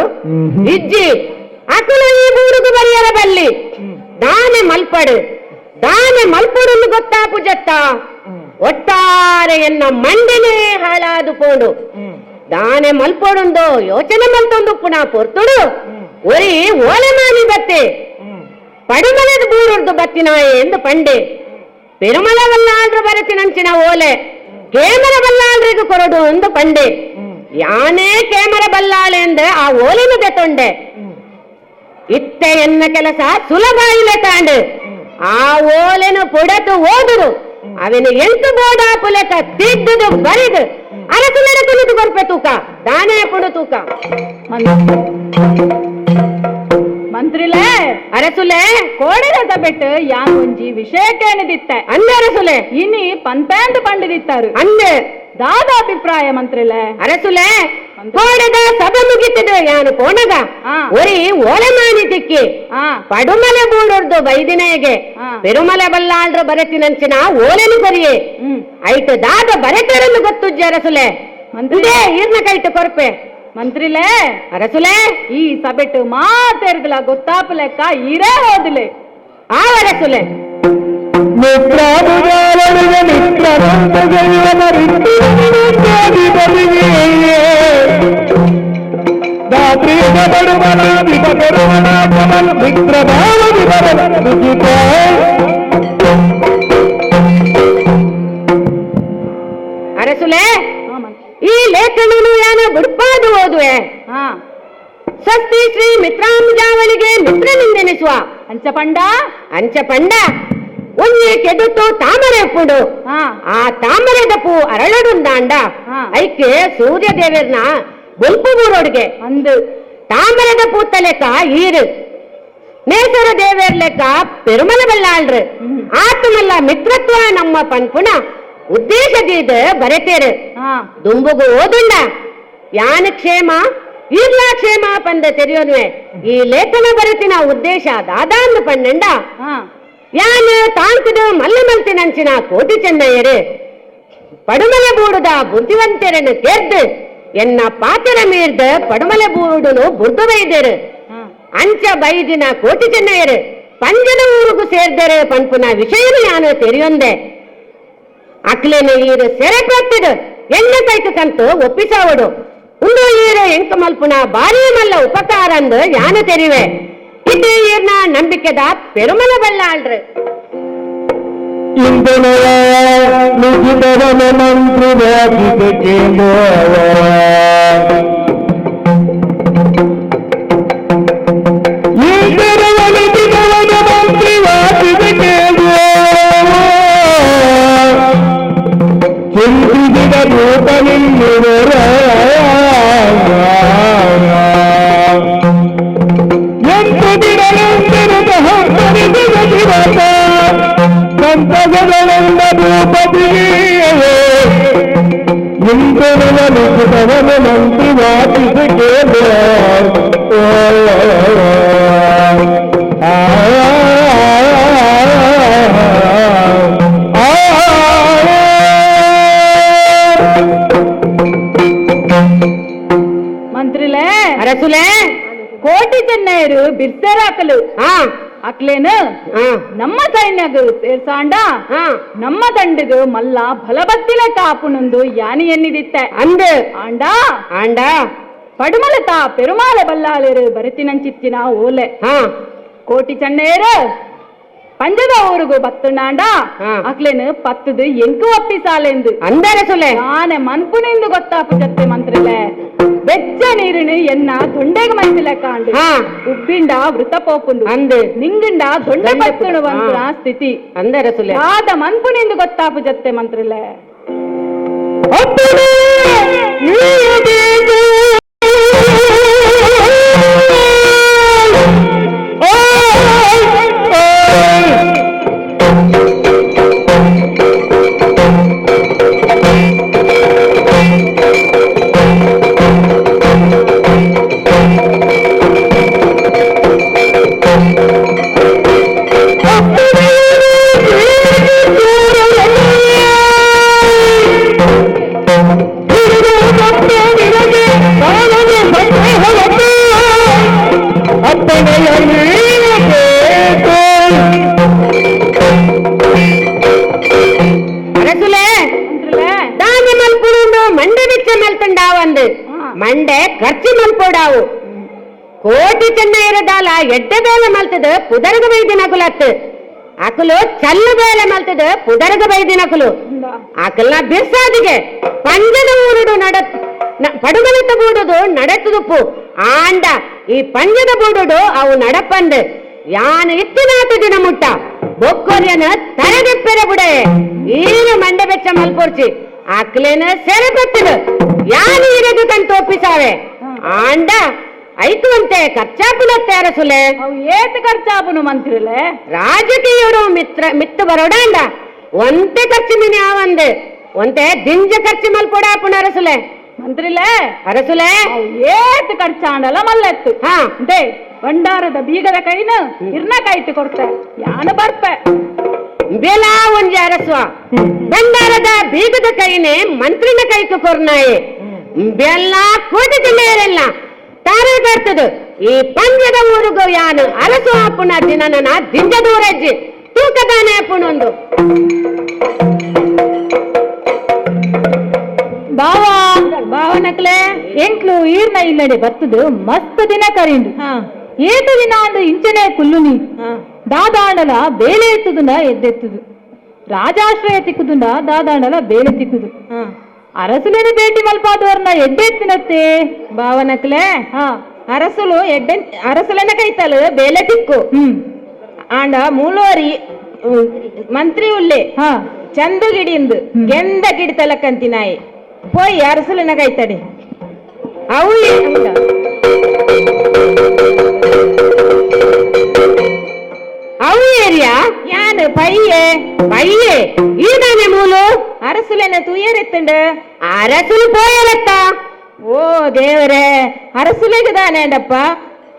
ಇಜ್ಜಿ ಅಕುಲು ಈ ಬೂಡುಗು ಬರಿಯರ ಬಲ್ಲಿ ದಾನೆ ಮಲ್ಪಡು ದಾನೆ ಮಲ್ಪಡುನ್ನು ಗೊತ್ತಾಪು ಜತ್ತ ಒಟ್ಟಾರೆ ಎನ್ನ ಮಂಡನೆ ಹಾಳಾದು ಪೋಂಡು ದಾನೆ ಮಲ್ಪೊಡುಂದು ಯೋಚನೆ ಮಲ್ತೊಂದು ಪುನಃ ಪೊರ್ತುಡು ಒರಿ ಓಲೆ ಮಾನಿ ಬತ್ತೆ ಪಡುಮಲದ ಬೂರುರ್ದು ಬತ್ತಿನಾಯೆ ಎಂದು ಪಂಡೆ ಪೆರುಮಲವಲ್ಲಾಂಡ್ರು ಬರತಿನಂಚಿನ ಓಲೆ ಕೇಮರ ಬಲ್ಲಾಳ್ರಿಗೂ ಕೊರಡು ಎಂದು ಪಂಡೆ ಯಾನೇ ಕೇಮರ ಬಲ್ಲಾಳೆ ಎಂದ ಆ ಓಲೆನು ದೆತೊಂಡೆ ಇತ್ತೆ ಎನ್ನ ಕೆಲಸ ಸುಲಭ ಇಲ್ಲ ತಾಂಡು ಆ ಓಲೆನು ಪೊಡತು ಓದುರು ಅವನು ಎಂಟು ಬೋಡಾಪುಲೆಕ ತಿದ್ದುದು ಬರಿದು ಅರಸು ತುಳಿದು ಕೊರ್ಪೆ ತೂಕ ದಾನೆ ಪುಡು ತೂಕ ಮಂತ್ರಿಲೇ ಅರಸುಲೆ ಕೋಡಿದ ಸಬೆಟ್ ಯಾನ್ ಒಂಜಿ ವಿಷಯ ಕೇಳಿದಿತ್ತೆ ಅಂದೆ ಅರಸುಲೆ ಇನಿ ಪಂತಾಂದು ಪಂಡಿದಿತ್ತಾರು ಅಂದೆ ದಾದ ಅಭಿಪ್ರಾಯ ಮಂತ್ರಿಲೆ ಅರಸುಲೆ ಕೋಡೆದ ಸಭೆ ಮುಗಿತದೆ ಯಾನು ಪೋಣಗ ಒರಿ ಓಲೆಮಾನಿ ತಿಕ್ಕಿ ಪಡುಮಲೆ ಬೂಡೊರ್ದು ಬೈದಿನೆಗೆ ಪೆರುಮಲೆ ಬಲ್ಲಾಳ್ರು ಬರೆತಿನಂಚಿನ ಓಲೆನು ಕೊರಿಯೆ ಐಟು ದಾದ ಬರೆತರನ್ನು ಗೊತ್ತುಜ್ಜಿ ಅರಸುಲೆ ಮಂತ್ರಿ ಈರ್ನ ಕೈಟು ಕೊರ್ಪೆ ಮಂತ್ರಿಲೇ ಅರಸುಲೆ ಈ ಸಬೆಟ್ಟು ಮಾತೆರ್ಗಲ ಗೊತ್ತಾಪ ಲೆಕ್ಕ ಇರೇ ಹೋದಿಲೆ ಆ ಅರಸುಲೆ ಮಿತ್ರಾನುಗಾಲನಿಗೆ ಅರಸುಲೆ ಈ ಲೇಖನನು ಯಾನ ಬುಡ್ಪಾದಿತ್ತಿನ ಬರೆಪುವೆ. ಸ್ವಸ್ತಿ ಶ್ರೀ ಮಿತ್ರಾಂಜಾವಳಿಗೆ ಮಿತ್ರನಿಂದೆನಿಸುವ ಅಂಚಪಂಡ ಅಂಚಪಂಡ ಒಂಜಿ ಕೆದುತ್ತು ತಾಮರೆ ಪುಡು. ಆ ತಾಮರೆದ ಪೂ ಅರಳಡುಂದಾಂಡ ಐಕೆ ಸೂರ್ಯ ದೇವರ್ನ ಬೊಲ್ಪು ಬೂರೋಡ್ಗೆ ಅಂದು ತಾಮರದ ಪೂತ್ತ ಲೆಕ್ಕ ಈರು ನೇಸರ ದೇವೇರ್ ಲೆಕ್ಕ ಪೆರುಮಲ ಬಲ್ಲಾಳ್ರು ಆತ್ಮಲ್ಲ ಮಿತ್ರತ್ವ ನಮ್ಮ ಪನ್ಪುಣ ಉದ್ದೇಶದೀದ ಬರೆತೇರು. ದುಂಬುಗು ಓದುಂಡ ಯಾನ ಕ್ಷೇಮ ಈರ್ಲಾ ಕ್ಷೇಮ ಪಂದ ತೆರಿಯೋನ್ವೆ. ಈ ಲೇಖನ ಬರೆತಿನ ಉದ್ದೇಶ ದಾದಾಂದು ಪಣ್ಣಂಡ ಯಾನ ತಾಂಕದ ಮಲ್ಲ ಮಲ್ತಿನಂಚಿನ ಕೋಟಿ ಚೆನ್ನಯ್ಯರು ಪಡುಮಲೆ ಬೂಡುದ ಬುದ್ಧಿವಂತರನ್ನು ಕೇರ್ದು ಎನ್ನ ಪಾತೆರ ಮೀರ್ದ ಪಡುಮಲೆ ಬೂಡುನು ಬುರ್ದು ಬೈದೇರು. ಅಂಚ ಬೈದಿನ ಕೋಟಿ ಚೆನ್ನಯ್ಯರು ಪಂಜದ ಊರುಗು ಸೇರ್ದರೆ ಪನ್ಪುನ ವಿಷಯನು ಯಾನು ತೆರಿಯೊಂದೆ. ಅಕ್ಲೇನ ಈರು ಸೆರೆ ಪತ್ತಿದು ಎಣ್ಣೆ ಕೈಕು ಕಂತು ಒಪ್ಪಿಸಾವಡು ಉಂದು ಈರು ಎಂಕ ಮಲ್ಪುನ ಭಾರೀ ಮಲ್ಲ ಉಪಕಾರ ಅಂದು ಯಾನು ತೆರಿವೆ. ಇದು ಈರ್ನ ನಂಬಿಕೆದ ಪೆರುಮಲ ಬಲ್ಲಾಳ್ರು. ಇಂದನಯ ಲಿಖಿತವನ ಮಂತ್ರಿವಾದಿತ ಕೇಂದ್ರ ಇಂದನಯ ಲಿಖಿತವನ ಮಂತ್ರಿವಾದಿತ ಕೇಂದ್ರ ಚಿಂತಿಸಿದ ಭೂತ ನಿನ್ನುವರ ಎಂಟು ದಿನವೆಂದಿರುತ್ತ ಹರಿಸಿದ ದಿವಸ ಸಂತಸಗಳೆಲ್ಲ ಭೂಪತಿಯೇ ಇಂದ್ರನ ಲಿಖಿತವನ ಮಂತ್ರಿ ವಾಚಿಸ ಕೇಳ. ಮಂತ್ರಿಲೇ ಅರಸುಲೇ ಕೋಟಿ ಚೆನ್ನೈರು ಬಿರ್ಸೆರಾಕಲು ಅಕ್ಲೇನು ನಮ್ಮ ಸೈನ್ಯಗು ಸೇರ್ಸಾಂಡ ನಮ್ಮ ದಂಡುಗು ಮಲ್ಲ ಬಲಬತ್ತಿಲ ಕಾಪುನೊಂದು ಯಾನಿ ಎನ್ನಿದಿತ್ತೆ ಅಂದು ಆಂಡ ಆಂಡ ಪಡುಮಲತ ಪೆರುಮಾಲ ಬಲ್ಲಾಳರು ಬರತಿನಂಚಿತ್ತಿನ ಓಲೆ ಕೋಟಿ ಚೆನ್ನೈರು ಪಂಜದ ಊರುಗು ಬತ್ತುಂಡಾಂಡ ಅಕ್ಲೇನು ಪತ್ತದು ಎಂಕು ಒಪ್ಪಿಸಾಲೆಂದು ಅಂದರಸುಲೆ ನಾನೆ ಮನ್ಪುನೆಂದು ಗೊತ್ತಾಪು ಚತ್ತೆ ಮಂತ್ರಿಲೆ ಬೆಚ್ಚ ನೀರಿನ ಎನ್ನ ದೊಂಡೆಗೆ ಮೈತಿಲೆ ಕಾಂಡು ಉಬ್ಬಿಂಡ ವೃತ ಪೋಪುಂಡು ಅಂದು ನಿಂಗಿಂಡ ದೊಂಡೆ ಪತ್ತುಣು ಬಂತು ಸ್ಥಿತಿ ಅಂದರಸುಲೆ ಆದ ಮನ್ಪುನೆಂದು ಗೊತ್ತಾಪು ಜತ್ತೆ ಮಂತ್ರಿಲೆ. ಅರಸುಲೆ ದಾನಿ ಮಲ್ಪುಡುಂಡು ಮಂಡೆ ಬಿಚ್ಚ ಮಲ್ತುಂಡಾವಂದು ಮಂಡೆ ಖರ್ಚು ಮಲ್ಪೋಡಾವು ಕೋಟಿ ಚೆನ್ನೈರದಾಲ ಎಡ್ಡೆ ಬೇಲೆ ಮಲ್ತದ ಪುದರ್ಗ ಬೈದಿನಕುಲತ್ತು ಅಕಲು ಚಲ್ಲು ಬೇಲೆ ಮಲ್ತದ ಪುದರ್ಗ ಬೈದಿನಕುಲು ಅಕಲ್ನ ಬಿರ್ಸಾದಿಗೆ ಪಂಜದ ಊರುಡು ನಡ ಪಡುಗಲಿತ ಬೂಡುದು ನಡೆತುದುಪ್ಪು ಆಂಡ ಈ ಪಂಜದ ಬೂಡುಡು ಅವು ನಡಪಂದು ಯಾನು ಇತ್ತಿನಾತ ದಿನ ಮುಟ್ಟ ಬೊಕ್ಕೊರ್ಯನ ತರೆದಿಪ್ಪೆರೆ ಬುಡೆ ಈನು ಮಂಡೆ ಬೆಚ್ಚ ಮಲ್ಪೊರ್ಚಿ ಅಕ್ಲೇನ ಸೆರೆ ಪತ್ತದು ಯಾನು ಇರದು ಕಂತ ಒಪ್ಪಿಸಾವೆ ಆಂಡ ಐಕುವಂತೆ ಖರ್ಚಾಪುನತ್ತೆ ಅರಸುಲೆ. ಅವು ಏತ್ ಖರ್ಚಾಪುನು ಮಂತ್ರಿಲೆ? ರಾಜಕೀಯರು ಮಿತ್ರ ಮಿತ್ತ ಬರೋಡಾಂಡ ಒಂತೆ ಖರ್ಚು ಮಿನಿ ಆವಂದು ಒಂತೆ ದಿಂಜ ಖರ್ಚು ಮಲ್ಪೊಡಾಪುಣ ಅರಸುಲೆ. ಮಂತ್ರಿಲೆ ಅರಸುಲೆ ಅವು ಏತ್ ಖರ್ಚಾಂಡಲ ಮಲ್ಲೆತ್ತು they ಭಂಡಾರದ ಬೀಗದ ಕೈನ ಇರ್ನ ಕೈಟ್ ಕೊಡ್ತೆ ಯಾನು ಬರ್ಪೆ ಬೆಲಾ ಒಂಜಿ ಅರಸುವ ಭಂಡಾರದ ಬೀಗದ ಕೈನೆ ಮಂತ್ರಿನ ಕೈಕು ಕೊರ್ನಾಯೆ ಬೆಲ್ಲ ಕೋಟಿ ಜಿಲ್ಲೆಯರೆಲ್ಲ ತಾರೆ ಬರ್ತದು ಈ ಪಂದ್ಯದ ಊರುಗು ಯಾನು ಅರಸು ಅಪ್ಪುನ ದಿನನ ದಿಂಜ ದೂರಜ್ಜಿ ತೂಕದಾನೆ ಅಪ್ಪುನೊಂದು. ಬಾವಾ ಬಾವನಕ್ಲೆ ಎಂಕ್ಲು ಈರ್ನ ಇಲ್ಲಡೆ ಬತ್ತದು ಮಸ್ತ್ ದಿನ ಕರಿಂಡು ಏತು ದಿನ ಅಂದು ಇಂಚನೆ ಕುಲ್ಲುನಿ ದಾದಾಂಡಲ ಬೇಲೆ ಎತ್ತುದುಂಡ ಎದ್ದೆತ್ತುದು ರಾಜಾಶ್ರಯ ತಿಕ್ಕುದುಂಡ ದಾದಾಂಡಲ ಬೇಲೆ ತಿಕ್ಕುದು. ಅರಸುಲೇನ ಭೇಟಿ ಮಲ್ಪಾದವರ್ನ ಎಡ್ಡೆತ್ತಿನತ್ತೆ ಭಾವನಕ್ಲೆ ಅರಸುಲು ಎಡ್ಡೆ ಅರಸುಲೆನ ಕೈತಲು ಬೇಲೆ ತಿಕ್ಕು ಆಂಡ ಮೂಲೋರಿ ಮಂತ್ರಿ ಉಲ್ಲೆ ಚಂದು ಗಿಡಿಂದು ಗೆಂದ ಗಿಡಿ ತಲಕಂತಿನಾಯಿ ಪೋಯಿ ಅರಸುಲೆನ ಕೈತಡೆ ಅವು ಅವು ಏರಿಯಾ ಯಾನು ಪೈಯೆ ಪೈಯೆ ಈದಾನೆ ಮೂಲು ಅರಸುಲೆನ ತುಯರೆತ್ತಂಡು ಅರಸುಲು ಪೋಯಲತ್ತ ಓ ದೇವರೇ ಅರಸುಲೆಗದಾನೇಂಡಪ್ಪ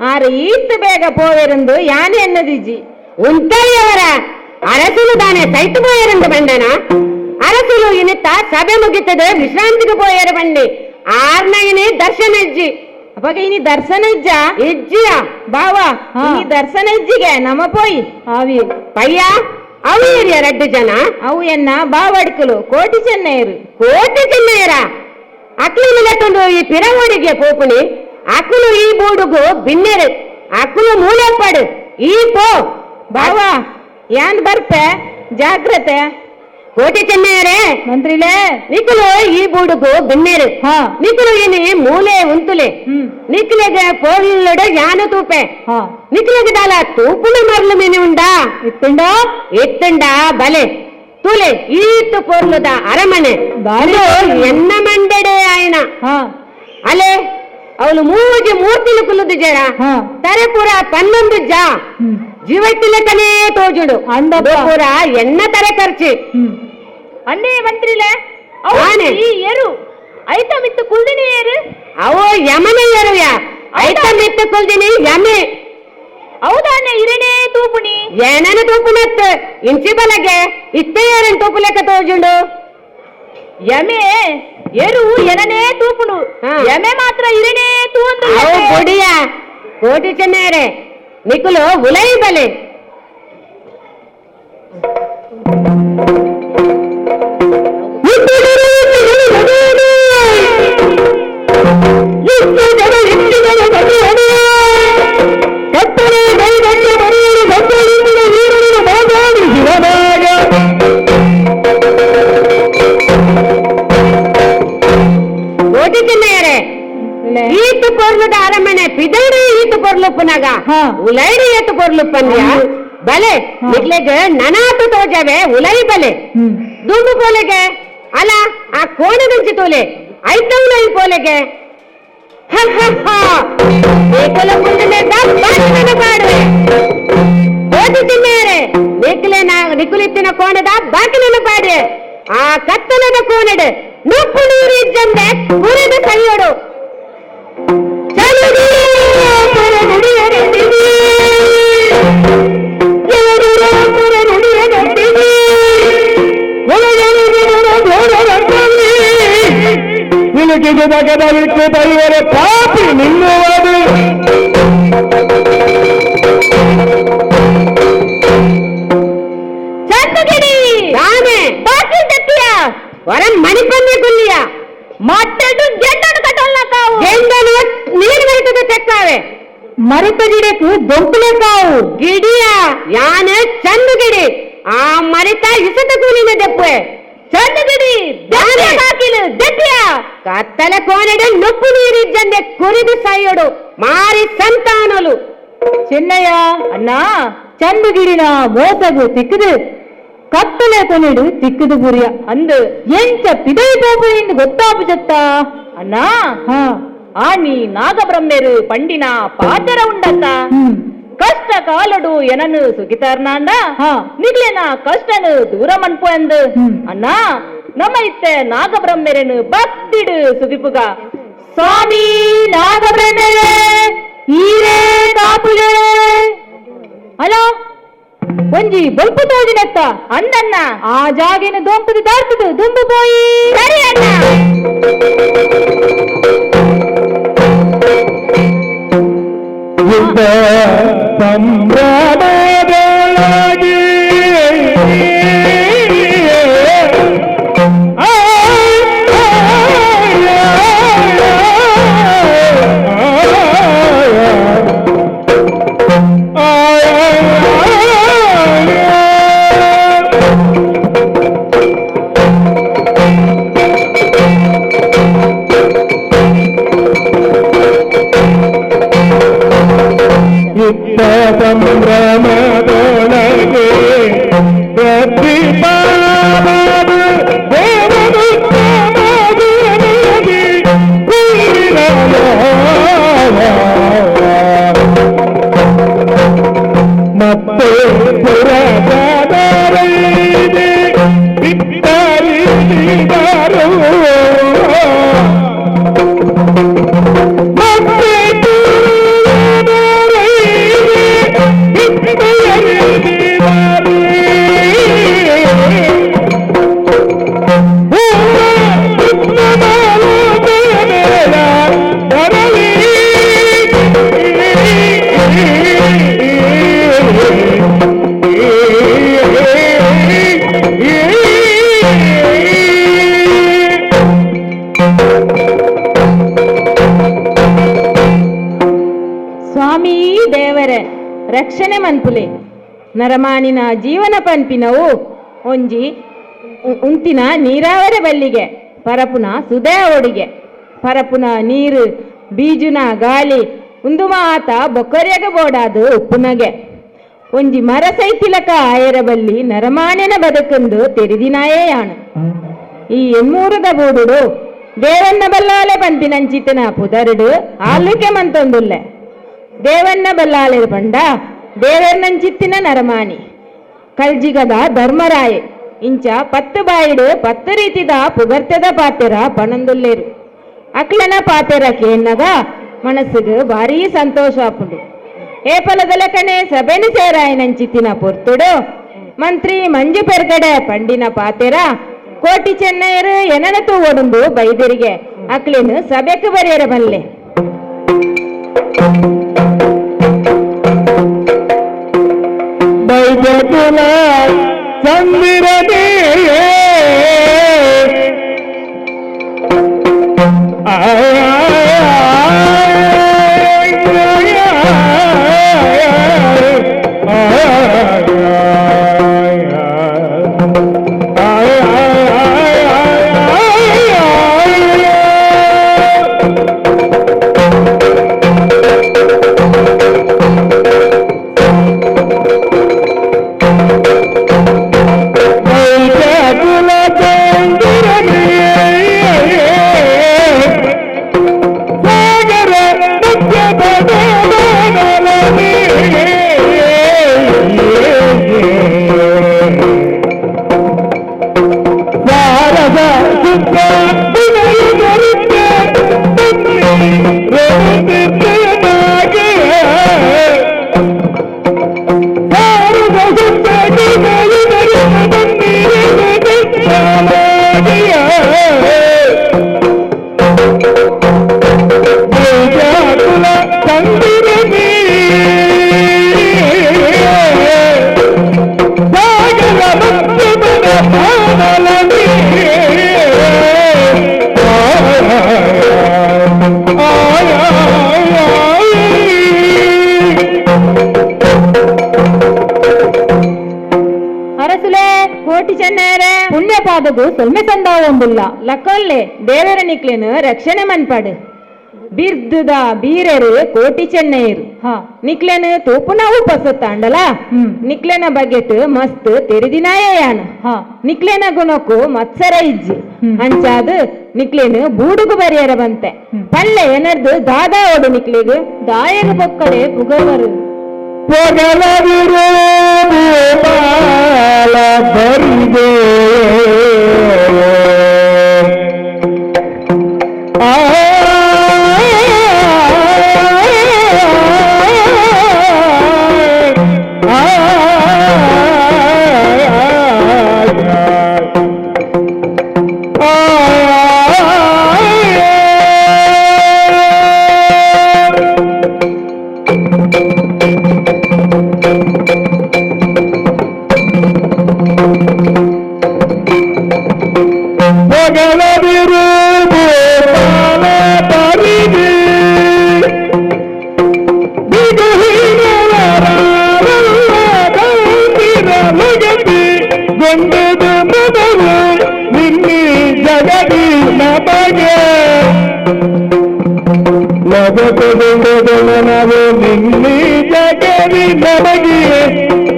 ಆರು ಈತ್ ಬೇಗ ಪೋವೆರಂದು ಯಾನೆ ಎನ್ನದಿಜ್ಜಿ ಉಂಟಯ್ಯವರ ಅರಸುಲು ದಾನೆ ಸೈತು ಪೋಯರಂದು ಬಂಡನ ಅರಸುಲು ಇನಿತ್ತ ಸಭೆ ಮುಗಿತದೆ ವಿಶ್ರಾಂತಿಗೆ ಪೋಯರ ಬಂಡಿ ಆರ್ನ ಇನಿ ದರ್ಶನ ಇಜ್ಜಿ ಅವಾಗ ಇನಿ ದರ್ಶನ ಇಜ್ಜ ಇಜ್ಜಿಯ ಬಾವಾ ಇನಿ ದರ್ಶನ ಇಜ್ಜಿಗೆ ನಮ ಪೋಯಿ ಆವಿ ಪಯ್ಯ ಅವು ಏರಿಯ ರಡ್ಡು ಜನ ಅವು ಎನ್ನ ಬಾವಡ್ಕಲು ಕೋಟಿ ಚೆನ್ನೈರು ಕೋಟಿ ಚೆನ್ನೈರ ಅಕ್ಲು ಮಿಲಟುಂಡು ಈ ಪಿರವೋಡಿಗೆ ಪೋಪುನಿ ಅಕ್ಲು ಈ ಬೂಡುಗು ಬಿನ್ನೆರು ಅಕ್ಲು ಮೂಲೆಪ್ಪಾಡು ಈ ಪೋ ಬಾವಾ ಯಾನ್ ಬರ್ಪೆ ಜಾಗ್ರತೆ ಕೋಟಿ ಚೆನ್ನೈಯರೇ ಮಂತ್ರಿಲೇ ನಿಕುಲು ಈ ಬೂಡುಗು ಬಿನ್ನೆರು ನಿಕುಲು ಇನಿ ಮೂಲೆ ಉಂತುಲೆ ನಿಕ್ಲೆಗೆ ಪೋರ್ಲುಡು ಯಾನು ತೂಪೆ ನಿಕ್ಲೆಗೆ ದಾಲ ತೂಪುನ ಮರ್ಲು ಮೀನಿ ಉಂಡಾ ಇತ್ತುಂಡ ಎತ್ತುಂಡ ಬಲೆ ತೂಲೆ ಈತು ಪೊರ್ಲುದ ಅರಮನೆ ಬಾರಿ ಎನ್ನ ಮಂಡೆಡೆ ಆಯನ ಅಲೆ ಅವಳು ಮೂಜಿ ಮೂರ್ತಿಲು ಕುಲ್ಲುದು ಜರ ತರೆ ಪೂರ ಪನ್ನೊಂದು ಜಾ ಜೀವತ್ತಿಲೆ ತನೇ ತೋಜುಡು ಅಂದಪ್ಪ. ಪೂರ ಎನ್ನ ತರೆ ಖರ್ಚಿ ಅನ್ನೇ ಮಂತ್ರಿಲೆ ಆನೆ. ಈ ಏರು ಐತ ಮಿತ್ತು ಕುಲ್ದಿನಿ ಏರು ಅವು ಯಮನ ಎರುಯ ಐತ ಮಿತ್ತು ಕುಲ್ದಿನಿ ಯಮೆ ಹೌದಾನೆ ಇರೇನೇ ತೂಪುನಿ ಏನನ ತೂಪುನತ್ ಇಂಚಿ ಬಲಗೆ ಇತ್ತೆ ಏರನ್ ತೂಪುಲೆಕ್ಕ ತೋಜುಂಡು ಯಮೆ ಎರು ಎನನೇ ತೂಪುನು ಯಮೆ ಮಾತ್ರ ಇರೇನೇ ತೂಂದು ಅವು ಬುಡಿಯ ಕೋಟಿ ಚೆನ್ನೇರೆ ನಿಕುಲು ಉಲೈ ಬಲೆ ಕೋಟಿ ಚೆನ್ನಯ್ಯರೇ ಈತು ಪೊರ್ಲುದ ಅರಮನೆ ಪಿದೈಡು ಈತು ಪೊರ್ಲುಪ್ಪುನಗ ಉಲೈಡು ಏತು ಪೊರ್ಲುಪ್ಪಂದ್ಯ ಬಲೆ ನಿಕ್ಲೆಗ್ ನನಾತು ತೋಜವೆ ಉಲೈ ಬಲೆ ದುಂಬು ಪೋಲೆಗೆ ಅಲ ಆ ಕೋಣದಂಚಿ ತೋಲೆ ಐತೌಲೈ ಪೋಲೆಗೆ ಪಾಡುವೆ ಕೋಟಿ ತಿನ್ನೇರೆ ನಿಕ್ಲೆ ನಿಕುಲಿತ್ತಿನ ಕೋಣದ ಬಾಕಿಲನ್ನು ಪಾಡುವೆ ಆ ಕತ್ತಲದ ಕೋಣೆಡು ನುಪ್ಪು ನೀರು ಇಜ್ಜಂದೆ ಕುರಿದು ಸೈಯೋಡು ಪಾಪಿ ನಿನ್ನುವುದು ಚಂದಗಿಡಿ ರಾಮೆ ಬಾಕಿಲ್ ತಪ್ಪಿಯ ವರನ್ ಮಣಿಪಂದೆ ಗುಲ್ಲಿಯ ಮಟ್ಟಡು ಗೆಡ್ಡನು ಕಟ್ಟೋಲ್ಲ ಕಾವು ಗೆಂಡನು ನೀರು ಬರ್ತದೆ ತೆಕ್ಕಾವೆ ಮರಿತ ಗಿಡಕ್ಕೂ ದೊಂಕುಲೆ ಕಾವು ಗಿಡಿಯ ಯಾನ ಚಂದು ಗಿಡಿ ಆ ಮರಿತ ಇಸತ ಕೂಲಿನ ದೆಪ್ಪೆ ಚಂದಗಿಡಿ ದಾನೆ. ಬಾಕಿಲು ದೆಪ್ಪಿಯ ಕತ್ತಲ ಕೋನೆಡು ನುಪ್ಪು ನೀರಿದ್ದಂದೆ ಕುರಿದು ಸೈಯೋಡು ಮಾರಿ ಸಂತಾನಲು ಚೆನ್ನಯ್ಯ ಅಣ್ಣ ಚಂದುಗಿಡಿನ ಮೋಸಗು ತಿಕ್ಕದು ಕತ್ತಲೆ ಕೊನೆಡು ತಿಕ್ಕದು ಬುರಿಯ ಅಂದು ಎಂಚ ಪಿದೈ ಪೋಪುನಿಂದು ಗೊತ್ತಾಪುಜತ್ತ ಅಣ್ಣ ಆನಿ ನಾಗಬ್ರಹ್ಮೆರು ಪಂಡಿನ ಪಾತೆರ ಉಂಡತ್ತ ಕಷ್ಟ ಕಾಲಡು ಎನನು ಸುಗಿತಾರ್ನಾಂಡ ನಿಗ್ಲೇನ ಕಷ್ಟನು ದೂರ ಮನ್ಪು ಅಂದು ಅಣ್ಣ ನಮ್ಮ ಇತ್ತೆ ನಾಗಬ್ರಹ್ಮೆರನು ಭಕ್ತಿಡು ಸುಗಿಪುಗ ಸ್ವಾಮಿ ನಾಗಬ್ರಹ್ಮೆರೇ ಈರೇ ಕಾಪುಲೆ ಅಲೋ ಒಂಜಿ ಬೊಲ್ಪು ತೋಜಿನತ್ತ ಅಂದನ್ನ ಆ ಜಾಗಿನ ದೊಂಕುದು ದಾರ್ತದು ದುಂಬು ಪೋಯಿ ಸರಿ ಅಣ್ಣ ಯುದ್ಧ ಸಂಭ್ರಮದೊಳಗೆ ಆ, ಆ, ಆ, ಆ. ರಕ್ಷಣೆ ಮನ್ಪುಲೆ. ನರಮಾನಿನ ಜೀವನ ಪನ್ಪಿನವು ಒಂಜಿ ಉಂತಿನ ನೀರಾವರಿ ಬಲ್ಲಿಗೆ, ಪರಪುನ ಸುದೇ ಒಡಿಗೆ, ಪರಪುನ ನೀರು ಬೀಜುನ ಗಾಳಿ ಉಂದು ಮಾತ ಬೊಕ್ಕರಿಯಾಗ ಬೋಡಾದು ಉಪ್ಪುನಗೆ. ಒಂಜಿ ಮರ ಸೈತಿಲಕ ಆಯರ ಬಲ್ಲಿ ನರಮಾನ್ಯನ ಬದುಕಂದು ತೆರಿದಿನಾಯೇಯಾನು. ಈ ಎಮ್ಮೂರದ ಬೂಡುಡು ದೇವನ್ನ ಬಲ್ಲಾಲೆ ಪನ್ಪಿನಂಚಿತನ ಪುದರುಡು ಆಲುಕೆ ಮಂತೊಂದುಲ್ಲೆ. ದೇವನ್ನ ಬಲ್ಲಾಲೆ ಪಂಡ ದೇವರ್ನಂಚಿತ್ತಿನ ನರಮಾನಿ ಕಲ್ಜಿಗದ ಧರ್ಮರಾಯೆ ಇಂಚ 10 ಬಾಯಿಡು 10 ರೀತಿದ ಪುಗರ್ತೆದ ಪಾತೆರ ಪಣಂದುಲ್ಲೇರು. ಅಕ್ಲನ ಪಾತೆರ ಕೇನ್ನಗ ಮನಸ್ಸುಗು ಭಾರೀ ಸಂತೋಷ ಆಪುಂಡು. ಏಪಲದಲಕನೆ ಸಭೆನು ಸೇರಾಯನಂಚಿತ್ತಿನ ಪೊರ್ತುಡು ಮಂತ್ರಿ ಮಂಜು ಪೆರ್ಗಡೆ ಪಂಡಿನ ಪಾತೆರ ಕೋಟಿ ಚೆನ್ನೈರು ಎನನ ತೂವೊಡುಂದು ಬೈದರಿಗೆ ಅಕ್ಲೇನು ಸಭೆக்கு ಬರೆಯರ ಬಲ್ಲೆ. ಬೈದಕುಲ ಚಂದಿರನೇ ಪುಣ್ಯಪಾದಗು ಸೊಲ್ಮೆ ಸಂದಾವೊಂದುಲ್ಲ ಲಕ್ಕೊಲ್ಲೆ ದೇವರ ನಿಕ್ಲೇನು ರಕ್ಷಣೆ ಮನ್ಪಾಡು. ಬಿರ್ದುದ ಬೀರರು ಕೋಟಿ ಚೆನ್ನೈರು ನಿಕ್ಲೇನು ತೂಪುನವು ಪಸತ್ತಾಂಡಲ ನಿಕ್ಲೇನ ಬಗೆಟ್ ಮಸ್ತ್ ತೆರಿದಿನಾಯೇಯಾನ ನಿಕ್ಲೇನ ಗುಣಕ್ಕೂ ಮತ್ಸರ ಇಜ್ಜಿ ಅಂಚಾದು ನಿಕ್ಲೇನು ಬೂಡುಗು ಬರಿಯರ ಬಂತೆ ಪಲ್ಲೆ ಏನರ್ದು ದಾದಾ ಓಡು ನಿಕ್ಲೇಗು ದಾಯಗ ಬೊಕ್ಕಡೆ ಪುಗವರು ಬರಿದೆ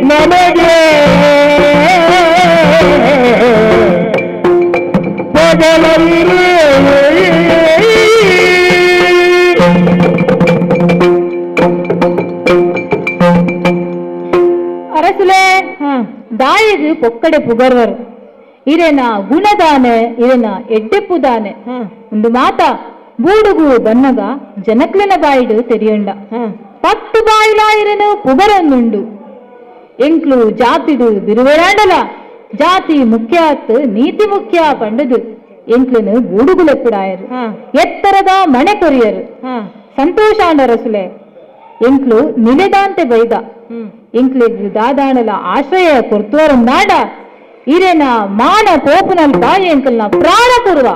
ನಮಗೆ ಅರಸುಲೆ ದಾಯಿಗು ಪೊಕ್ಕಡೆ ಪುಗರ್ವರು ಇರೆನ ಗುಣದಾನೆ ಇರೆನ ಎಡ್ಡೆಪ್ಪುದಾನೆ ಒಂದು ಮಾತ ಬೂಡುಗು ಬನ್ನಗ ಜನಕ್ಲೆನ ಬಾಯಿಡು ತೆರಿಯಂಡ 10 ಬಾಯಿಲ ಇರನು ಪುಗರನ್ನುಂಡು. ಎಂಕ್ಲು ಜಾತಿಡು ಬಿರುವೆರಾಂಡಲ ಜಾತಿ ಮುಖ್ಯ ನೀತಿ ಮುಖ್ಯ ಪಂಡದು ಎಂಕ್ಲನು ಬೂಡುಗುಲೆಪ್ಪುಡಾಯರು ಎತ್ತರದ ಮಣೆ ಕೊರಿಯರು. ಸಂತೋಷಾಂಡ ರಸುಲೆ ಎಂಕ್ಲು ನಿಲೆದಾಂತೆ ಬೈದ ಎಂಕ್ಲೆಗ್ ದಾದಾಣಲ ಆಶ್ರಯ ಕೊರ್ತುವರಂದಾಂಡ ಇರೇನ ಮಾನ ಪೋಪುನಲ್ಪ ಎಂಕಲ್ನ ಪ್ರಾಣ ಕೊರುವ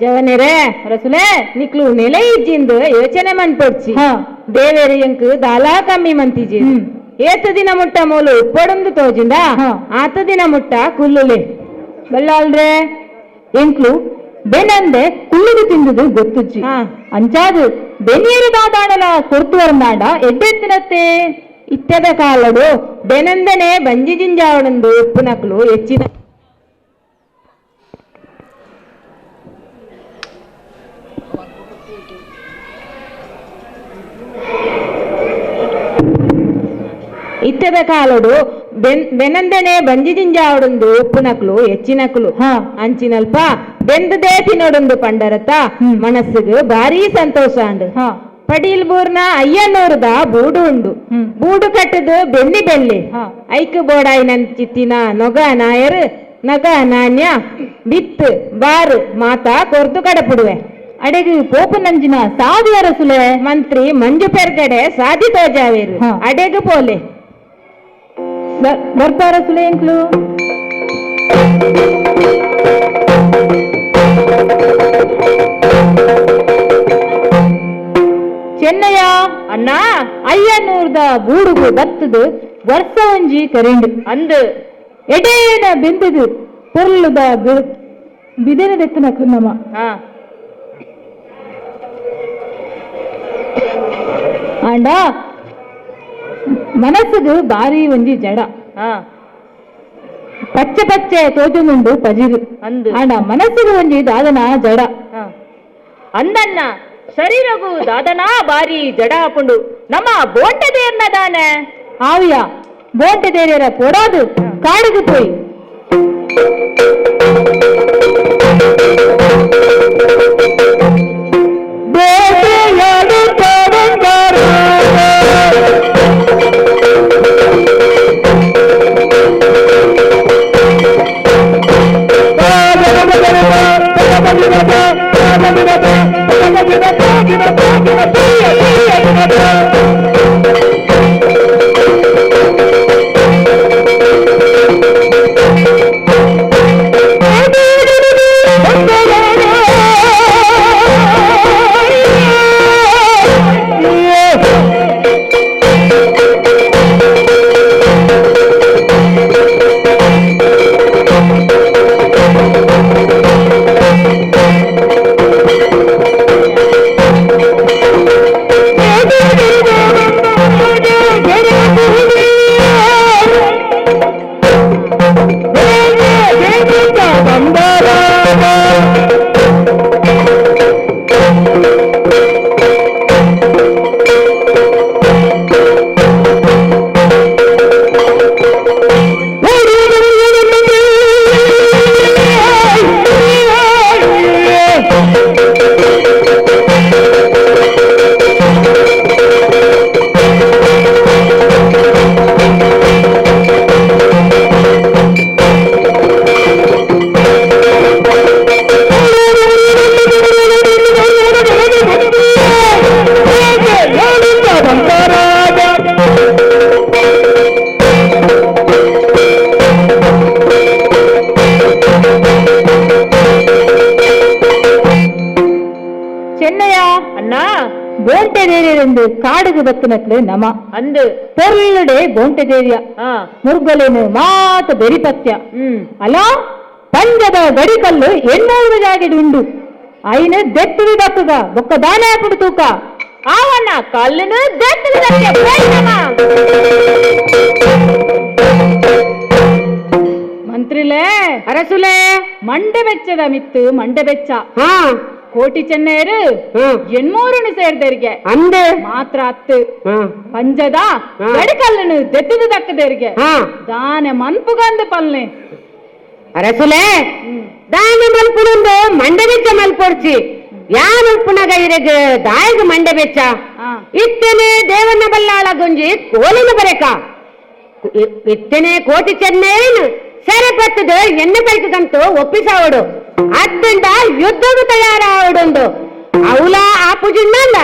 ಜವನೆರೆ ರಸುಲೆ ನಿಕ್ಲು ನೆಲೆ ಇಜ್ಜಿಂದು ಯೋಚನೆ ಮನ್ಪೊಡ್ಚಿ. ದೇವೇರು ಎಂಕ್ ದಾಲಾ ಕಮ್ಮಿ ಮಂತಿಜಿ. ಏತ ದಿನ ಮುಟ್ಟ ಮೂಲು ಉಪ್ಪಡೊಂದು ತೋಜಿಂದ ಆತ ದಿನ ಮುಟ್ಟ ಕುಲ್ಲುಲೆ ಬಲ್ಲಾಳ್ರೆ ಎಂಕ್ಲು ಬೆನಂದೆ ಕುಳ್ಳುದು ತಿಂದುದು ಗೊತ್ತುಜ್ಜಿ ಅಂಚಾದು ಬೆನಿಯರು ದಾದಾಡಲ ಕೊರ್ತು ವರಂದಾಂಡ ಎಡ್ಡೆತ್ತಿನತ್ತೆ ಇತ್ತದ ಕಾಲಡು ಬೆನಂದನೆ ಬಂಜಿ ಜಿಂಜಾವಣಂದು ಉಪ್ಪುನಕ್ಲು ಹೆಚ್ಚಿನ ಇತ್ತದ ಕಾಲಡು ಬೆನಂದನೆ ಬಂಜಿ ಜಿಂಜಾವಡೊಂದು ಉಪ್ಪುನಕ್ಲು ಹೆಚ್ಚಿನಕ್ಲು ಅಂಚಿನಲ್ಪ ಬೆಂದದೇ ತಿನ್ನೋಡೊಂದು ಪಂಡರತ ಮನಸ್ಸಿಗೆ ಭಾರೀ ಸಂತೋಷ ಅಂಡು. ಪಡೀಲ್ ಬೂರ್ನ ಅಯ್ಯನೂರ್ದ ಬೂಡು ಉಂಡು. ಬೂಡು ಕಟ್ಟದು ಬೆನ್ನಿ ಬೆಳ್ಳಿ ಐಕ್ ಬೋಡಾಯಿನಂಚಿತ್ತಿನ ನೊಗ ನಾಯರ್ ನಗ ನಾಣ್ಯ ಬಿತ್ತು ಬಾರು ಮಾತಾ ಕೊರ್ದು ಕಡಪುಡುವೆ. ಅಡೆಗೆ ಪೋಪು ನಂಜಿನ ಸಾದಿ ಅರಸುಲೆ ಮಂತ್ರಿ ಮಂಜು ಪೆರ್ಗಡೆ ಸಾದಿ ತೋಜಾವೇರು ಅಡೆಗು ಪೋಲೆ ಬರ್ತಾರ ಸುಲೆ ಎಂಕ್ಲು. ಚೆನ್ನಯ್ಯ ಅಣ್ಣ ಅಯ್ಯನೂರ್ದ ಬೂಡುಗು ಬತ್ತದು ವರ್ಷ ಒಂಜಿ ಕರಿಂಡು ಅಂದು ಎಡೇನ ಬೆಂದದು ಪೊರ್ಲುದ ಬಿದೆನದೆತ್ತನ ನಮ್ಮ ಆಂಡ ಮನಸ್ಸುಗು ಬಾರಿ ಒಂಜಿ ಜಡ ಪಚ್ಚೆ ಪಚ್ಚೆ ತೋಜುಂಡು ಪಜಿರು ಆಂಡ ಮನಸ್ಸುಗು ಒಂಜಿ ದಾದನ ಜಡ ಅಂದನ್ನ ಶರೀರಗು ದಾದನಾ ಬಾರಿ ಜಡ ಹಾಕೊಂಡು ನಮ್ಮ ಬೋಂಟೆ ದೇರ್ನ ದಾನೆ ಆವಿಯ ಬೋಂಟೆ ದೇರಿಯರ ಪೊಡಾದು ಕಾಡಿಗೆ ಪೋಯಿ ಕಾಡುಗು ಬತ್ತಿನಕ್ಲು ನಮ ಅಂದು ಪೊರ್ಲುಡೆ ಬೋಂಟೆ ದೇವಿಯ ಮುರ್ಗೊಲೇನು ಮಾತ ಬೆರಿಪತ್ಯ ಅಲ ಪಂಜದ ಗಡಿಕಲ್ಲು ಎನ್ನೂರು ಜಾಗೆಡು ಉಂಡು ಐನು ದೆತ್ತುದು ದಕ್ಕುಗ ಬೊಕ್ಕ ದಾನೆ ಹಾಕುಡು ತೂಕ ಆವನ್ನ ಕಲ್ಲುನು ದೆತ್ತುದು ಮಂತ್ರಿಲೇ ಅರಸುಲೇ ಮಂಡೆ ಬೆಚ್ಚದ ಮಿತ್ತು ಮಂಡೆ ಬೆಚ್ಚ ಕೋಟಿ ಚೆನ್ನೆಯರು ಎಣ್ಮೂರನು ಸೇರ್ದರಿಗೆ ಅಂದೆ ಮಾತ್ರ ಅತ್ತು ಪಂಜದ ಗಡಿಕಲ್ಲನು ದೆತ್ತದು ದಕ್ಕದರಿಗೆ ದಾನೆ ಮನ್ಪುಗಂದು ಪಲ್ನೆ ಅರಸುಲೇ ದಾನೆ ಮಲ್ಪುನೊಂದು ಮಂಡೆ ಬೆಚ್ಚ ಮಲ್ಪೊಡ್ಚಿ ಯಾನ್ ಉಪ್ಪುನಗ ಇರೆಗ್ ದಾಯಗ ಮಂಡೆ ಬೆಚ್ಚ ಇತ್ತನೆ ದೇವನ ಬಲ್ಲಾಳ ಗುಂಜಿ ಕೋಲಿನ ಬರೆಕ ಇತ್ತನೆ ಕೋಟಿ ಚೆನ್ನೇನು ಸೆರೆ ಪತ್ತದ ಎಣ್ಣೆ ಬೈಕಂತೂ ಒಪ್ಪಿಸಾವಡು ಅತ್ತಂಡ ಯುದ್ಧವು ತಯಾರಾವಡೊಂದು ಅವಲ ಆ ಪುಜಿಂದ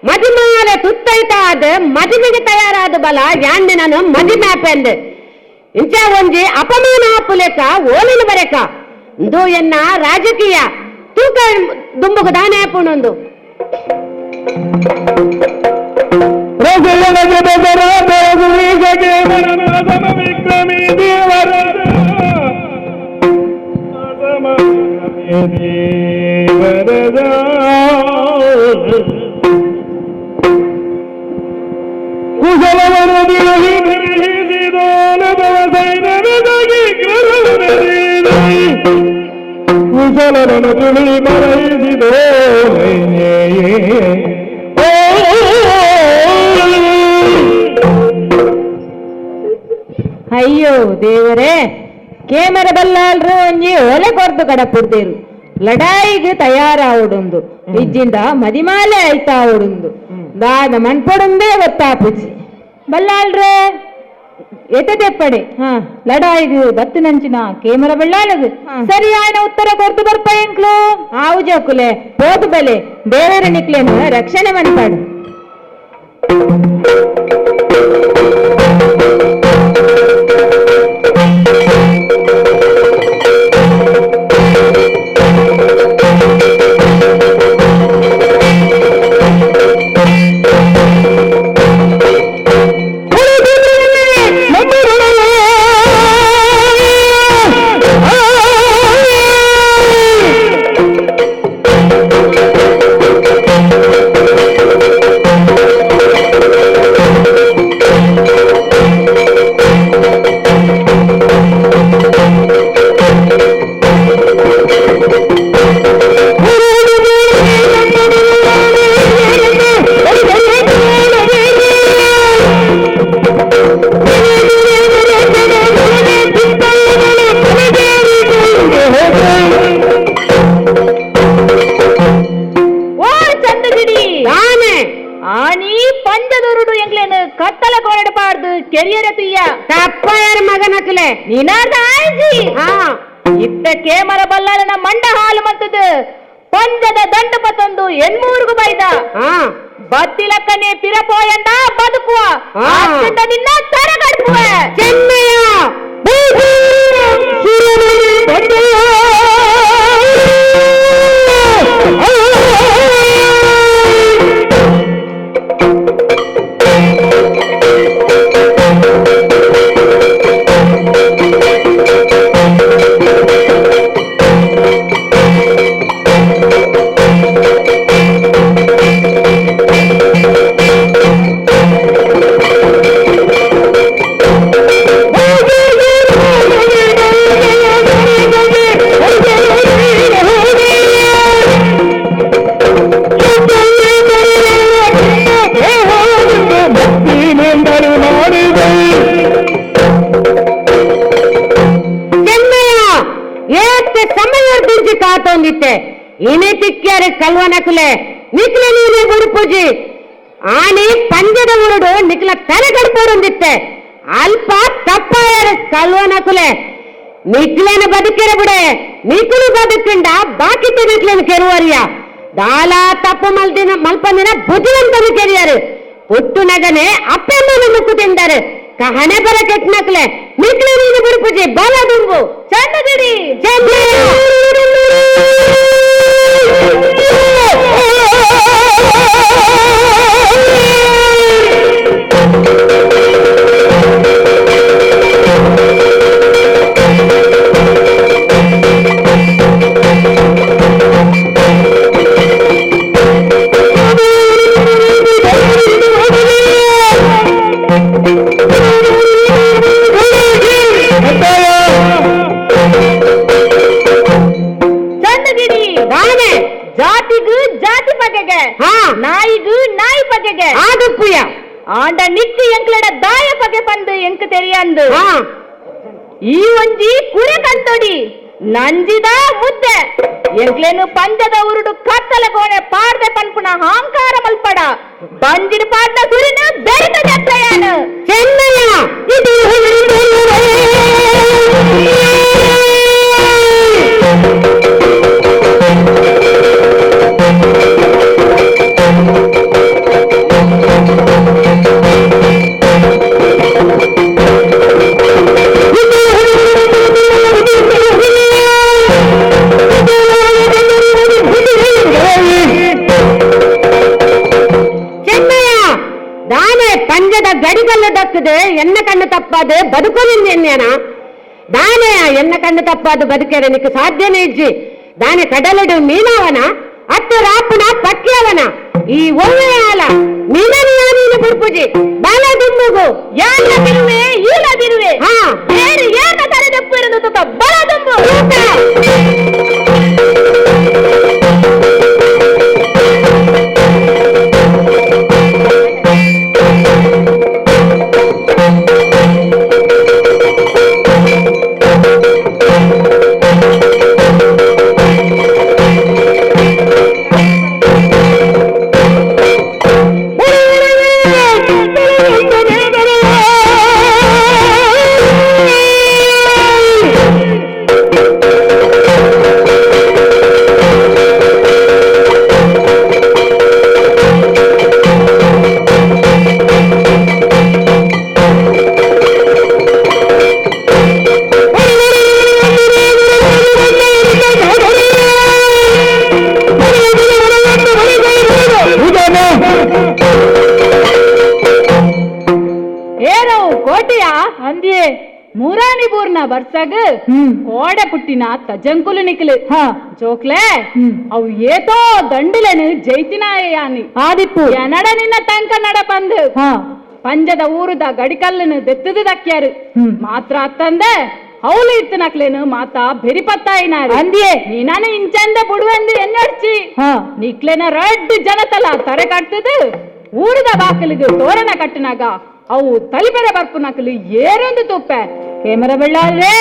ಮದಿಮಾಲ ತುತ್ತೈತಾದ ಮದಿಮೆಗೆ ತಯಾರಾದ ಬಲ ಯಾಂಡೆ ನಾನು ಮದಿಮೆ ಆಪೆಂದು ಇಂಚ ಒಂಜಿ ಅಪಮಾನ ಆಪುಲೆಕ ಓಲಿನ ಬರೆಕ ಇಂದು ಎನ್ನ ರಾಜಕೀಯ ತೂಕ ದುಂಬುಗು ದಾನೆ ಆಪುಣೊಂದು ರಘುವರ ಸಮ ವಿಕ್ರಮಿ ದೇವರ ಸಮ ವಿಕ್ರಮಿ ದೇವರದ ಕುಶಲವನು ಕುಶಲವನು ತುಳಿ ಬರಹಿಸಿದೋ ಅಯ್ಯೋ ದೇವರೇ, ಕೇಮರ ಬಲ್ಲಾಲ್ರು ಒಂಜಿ ಒಲೆ ಕೊರ್ದು ಕಡಪುಡ್ದೇರು ಲಡಾಯಿಗೆ ತಯಾರಾವುಡುಂದು ಇಜ್ಜಿಂದ ಮದಿಮಾಲೆ ಆಯ್ತಾವುಡುಂದು ದಾದ ಮಣ್ಪೊಡುಂದೇ ಗೊತ್ತಾಪುಜಿ. ಬಲ್ಲಾಳ್ರೆ ಎತ್ತದೆಪ್ಪಡೆ ಲಡಾಯಿಗು ಬತ್ತಿನಂಚಿನ ಕೇಮರ ಬಳ್ಳಾಲಗು ಸರಿಯಾದ ಉತ್ತರ ಕೊರ್ದು ಬರ್ಪ ಎಂಕ್ಲು. ಆವು ಜೋಕುಲೆ ಪೋದು ಬಲೆ, ದೇವರ ನಿಕ್ಲೇನು ರಕ್ಷಣೆ ಮನ್ಪಾಡು. ಓ ಚಂದಗಿಡಿ ಆನಿ ಪಂಜದೊರುಡು ಎಂಗ್ಲೇನು ಕತ್ತಲ ಕೋರಡಬಾರ್ದು ಕೆರಿಯರ ತುಯ್ಯ ತಪ್ಪಾಯರ ಮಗನಕ್ಲೆ ನಿನಾದ ಆಯ್ಜಿ. ಇತ್ತ ಕೇಮರ ಬಲ್ಲಾಳನ ಮಂಡ ಹಾಲು ಮಂತದು ಪಂಜದ ದಂಡ ಪತ್ತೊಂದು ಎನ್ಮೂರುಗು ಬೈದ ಬತ್ತಿಲಕ್ಕನೆ ಪಿರಪೋಯಂಡ ಬದುಕುವ ಅತ್ತಿಂದ ನಿನ್ನ ತರಗಡ್ಪುವ. ಚೆನ್ನಯ್ಯ ಚೆನ್ನಯ್ಯ ಏತ್ ಸಮಯ ದುರ್ಜಿ ಕಾತೊಂದಿತ್ತೆ ಇನಿ ತಿಕ್ಕ್ಯಾರೆ ಕಲ್ವನಕುಲೆ ನಿಕ್ಲೆ ನೀನೆ ಗುರುಪೂಜಿ ಆನಿ ಪಂಜದ ಉರುಡು ನಿಕ್ಲ ತಲೆ ಕಡ್ಪೋರೊಂದಿತ್ತೆ ಅಲ್ಪ ತಪ್ಪಾಯರು ಕಲ್ವನಕುಲೆ ನಿಕ್ಲೇನ ಬದುಕಿರ ಬಿಡೆ ನಿಕ್ಲು ಬದುಕಿಂಡ ಬಾಕಿ ನಿಕ್ಲೇನ ಕೆರುವರಿಯ ದಾಲ ತಪ್ಪು ಮಲ್ದಿನ ಮಲ್ಪಂದಿನ ಬುದ್ಧಿವಂತನು ಕೆರಿಯರು ಪುಟ್ಟು ನಗನೆ ಅಪ್ಪೆಮ್ಮನ ಮುಕ್ಕು ತಿಂದರು ಕಹನೆ ಬರ ಕೆಟ್ಟನಕ್ಲೆ ನಿಕ್ಲೆ ನೀನು ಗುರುಪೂಜಿ ಬಾಲ ದುಂಬು ಚಂದಗಿಡಿ ಚಂದಗಿಡಿ ದಾನೆ ಜಾತಿಗೂ ಜಾತಿ ಬಗೆಗೆ ನಾಯಿಗೂ ನಾಯಿ ಬಗೆಗೆ ಆದುಪ್ಪುಯ ಆಂಡ ನಿಕ್ಕು ಎಂಕ್ಲಡ ದಾಯ ಬಗೆ ಬಂದು ಎಂಕ್ ತೆರಿಯಂದು ಈ ಒಂಜಿ ಕುರೆ ಕಂತೊಡಿ ನಂಜಿದ ಮುದ್ದೆ ಎಂಕ್ಲೇನು ಪಂಜದ ಉರುಡು ಕತ್ತಲ ಕೋಣೆ ಪಾಡ್ದೆ ಪನ್ಪುನ ಅಹಂಕಾರ ಮಲ್ಪಡ ಬಂಜಿನ ಪಾಡ್ದ ಸುರಿನ ಬೆರಿತ ಜತ್ತಯಾನು. ಚೆನ್ನಯ್ಯ ಇದು ಚೆನ್ನಯ್ಯ ದಾನೆ ಪಂಜದ ಗಡಿಗಲ್ಲು ದಕ್ಕದೆ ಎನ್ನ ಕಣ್ಣು ತಪ್ಪಾದ ಬದುಕು ಎನ್ನೇನ ದಾನೆ ಎನ್ನ ಕಣ್ಣು ತಪ್ಪಾದ ಬದುಕೆರೆ ನಿಕ್ ಸಾಧ್ಯನೇ ಇಜ್ಜಿ ದಾನೆ ಕಡಲಡು ಮೀನವನ ಅತ್ತು ರಾಪುನ ಪಕ್ಕಿಯವನ ಈ ಒಳ್ಳೆಯ ಆಲ ಮೀನನ ಯಾನೀನು ಬುಡ್ಪುಜಿ ಬಾಲ ದುಂಬುಗು ಯಾನ ಬಿರುವೆ ಈಲ ಬಿರುವೆ ಹಾ ಬೇರೆ ಯಾರ ತಲೆ ದಪ್ಪು ತುಕ ಬಲ ದುಂಬು ಏನವು ಕೋಟಿಯ ಅಂದಿಯೇ ಮೂರಾನಿ ಬೂರ್ನ ಬರ್ಸಗ್ ಕೋಡೆ ಪುಟ್ಟಿನ ತಜಂಕುಲು ನಿಕ್ಲು ಜೋಕ್ಲೆ ಅವು ಏತೋ ದಂಡುಲೆನು ಜೈತಿನಾಯಾನಿ ಆದಿಪ್ಪು ಎನಡ ನಿನ್ನ ತಂಕ ನಡ ಬಂದು ಪಂಜದ ಊರುದ ಗಡಿಕಲ್ಲನು ದೆತ್ತದು ದಕ್ಕ್ಯಾರು ಮಾತ್ರ ಅತ್ತಂದೆ ಅವಳು ಇತ್ತನಕ್ಲೇನು ಮಾತಾ ಬೆರಿಪತ್ತಾಯಿನಾರು ಅಂದಿಯೇ ನೀನಾನು ಇಂಚಂದ ಬುಡುವೆಂದು ಎನ್ನಡ್ಚಿ ನಿಕ್ಲೆನ ರಡ್ಡು ಜನತಲ ತರೆ ಕಟ್ಟದು ಊರದ ಬಾಕಲಿಗೆ ತೋರಣ ಕಟ್ಟಿನಾಗ ಅವು ತಲಿಬೆರೆ ಬರ್ಪುನಕಲು ಏರೊಂದು ತುಪ್ಪೆ ಕೇಮರ ಬೆಳ್ಳಾರ್ರೆ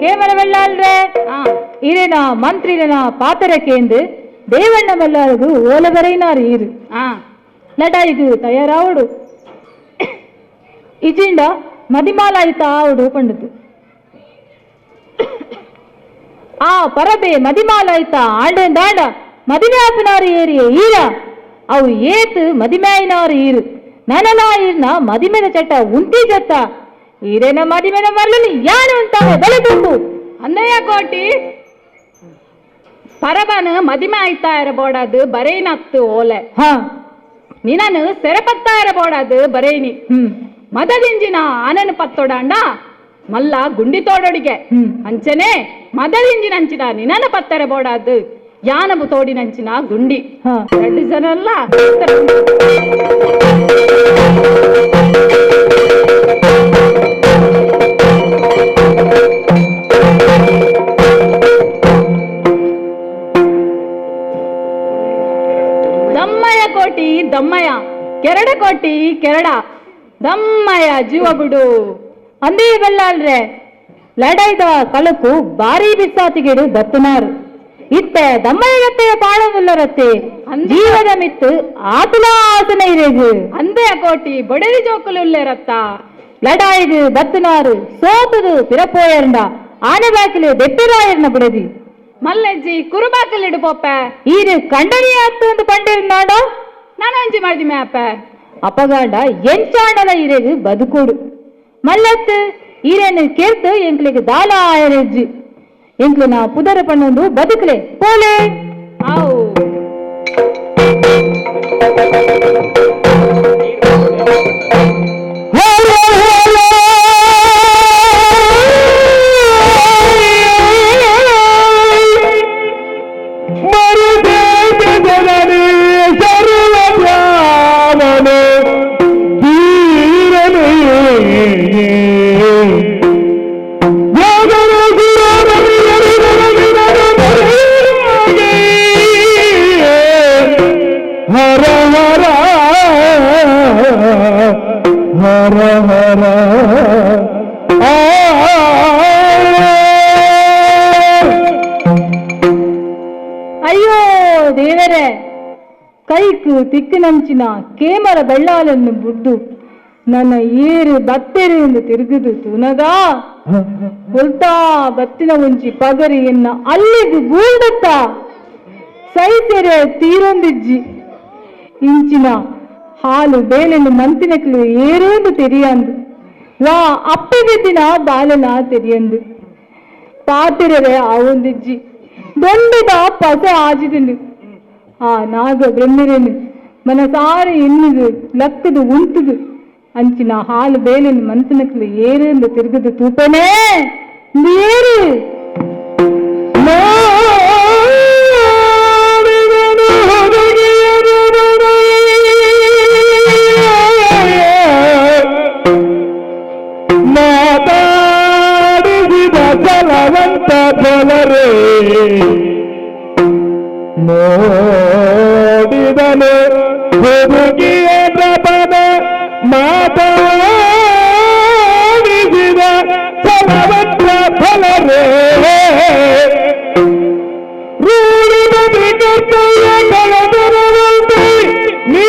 ಕೇಮರ ಬೆಳ್ಳಾಲ್ರೆ ಇರೇನ ಮಂತ್ರಿನ ಪಾತರಕೇಂದು ದೇವಣ್ಣ ಮಲ್ಲಾರಗು ಓಲಬರೈನಾರು ಈರು ಲಡಾಯಿಗು ತಯಾರಾವಡು ಇಜಿಂಡ ಮದಿಮಾಲಾಯಿತ ಆವಡು ಪಂಡುದು ಆ ಪರಬೆ ಮದಿಮಾಲಾಯಿತ ಆಂಡೇಂದಾಂಡ ಮದಿಮೆ ಆಪನಾರು ಏರಿಯ ಈರ ಅವು ಏತು ಮದಿಮ್ಯಾಯಿನಾರು ಈರು ನನಲಾ ಈರ್ನ ಮದಿಮೆನ ಚಟ ಉಂತಿ ಜತ್ತ ಈರೇನ ಮದಿಮೆನ ಮರಲನು ಯಾನು ಅಂತಾನೆ ಬಲೆ ತುಂಬು ಅನ್ನಯ್ಯ ಕೋಟಿ ಪರಬನ ಮದಿಮೆ ಆಯ್ತಾ ಇರಬೋಡದು ಬರೇನತ್ತು ಓಲೆ ನಿನನು ಸೆರೆಪತ್ತಾ ಇರಬೋಡದು ಬರೇನಿ ಮದದಿಂಜಿನ ಆನನು ಪತ್ತೊಡಾಂಡ ಮಲ್ಲ ಗುಂಡಿ ತೋಡೊಡಿಗೆ ಅಂಚನೆ ಮದದಿಂಜಿನಂಚಿನ ನಿನನ ಪತ್ತರ ಬೋಡಾದು ಯಾನಬು ತೋಡಿನಂಚಿನ ಗುಂಡಿ ಎರಡು ಜನ ಅಲ್ಲ ದಮ್ಮಯ ಕೋಟಿ ದಮ್ಮಯ ಕೆರಡ ಕೋಟಿ ಕೆರಡ ದಮ್ಮಯ ಜೀವ ಬಿಡು ಅಂದೇ ಬೆಲ್ಲಾಲ್ರೆ ಲಡೈದ ಕಲಕು ಬಾರಿ ಬಿಸಾತಿಗೆಡು ಬತ್ತನಾರು ಇತ್ತೆ ದಮ್ಮಯ್ಯಗತ್ತೆಯ ಪಾಳವುಲ್ಲರತ್ತೆ ಜೀವದ ಮಿತ್ತು ಆತುಲ ಆಸನ ಇರೇಗು ಅಂದೇ ಕೋಟಿ ಬೊಡೆದಿ ಜೋಕುಲು ಉಲ್ಲೇರತ್ತ ಲಡಾಯಿಗು ಬತ್ತನಾರು ಸೋತದು ಪಿರಪೋಯರ್ಂಡ ಆನೆ ಬಾಕಿಲು ದೆಪ್ಪಿರಾಯರ್ನ ಬುಡದಿ ಮಲ್ಲೆಜ್ಜಿ ಕುರುಬಾಕಲಿಡು ಪೋಪೆ ಈರು ಕಂಡನಿಯಾತ್ತು ಒಂದು ಪಂಡಿರ್ನಾಡ ನಾನು ಅಂಜಿ ಮಾಡಿದಿ ಮ್ಯಾಪ ಅಪಗಾಂಡ ಎಂಚಾಂಡಲ ಇರೇಗು ಬದುಕೋಡು ಮಲ್ಲತ್ತು ಈರೇನು ಕೇರ್ತು ಎಂಕ್ಲಿಗೆ ದಾಲ ಆಯರೆಜ್ಜಿ ಎಂಕ್ಲು ನಾ ಪುದರ ಪಣ್ಣೊಂದು ಬದುಕಲೆ ಪೋಲೆ ಆವು Yeah. ಕೈಕು ತಿಕ್ಕಿನಂಚಿನ ಕೇಮರ ಬೆಳ್ಳಾಲನ್ನು ಬುಡ್ದು ನನ್ನ ಏರು ಬತ್ತೆರು ಎಂದು ತಿರುಗುದು ತುನಗ ಹೊಲ್ತಾ ಬತ್ತಿನ ಒಂಜಿ ಪಗರಿ ಎನ್ನ ಅಲ್ಲಿಗೆ ಗೂಂಡತ್ತ ಸೈತೆರೆ ತೀರೊಂದಿಜ್ಜಿ ಇಂಚಿನ ಹಾಲು ಬೇಲೆನು ಮಂತಿನಕ್ಲು ಏರೇಂದು ತೆರಿಯಂದು ವಾ ಅಪ್ಪೆಗೆದ್ದಿನ ಬಾಲನ ತೆರಿಯಂದು ಪಾತಿರರೆ ಆವೊಂದಿಜ್ಜಿ ದೊಂಡದ ಪಸೆ ಆಜಿದಿಂಡು ಆ ನಾಗ ಬ್ರಹ್ಮರೇನು ಮನಸಾರೆ ಎನ್ನುದು ಲಕ್ಕದು ಉಂಟುದು ಅಂಚಿನ ಹಾಲು ಬೇಲೆನು ಮಂತಿನಕ್ಲು ಏರೇಂದು ತಿರುಗುದು ತೂಪನೇ ಏರು ಮಾತಾಡಿಸಿದ ಛಲವಂತ ಬಲರೇ ನೋಡಿದನು ಹುಡುಗಿಯ ಪ್ರಪದ ಮಾತಾಡಿಸಿದ ಛಲವಂತ ಬಲರೇ ರೂಢಿ ಕರ್ತವ್ಯ ಕಳೆದರುವಂತೆ ನೀ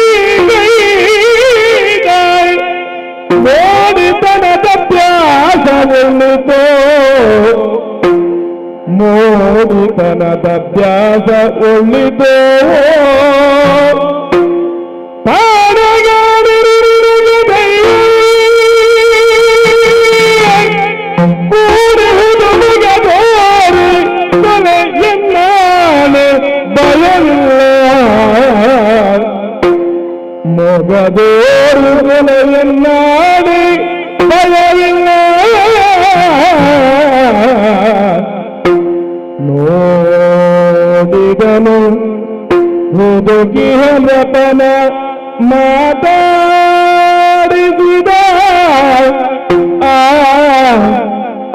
ಮೋಡಿತನದ ಅಭ್ಯಾಸವುಳ್ಳಿತೋ ಮೋಡಿತನದ ಅಭ್ಯಾಸ ಉಳ್ಳಿತೋ ಭಯವಿಲ್ಲ ಮೊಗದೋರು ಕೊಲೆಯನ್ನಾಡಿ ಭಯವಿಲ್ಲ ನೋಡಿದನು ಹುಡುಗಿಯ ನೃಪನ ಮಾತಾಡಿಸಿದ ಆ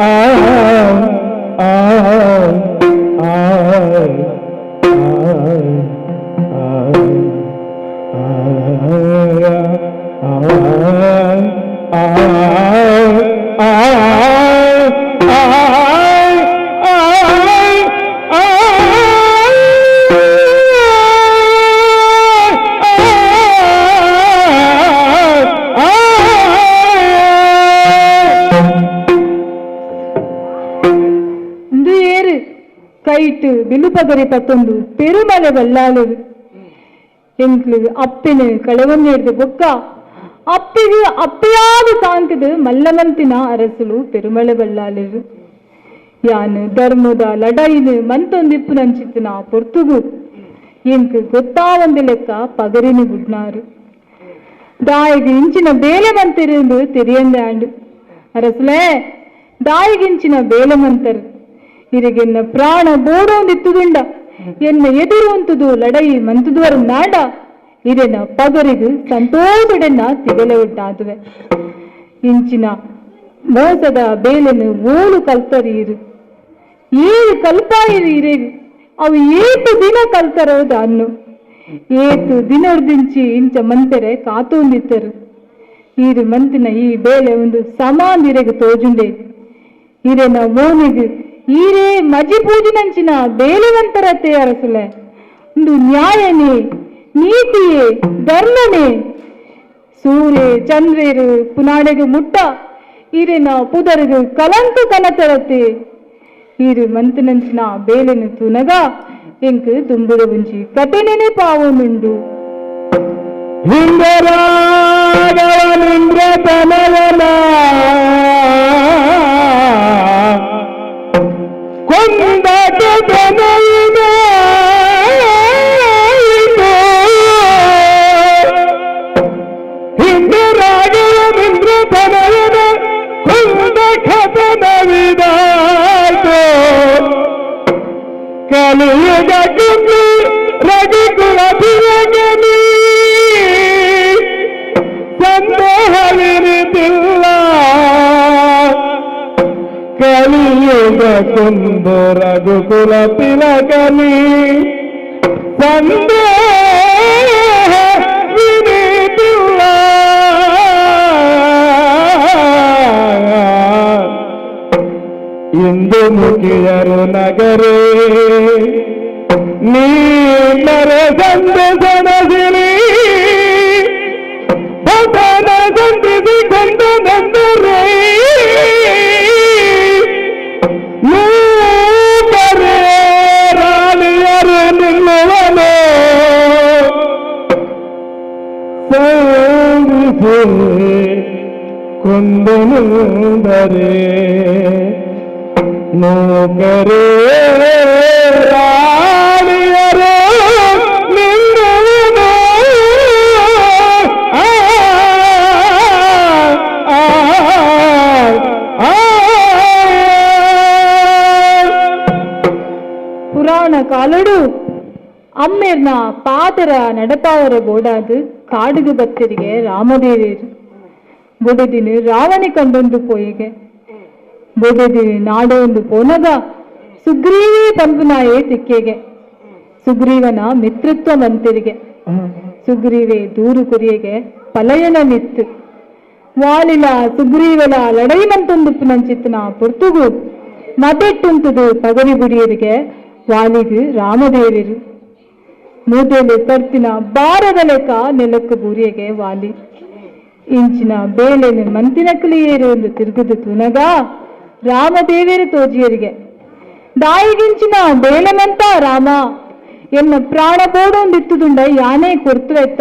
ಆ ಆ ಆ ಇಂದು ಏರು ಕೈಟ್ ಬಿಲುಪಗರಿ ಪತ್ತೊಂದು ಪೆರುಮಲೆ ಬಲ್ಲಾಲರು ಎಂಕ್ಲು ಅಪ್ಪಿನ ಕಳವನ್ನೇರ್ದು ಬೊಕ್ಕ ಅಪ್ಪಿಗೆ ಅಪ್ಪಿಯಾದ ಸಾಂಕದು ಮಲ್ಲಮಂತಿನ ಅರಸುಲು ಪೆರುಮಳೆ ಬಲ್ಲಾಲರು ಯಾನು ಧರ್ಮದ ಲಡೈನು ಮಂತೊಂದಿಪ್ಪು ನಂಚಿತ್ತಿನ ಪೊರ್ತುಗು ಎಂಕ್ ಗೊತ್ತಾವಂದಿ ಲೆಕ್ಕ ಪಗರಿನ ಗುಡ್ನಾರು ದಾಯಿಗೆ ಇಂಚಿನ ಬೇಲೆ ಮಂತಿருந்து ತೆರಿಯಂದೆ ಆಂಡು ಅರಸುಲೇ ದಾಯಿಗಿಂಚಿನ ಬೇಲೆ ಮಂತರು ಇರಿಗೆನ್ನ ಪ್ರಾಣ ಬೋಡೊಂದಿತ್ತುದುಂಡ ಎನ್ನ ಎದುರು ಉಂತುದು ಲಡೈ ಮಂತುದುವರ ನಾಡ ಇರೆನ ಪಗರಿಗು ಸಂತೋಷಡೆನ್ನ ತಿಗಲೆ ಉಂಟಾದುವೆ ಇಂಚಿನ ಮೋಸದ ಬೇಲೆನು ಓಲು ಕಲ್ತರೀರು ಏಳು ಕಲ್ಪಾಯಿರು ಇರೇಗು ಅವು ಏತು ದಿನ ಕಲ್ತರೋದು ಅನ್ನು ಏತು ದಿನರ್ದಿಂಚಿ ಇಂಚ ಮಂತೆರೆ ಕಾತೊಂದಿತ್ತರು ಈರು ಮಂತಿನ ಈ ಬೇಲೆ ಒಂದು ಸಮಾಂದಿರೆಗೆ ತೋಜುಂಡೆ ಇರೆನ ಮೋನಿಗೆ ಈರೇ ಮಜಿ ಪೂಜಿನಂಚಿನ ಬೇಲೆವಂತರತೆ ಅರಸುಲೆ ಒಂದು ನ್ಯಾಯನೇ ನೀತಿಯೇ ಧರ್ಮನೇ ಸೂರ್ಯ ಚಂದ್ರೇರು ಪುನಾಡೆಗೆ ಮುಟ್ಟ ಈರೆನ ಪುದರಿಗೆ ಕಲಂಕ ಕನತರತೆ ಈರು ಮಂತಿನಂಚಿನ ಬೇಲೆನು ತುನಗ ಎಂಕ್ ದುಂಬುದ ಮುಂಚಿ ಕಥೆನೇ ಪಾವನುಂಡು ಹಿಂದರಾಗವನಿಂದ್ರ ತನಯನ ಕೊಂದ ಕಥನಯಿನ ಹಿಂದರಾಗವನಿಂದ್ರ ತನಯನ ಕೊಂದ ಕಥನವಿದಾಯ್ತು ಕಲಿಯುಗ ಕುಂದು ರಘುಕುಲ ತಿಲಕನಿ ಸಂದೇಹವಿರಿತಿಲ್ಲ ಕಲಿಯುಗ ಕುಂದು ರಘುಕುಲ ತಿಲಕನಿ ಸಂದೇಹವಿರಿತಿಲ್ಲ ಇಂದು ಮುಖಿಯರು ನಗರೇ ನೀ ಮರೆ ಸಂದ ಸಣಸಿ ಕೊಂದನುಂದರೆ ನೌಕರೇ ರಾಣಿಯರು ನಿನ್ನುವುದು ಆ ಆ ಆ ಪುರಾಣ ಕಾಲಡು ಅಮ್ಮೇರ್ನ ಪಾದರ ನಡಪಾವರ ಬೋಡಾದು ಕಾಡುಗು ಬತ್ತಿರಿಗೆ ರಾಮದೇವೇರು ಬೊಡೆದಿನ ರಾವಣಿ ಕಂಡೊಂದು ಪೋಯಿಗೆ ಬೊಡೆದಿನ ನಾಡೊಂದು ಪೋನಗ ಸುಗ್ರೀವೇ ಪಂಪುನಾಯೇ ತಿಕ್ಕೆಗೆ ಸುಗ್ರೀವನ ಮಿತ್ರತ್ವ ಮಂತಿರಿಗೆ ಸುಗ್ರೀವೆ ದೂರು ಕುರಿಯಗೆ ಪಲಯನ ಮಿತ್ತು ವಾಲಿಲ ಸುಗ್ರೀವನ ಲಡೈ ಮಂತೊಂದು ಪುನಂಚಿತ್ತನ ಪೊರ್ತುಗು ಮದೆಟ್ಟುಂತದು ಪಗರಿ ಬುಡಿಯರಿಗೆ ವಾಲಿಗು ರಾಮದೇವರು ಮೂದೆಲೆ ತರ್ತಿನ ಬಾರದ ಲೆಕ್ಕ ನೆಲಕ್ಕೆ ಬೂರಿಯಗೆ ವಾಲಿ ಇಂಚಿನ ಬೇಲೆನು ಮಂತಿನಕಲಿಯೇರು ಎಂದು ತಿರುಗುದು ತುನಗ ರಾಮದೇವರು ತೋಜಿಯರಿಗೆ ದಾಯಿಗಿಂಚಿನ ಬೇಲೆನಂತ ರಾಮ ಎನ್ನ ಪ್ರಾಣ ಬೋಡೊಂದಿತ್ತುದುಂಡ ಯಾನೇ ಕೊರ್ತು ಎತ್ತ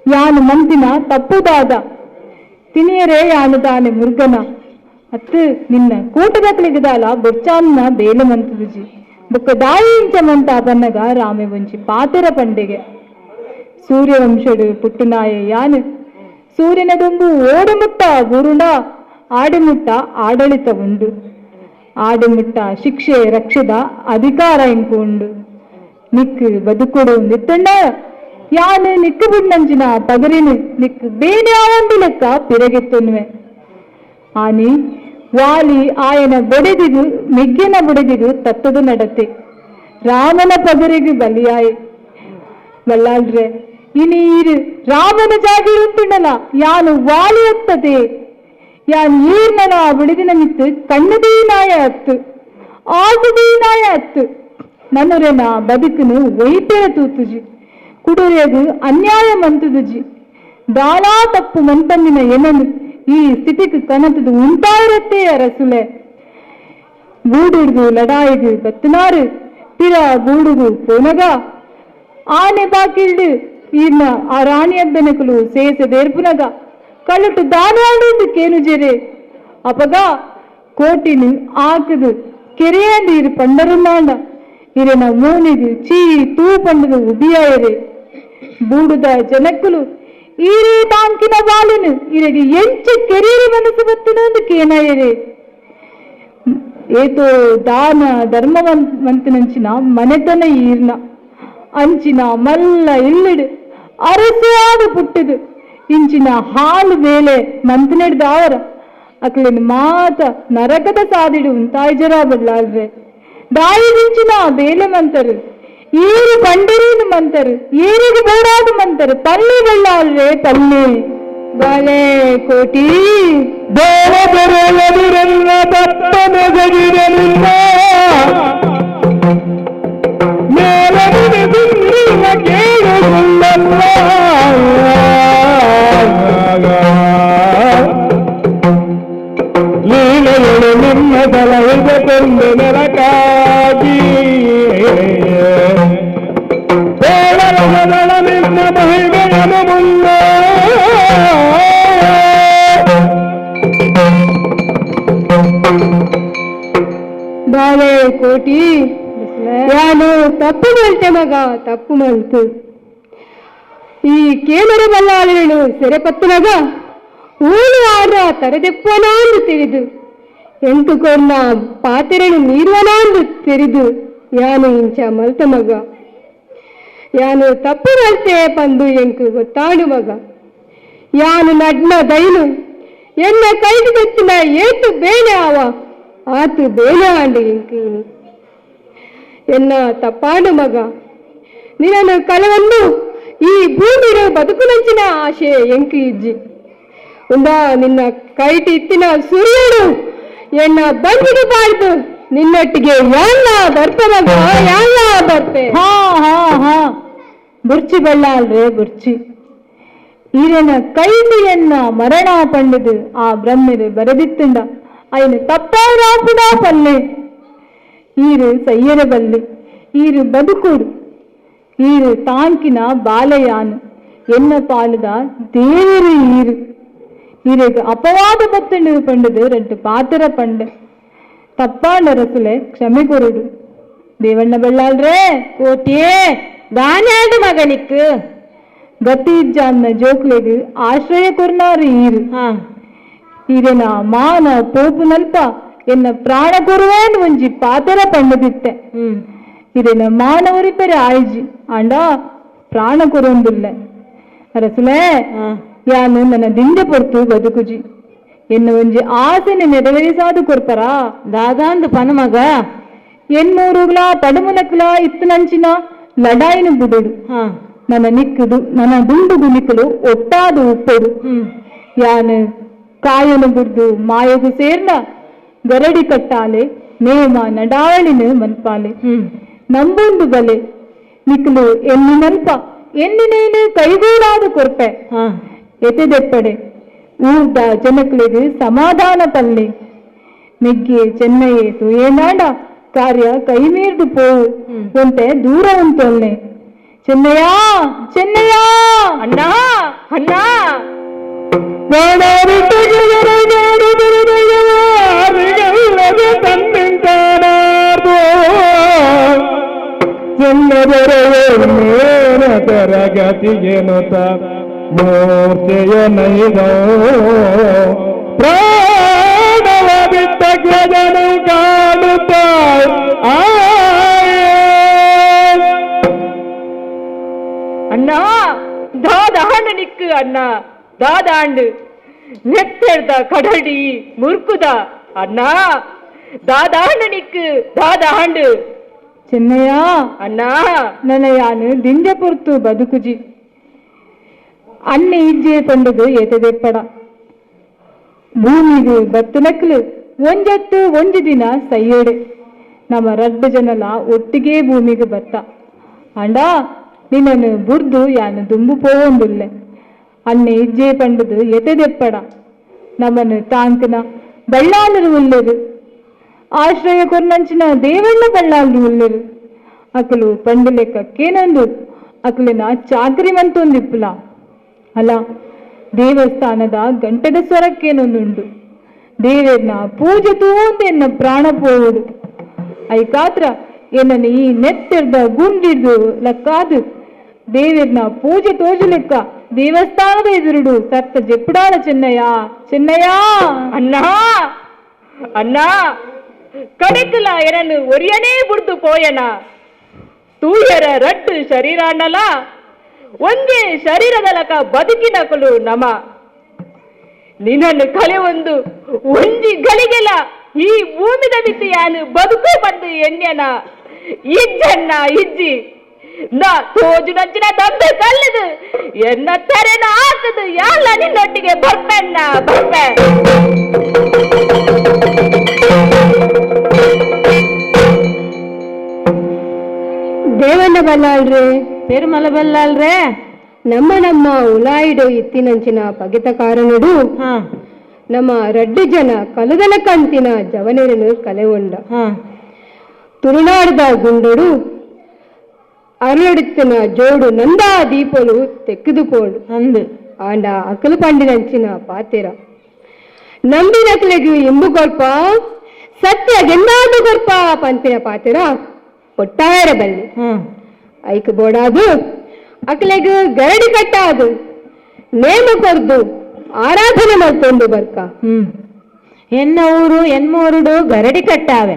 ಯಾನು ಮಂತಿನ ತಪ್ಪುದಾದ ತಿನಿಯರೇ ಯಾನು ದಾನೆ ಮುರುಗನ ಅತ್ತು ನಿನ್ನ ಕೂಟದಕ್ಲಿಗದಾಲ ಬೊಚ್ಚಾನ್ನ ಬೇಲೆ ಮಂತುಜಿ ಬೊಕ್ಕ ದಾಯಿ ಇಂಚ ಮಂತ ಬನ್ನಗ ರಾಮೆ ಒಂಜಿ ಪಾತೆರ ಪಂಡೆಗೆ ಸೂರ್ಯವಂಶಡು ಪುಟ್ಟುನಾಯೆ ಯಾನು ಸೂರ್ಯನ ದುಂಬು ಓಡಮುಟ್ಟ ಗುರುಂಡ ಆಡಿಮುಟ್ಟ ಆಡಳಿತ ಉಂಡು ಆಡಿಮುಟ್ಟ ಶಿಕ್ಷೆ ರಕ್ಷದ ಅಧಿಕಾರ ಇಂಕು ಉಂಡು ನಿಕ್ಕು ಬದುಕೊಡು ನಿತ್ತಂಡ ಯಾನು ನಿಕ್ಕು ಬುಡ್ನಂಚಿನ ಪಗರಿನು ನಿಕ್ಕು ಬೇನೆ ಆವಂದು ಲೆಕ್ಕ ಪಿರಗೆತ್ತೊನ್ನುವೆ ಆನಿ ವಾಲಿ ಆಯನ ಬೊಡೆದಿಗು ಮಿಗ್ಗಿನ ಬೊಡೆದಿಗು ತತ್ತದು ನಡತೆ ರಾಮನ ಪಗರಿಗು ಬಲಿಯಾಯಿ ಬಲ್ಲಾಳ್ರೆ ಇನಿ ಈರು ರಾಮನ ಜಾಗಿ ಉಂಟುಂಡಲ ಯಾನು ವಾಲಿ ಹತ್ತದೆ ಯಾನು ಈರ್ನಲ ಬುಡಿದಿನ ಮಿತ್ತು ಕಣ್ಣುದೀ ನಾಯ ಅತ್ತು ಆಸುದೀ ನಾಯ ಅತ್ತು ನನ್ನುರೆನ ಬದುಕುನು ಒಯ್ಪೆರ ತೂತುಜಿ ಕುಡುರೆಗು ಅನ್ಯಾಯ ಮಂತುದುಜಿ ದಾಲಾ ತಪ್ಪು ಮಂತಂದಿನ ಎನನು ಈ ಸ್ಥಿತಿಗೆ ಕನತದು ಉಂಟಾಯಿರತ್ತೆ ಅರಸುಲೆ ಗೂಡುಡ್ದು ಲಡಾಯಿಗು ಬತ್ತನಾರು ಪಿರ ಗೂಡುಗು ಪೋನಗ ಆನೆ ಬಾಕಿಲ್ಡು ಈರ್ನ ಆ ರಾಣಿಯಬ್ಬೆನಕುಲು ಸೇಸೆ ದೇರ್ಪುನಗ ಕಳ್ಳುಟು ದಾನಾಡು ಕೇನು ಜೆರೆ ಅಪಗ ಕೋಟಿನು ಆಕದು ಕೆರೆಯಂದು ಇರು ಪಂಡರುನ್ನಾಂಡ ಇರೆನ ಮೂನಿದು ಚೀ ತೂ ಪಂಡದು ಉಬಿಯಾಯರೆ ಬೂಡುದ ಜನಕ್ಕುಲು ಈರೇ ತಾಂಕಿನ ಬಾಲಿನು ಇರೆಗೆ ಎಂಚ ಕೆರೀರಿ ಮನಸ್ಸು ಬತ್ತನೊಂದು ಕೇನಾಯರೆ ಏತೋ ದಾನ ಧರ್ಮವಂತನಂಚಿನ ಮನೆತನ ಈರ್ನ ಅಂಚಿನ ಮಲ್ಲ ಇಲ್ಲಿಡು ಅರಸಾಡು ಪುಟ್ಟಿದು ಇಂಚಿನ ಹಾಲು ಬೇಲೆ ಮಂತನೆಡ್ದಾವರ ಅಕ್ಲಿನ ಮಾತ ನರಕದ ಸಾದಿಡು ಉಂತಾಯಿ ಜರ ಬಡ್ಲಾಲ್ರೆ ದಾಯಿದಿಂಚಿನ ಬೇಲೆ ಮಂತರು ಏರು ಬಂಡರೀನು ಮಂತರು ಏರಿಗೆ ಬೇಡಾದು ಮಂತರು ಪಲ್ಲಿ ಬಳ್ಳಾಲ್ರೆ ಪಲ್ಲಿ ಬಾಲೆ ಕೋಟಿ ದೇವದರೆಯದಿರನ್ನ ತಪ್ಪನೆದಗಿರಲಿಲ್ಲ ಮೇಲನಿನ ಕೇಳುವುದಲ್ಲ ಲೀಲೆಗಳು ನಿನ್ನ ಸಲಹೆಗೆ ಕೊಂದು ನೆಲಕಾಗಿ ತೋಳರಗಳ ನಿನ್ನ ಮಹಿಮೆಯನು ಮುಂದೆ ಬಾಲೆ ಕೋಟಿ ಯಾನು ತಪ್ಪು ಮಲ್ತೆ ಮಗ ತಪ್ಪು ಮಲ್ತು ಈ ಕೇಮರ ಬಲ್ಲಾಳನು ಸೆರೆಪತ್ತುನಗ ಊಳು ಆರ ತರೆದೆಪ್ಪನಾಂದು ತಿಳಿದು ಎಂಟು ಕೊರ್ನ ಪಾತೆರನು ಮೀರುವನಾಂದು ತೆರಿದು ಯಾನು ಇಂಚ ಮಲ್ತ ಮಗ ಯಾನು ತಪ್ಪು ಮಲ್ತೆ ಪಂದು ಎಂಕು ಗೊತ್ತಾಡು ಮಗ ಯಾನು ನಡ್ನ ದೈನು ಎನ್ನ ಕೈಗೆ తెచ్చిన ಏತು ಬೇನೆ ಆವ ಆತು ಬೇನೆ ಆಂಡು ಎಂಕು ಎನ್ನ ತಪ್ಪಾಡು ಮಗ ನಿನ್ನನ್ನು ಕಲವನ್ನು ಈ ಭೂಮಿಡು ಬದುಕುನಂಚಿನ ಆಶೆ ಎಂಕು ಇಜ್ಜಿ ಉಂದಾ ನಿನ್ನ ಕೈಟಿ ಇತ್ತಿನ ಸೂರ್ಯನು ಎನ್ನ ಬಂದಿಗೆ ಬಾಳ್ದು ನಿನ್ನೊಟ್ಟಿಗೆ ಯಾಲ್ಲ ಬರ್ಪೆ ಮಗ ಯಾಲ್ಲ ಬರ್ಪೆ ಹಾ ಹಾ ಹಾ ಬುರ್ಚಿ ಬಳ್ಳಾಲ್ರೆ ಬುರ್ಚಿ ಈರನ ಕೈದಿಯನ್ನ ಮರಣ ಪಂಡಿದು ಆ ಬ್ರಹ್ಮರು ಬರೆದಿತ್ತುಂಡ ಅಯ್ಯನ ತಪ್ಪಾರಾಪುಡ ಪಲ್ಲೆ ಈರು ಸಯ್ಯರ ಬಲ್ಲೆ ಈರು ಬದುಕೂಡು ಈರು ತಾಂಕಿನ ಬಾಲಯಾನು ಎನ್ನ ಪಾಲುದ ದೇವರು ಈರು ಈರೆಗ್ ಅಪವಾದ ಬತ್ತಂಡು ಪಂಡದು ರಡ್ಡು ಪಾತ್ರ ಪಂಡೆ ತಪ್ಪಾಂಡ ರಸುಲೆ ಕ್ಷಮೆ ಕೊರುಡು ದೇವಣ್ಣ ಬಳ್ಳಾಲ್ರೇ ಕೋಟಿಯೇ ದಾನ್ಯಾಡು ಮಗನಿಕ್ ಗತಿ ಇಜ್ಜಾನ್ನ ಜೋಕ್ಲೆಗ್ ಆಶ್ರಯ ಕೊರ್ನಾರು ಈರು ಈರೆನ ಮಾನ ಪೋಪು ನಲ್ಪ ಎನ್ನ ಪ್ರಾಣ ಕೊರುವೇನ್ ಒಂಜಿ ಪಾತೆರ ಪಂಡದಿತ್ತೆ ಇದೇನ ಮಾನ ಉರಿಪೆರೆ ಆಯ್ಜಿ ಆಂಡ ಪ್ರಾಣ ಕೊರೊಂದುಲ್ಲೆ ಅರಸುಲೆ ಯಾನು ನನ್ನ ದಿಂಡೆ ಪೊರ್ತು ಬದುಕುಜಿ ಎನ್ನ ಒಂಜಿ ಆಸೆನೆ ನೆರವೇರಿಸಾದು ಕೊರ್ಪರಾ ದಾದಾಂದು ಪನ ಮಗ ಎನ್ಮೂರುಗ್ಲ ಪಡುಮುನಕ್ಲ ಇತ್ತನಂಚಿನ ಲಡಾಯಿನ ಬುಡುಡು ನನ್ನ ನಿಕ್ಕುದು ನನ್ನ ದುಂಡು ಗುಣಿಕಲು ಒಟ್ಟಾದು ಉಪ್ಪೊಡು ಯಾನು ಕಾಯನು ಬುಡ್ದು ಮಾಯಗು ಸೇರ್ನ ಗರಡಿ ಕಟ್ಟಾಲೆ ನೇಮ ನಡಾವಳಿನ ಮನ್ಪಾಲೆ ನಂಬೊಂದು ಬಲೆ ನಿಕ್ಕಲು ಎನ್ನಿನಲ್ಪ ಎನ್ನಿನೇನು ಕೈಗೂಡಾದು ಕೊರ್ಪೆ ಎತೆದೆಪ್ಪಡೆ ಊರ್ದ ಜನಕ್ಲೆಗ್ ಸಮಾಧಾನ ಪಲ್ಲೆ ಮೆಗ್ಗೆ ಚೆನ್ನಯೇ ತುಯೇನಾಡ ಕಾರ್ಯ ಕೈ ಮೀರ್ದು ಪೋವು ಒಂತೆ ದೂರ ಉಂಟೊಲ್ನೆ ಚೆನ್ನಯ್ಯ ಚೆನ್ನಯ್ಯ ಅಣ್ಣ ಅಣ್ಣ ತರಗತಿಯೇನುತ ಮೂರ್ತಿಯ ನೈದೋ ಪ್ರಾಣವ ಬಿಟ್ಟ ಗ್ರಜನು ಕಾಣುತ್ತ ಅಣ್ಣ ದಾದಾಂಡು ನಿಕ್ಕು ಅಣ್ಣ ದಾದಾಂಡು ನೆತ್ತೆಡ್ದ ಕಡಡಿ ಮುರ್ಕುದ ಅಣ್ಣ ದಾದಾಂಡು ನಿಕ್ಕು ದಾದಾಂಡು ಚೆನ್ನಯ್ಯ ಅಣ್ಣ ನನ್ನ ಯಾನು ದಿಂಜೆ ಪೊರ್ತು ಬದುಕುಜಿ ಅಣ್ಣೆ ಇಜ್ಜೆ ಪಂಡುದು ಏತದೆಪ್ಪಡ ಭೂಮಿಗೆ ಬತ್ತನಕ್ಲು ಒಂಜತ್ತು ಒಂಜಿ ದಿನ ಸೈಯಡೆ ನಮ್ಮ ರಡ್ಡು ಜನಲ ಒಟ್ಟಿಗೆ ಭೂಮಿಗೆ ಬತ್ತ ಅಂಡ ನಿನ್ನನ್ನು ಬುರ್ದು ಯಾನು ದುಂಬು ಪೋವೊಂದುಲ್ಲೆ ಅಣ್ಣೆ ಇಜ್ಜೆ ಪಂಡುದು ಎತೆದೆಪ್ಪಡ ನಮ್ಮನ್ನು ತಾಂಕನ ಬಳ್ಳಾಲರು ಉಲ್ಲೆರು ಆಶ್ರಯ ಕೊರ್ನಂಚಿನ ದೇವಣ್ಣ ಬಳ್ಳಾಲರು ಉಲ್ಲೆರು ಅಕಲು ಪಂಡು ಲೆಕ್ಕಕ್ಕೇನೊಂದು ಅಕಲಿನ ಚಾಕ್ರಿ ಮಂತೊಂದಿಪ್ಪುಲ ಅಲ್ಲ ದೇವಸ್ಥಾನದ ಗಂಟೆದ ಸ್ವರಕ್ಕೇನೊಂದುಂಡು ದೇವೆರ್ನ ಪೂಜೆ ತೂಂದು ಎನ್ನ ಪ್ರಾಣ ಪೋವುಡು ಐಕಾತ್ರ ಎನ್ನನ್ನು ಈ ನೆತ್ತಿರ್ದ ಗುಂಡಿಡ್ದು ಲಕ್ಕಾದು ದೇವೆರ್ನ ಪೂಜೆ ತೋಜು ಲೆಕ್ಕ ದೇವಸ್ಥಾನದ ಎದುರುಡು ಸರ್ತ ಜೆಪ್ಪುಡಾಳ ಚೆನ್ನಯ್ಯ ಚೆನ್ನಯ್ಯ ಅಣ್ಣ ಅಣ್ಣ ಕಡೆಕಲ ಎನನು ಒರಿಯನೇ ಬುಡ್ದು ಪೋಯನ ತೂಯರ ರಡ್ಡು ಶರೀರಾಂಡಲ ಒಂದೇ ಶರೀರದಲಕ ಬದುಕಿನಕಲು ನಮ ನಿನ್ನನ್ನು ಕಲೆ ಒಂದು ಒಂಜಿ ಗಳಿಗೆಲ ಈ ಭೂಮಿದ ಮಿತಿ ಯಾನು ಬದುಕು ಬಂದು ಎನ್ಯನ ಇಜ್ಜನ್ನ ಇಜ್ಜಿ ನಾ ತೋಜು ನಂಚಿನ ದಂಬೆ ಕಲ್ಲದು ಎನ್ನ ತೆರೆನ ಹಾಕದು ಯಾಲ ನಿನ್ನೊಟ್ಟಿಗೆ ಬರ್ಪೆನ್ನ ಬರ್ಪೆ ದೇವಣ್ಣ ಬಲ್ಲಾಳ್ರೆ ಪೆರುಮಲ ಬಲ್ಲಾಳ್ರೆ ನಮ್ಮ ನಮ್ಮ ಉಲಾಯಿಡು ಇತ್ತಿನಂಚಿನ ಪಗಿತ ಕಾರಣಡು ನಮ್ಮ ರಡ್ಡು ಜನ ಕಲುದಲ ಕಂತಿನ ಜವನೆರನು ಕಲೆಗೊಂಡ ತುಳುನಾಡದ ಗುಂಡಡು ಅರುಳಡಿತ್ತಿನ ಜೋಡು ನಂದಾ ದೀಪಲು ತೆಕ್ಕದು ಪೋಡು ಅಂದು ಆಂಡ ಅಕಲು ಪಂಡಿನಂಚಿನ ಪಾತೆರ ನಂಬಿನಕಲೆಗು ಇಂಬು ಕೊರ್ಪ ಸತ್ಯ ಗೆಂದಾದು ಕೊರ್ಪ ಪಂಪಿನ ಪಾತೆರ ಒಟ್ಟಾರ ಬಲ್ಲಿ ಐಕ್ ಬೋಡಾದು ಅಕಲೆಗು ಗರಡಿ ಕಟ್ಟಾದು ನೇಮ ಕೊರ್ದು ಆರಾಧನೆ ಮಾಡ್ಕೊಂಡು ಬರ್ಕ ಎನ್ನ ಊರು ಎನ್ಮೂರುಡು ಗರಡಿ ಕಟ್ಟಾವೆ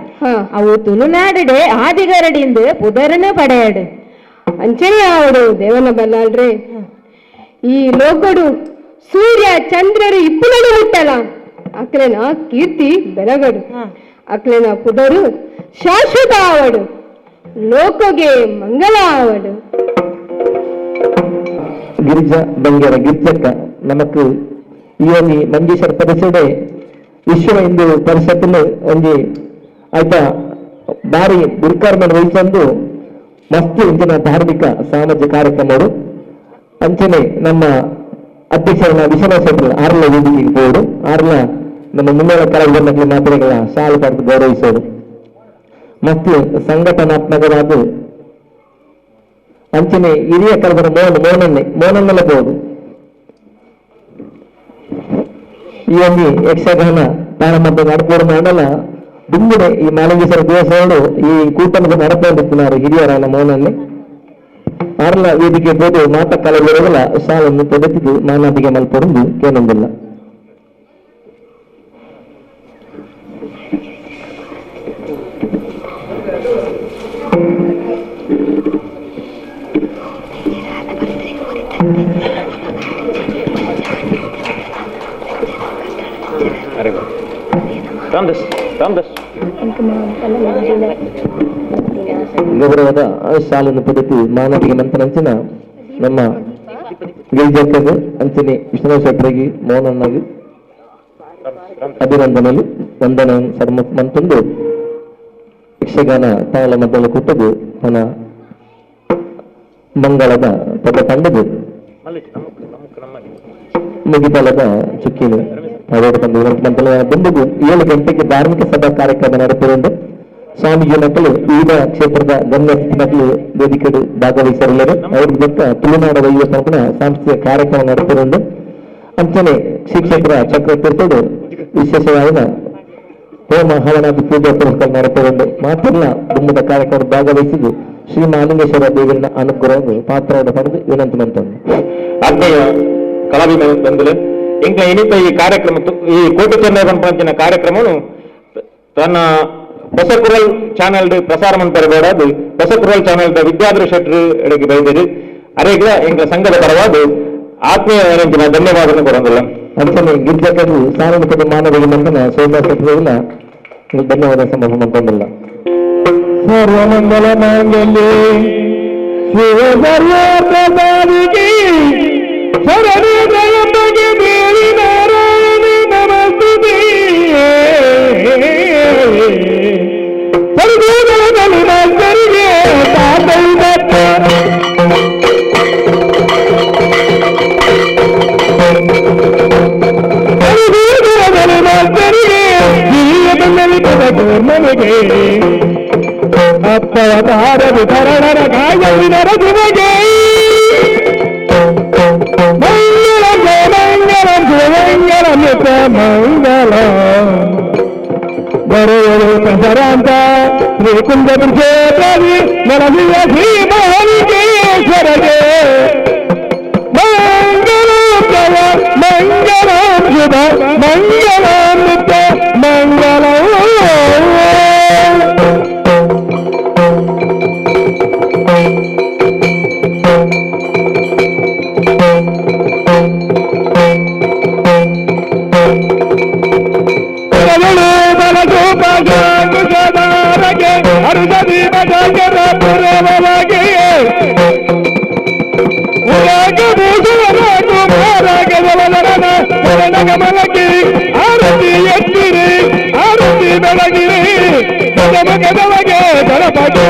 ಅವು ತುಳುನಾಡುಡೆ ಆದಿಗರಡಿಂದು ಪುದರನು ಪಡೆಯಡು ಅಂಚನೆ ಆವಡು ದೇವನ ಬಲ್ಲಾಳ್ರೆ ಈ ಲೋಕಡು ಸೂರ್ಯ ಚಂದ್ರರು ಇಪ್ಪುನಡು ಹುಟ್ಟಲ ಅಕ್ಲೆನ ಕೀರ್ತಿ ಬೆಳಗಡು ಅಕ್ಲೆನ ಪುದರು ಶಾಶ್ವತ ಆವಡು ಲೋಕಗೆ ಮಂಗಲ ಆವಡು. ಗಿರಿಜಾ ಬಂಗೇರ ಗಿರ್ಜಕ್ಕ ನಮಕ್ ಈ ಒಂಜಿ ಮಂಜೇಶ್ವರ ಪರಿಷಡೆ ವಿಶ್ವ ಹಿಂದೂ ಪರಿಷತ್ತಿನ ಒಂಜಿ ಆಯ್ತಾ ಬಾರಿ ಗುರುಕರ್ಮನ ವಹಿಸಂದು ಮಸ್ತ್ ಇಂಚಿನ ಧಾರ್ಮಿಕ ಸಾಮಾಜಿಕ ಕಾರ್ಯಕ್ರಮಗಳು ಅಂಚನೆ ನಮ್ಮ ಅಧ್ಯಕ್ಷರನ್ನ ವಿಶ್ವನಾಥ ಶೆಟ್ಟರು ಆರ್ಲ ವೇದಿಕೆಗೆ ಹೋದರು. ಆರ್ಲ ನಮ್ಮ ಮುನ್ನೆಲ ಕಲಾವಿದರ ಮಾತ್ರೆಗಳ ಶಾಲು ಪಡೆದು ಗೌರವಿಸೋದು ಮತ್ತು ಸಂಘಟನಾತ್ಮಕವಾದ ಅಂಚನೆ ಹಿರಿಯ ಕಲಾವಿದರ ಮೋಹನ್ ಮೋಹನನ್ನೆಲ್ಲ ಬೋದು. ಈ ಒಂದು ಯಕ್ಷಗಾನ ತಾಣ ಮಧ್ಯ ನಡಪೋಡು ಮಾಡಲ್ಲ ದುಂಬುಡೆ ಈ ಮಾಲಿಂಗೇಶ್ವರ ದೇವಸ್ಥಾನಗಳು ಈ ಕೂಟದ ನಡಪೋದಿತ್ತಿನಾರು ಹಿರಿಯರಾನ ಮೌನಲ್ಲಿ ಆರ್ಲ ವೇದಿಕೆ ಪೋದು ಮಾತ ಕಲಾವಿದರುಗಳ ಶಾಲನ್ನು ಪೊದೆತಿದ್ದು ಮಾನಾದಿಗೆ ಮಲ್ಪೊಡೊಂದು ಕೇನೊಂದಿಲ್ಲ. ಗೌರವದ ಶಾಲನ್ನು ಪದ್ಧತಿ ಮಾನವಿಗೆ ಮಂತನಂಚಿನ ನಮ್ಮ ಗಿರಿಜಕ್ಕಗೆ ಅಂಚನೆ ವಿಷ್ಣು ಶೆಟ್ಟರಿಗೆ ಮೋಹನನ್ನಾಗಿ ಅಭಿನಂದನೆಯಲ್ಲಿ ವಂದನೆ ಸರ್ಮ ಮಂತೊಂದು ಯಕ್ಷಗಾನ ತಾಳ ಮದ್ದಲ ಕೂಟದು ನನ್ನ ಮಂಗಳದ ಪದ ತಂಡದು ಮುಗಿತಲದ ಚುಕ್ಕಿನು ಬಂದು 7 ಗಂಟೆಗೆ ಧಾರ್ಮಿಕ ಸಭಾ ಕಾರ್ಯಕ್ರಮ ನಡೆಸಿಕೊಂಡು ಸ್ವಾಮೀಜಿ ಮಕ್ಕಳು ವಿವಿಧ ಕ್ಷೇತ್ರದ ಗಣ್ಯ ಮಕ್ಕಳು ವೇದಿಕೆಡು ಭಾಗವಹಿಸಲಿದ್ದಾರೆ. ಅವ್ರ ಬೊಕ್ಕ ತುಳುನಾಡ ವೈದ್ಯ ಸಾಂಸ್ಕೃತಿಕ ಕಾರ್ಯಕ್ರಮ ನಡೆಸಿಕೊಂಡು ಅಂಚನೆ ಶ್ರೀ ಕ್ಷೇತ್ರ ಚಕ್ರತೀರ್ಥಡು ವಿಶೇಷವಾದ ಹೋಮ ಹವನಾದಿ ಪೂಜಾ ಪುರಸ್ಕಾರ ನಡೆಸಿಕೊಂಡು ಮಾತ್ರ ದುಮ್ಮದ ಕಾರ್ಯಕ್ರಮ ಭಾಗವಹಿಸಿದ್ದು ಶ್ರೀ ಮಾಲಿಂಗೇಶ್ವರ ದೇವರನ್ನ ಅನುಗ್ರಹವನ್ನು ಪಾತ್ರವನ್ನು ಪಡೆದು ವಿನಂತಿ ಮಂತನ್ನು. ಆತ್ಮೀಯ ಕಲಾವಿದ ಬಂಧುಗಳೇ, ಇಂಕ ಇನಿತ ಈ ಕಾರ್ಯಕ್ರಮ ಈ ಕೋಟಿ ಚಂದ್ರ ಕಾರ್ಯಕ್ರಮವನ್ನು ತನ್ನ ಹೊಸಕುರಲ್ ಚಾನೆಲ್ ಪ್ರಸಾರ ಮಂತಾರೆ ಬೇಡದು ಹೊಸಕುರಲ್ ಚಾನೆಲ್ ವಿದ್ಯಾಧರ ಶೆಟ್ಟರು ಎಡಗೆ ಬೈದಿರಿ ಅರೇಗ್ಲ ಎಂಕ ಸಂಘದ ಪರವಾದ ಆತ್ಮೀಯ ಧನ್ಯವಾದ ಕೊಡೋದಿಲ್ಲ. ಅಂಚನೆ ಗಿರ್ಜಕರು ಸಾರ್ವಜನಿಕ ಮಾನವ ಮಂದನ ಸೋಮ ಶೆಟ್ಟರುಗಳ ಧನ್ಯವಾದ ಸಮರ್ಪಣೆ ಮಂತೊಂದಿಲ್ಲ. ಸರ್ವಮಂಗಲ ಮಾಂಗಲ್ಯೆ ಶಿವ ಸರ್ವಾರ್ಥಸಾಧಿಕೆ ಶರಣೆ ತ್ರಯಂಬಕೆ ದೇವಿ ನಾರಾಯಣಿ ನಮಸ್ತುತೆ. ಸರ್ಗೋದರದಲ್ಲಿ ಮಾಸ್ತರಿಗೆ ತಾತೈದತ್ತ ಸರ್ಗೋದರದಲ್ಲಿ ಮಾಸ್ತರಿಗೆ ಹಿರಿಯ ಪದ ಗೋರ್ಮನಿಗೆ ಅಪ್ಪವತಾರ ವಿತರಣರ ಕಾಯವಿನರ ದಿವಗೆ ಮಂಗಳಂ ಮಂಗಳಂ ಶಿವಮಂಗಳಂ ನಿತ್ಯ ಮಂಗಳ ಬರೆಯಲು ಕಸರಾಂತ ಶ್ರೀಕುಂಜ ಕ್ಷೇತ್ರದಿ ನರಸಿಂಹ ಶ್ರೀ ಮಹಾಲಿಂಗೇಶ್ವರಗೆ ಮಂಗಳಂ ಜಯ ಮಂಗಳಂ ಶುಭ ಮಂಗಳಂ ನಿತ್ಯ ಮಂಗಳಂ. ಆರತಿ ಎತ್ತಿರಿ ಆರತಿ ಬೆಳಗಿರಿ ಗದಮಗದವಗೆ ಗಣಪತಿ.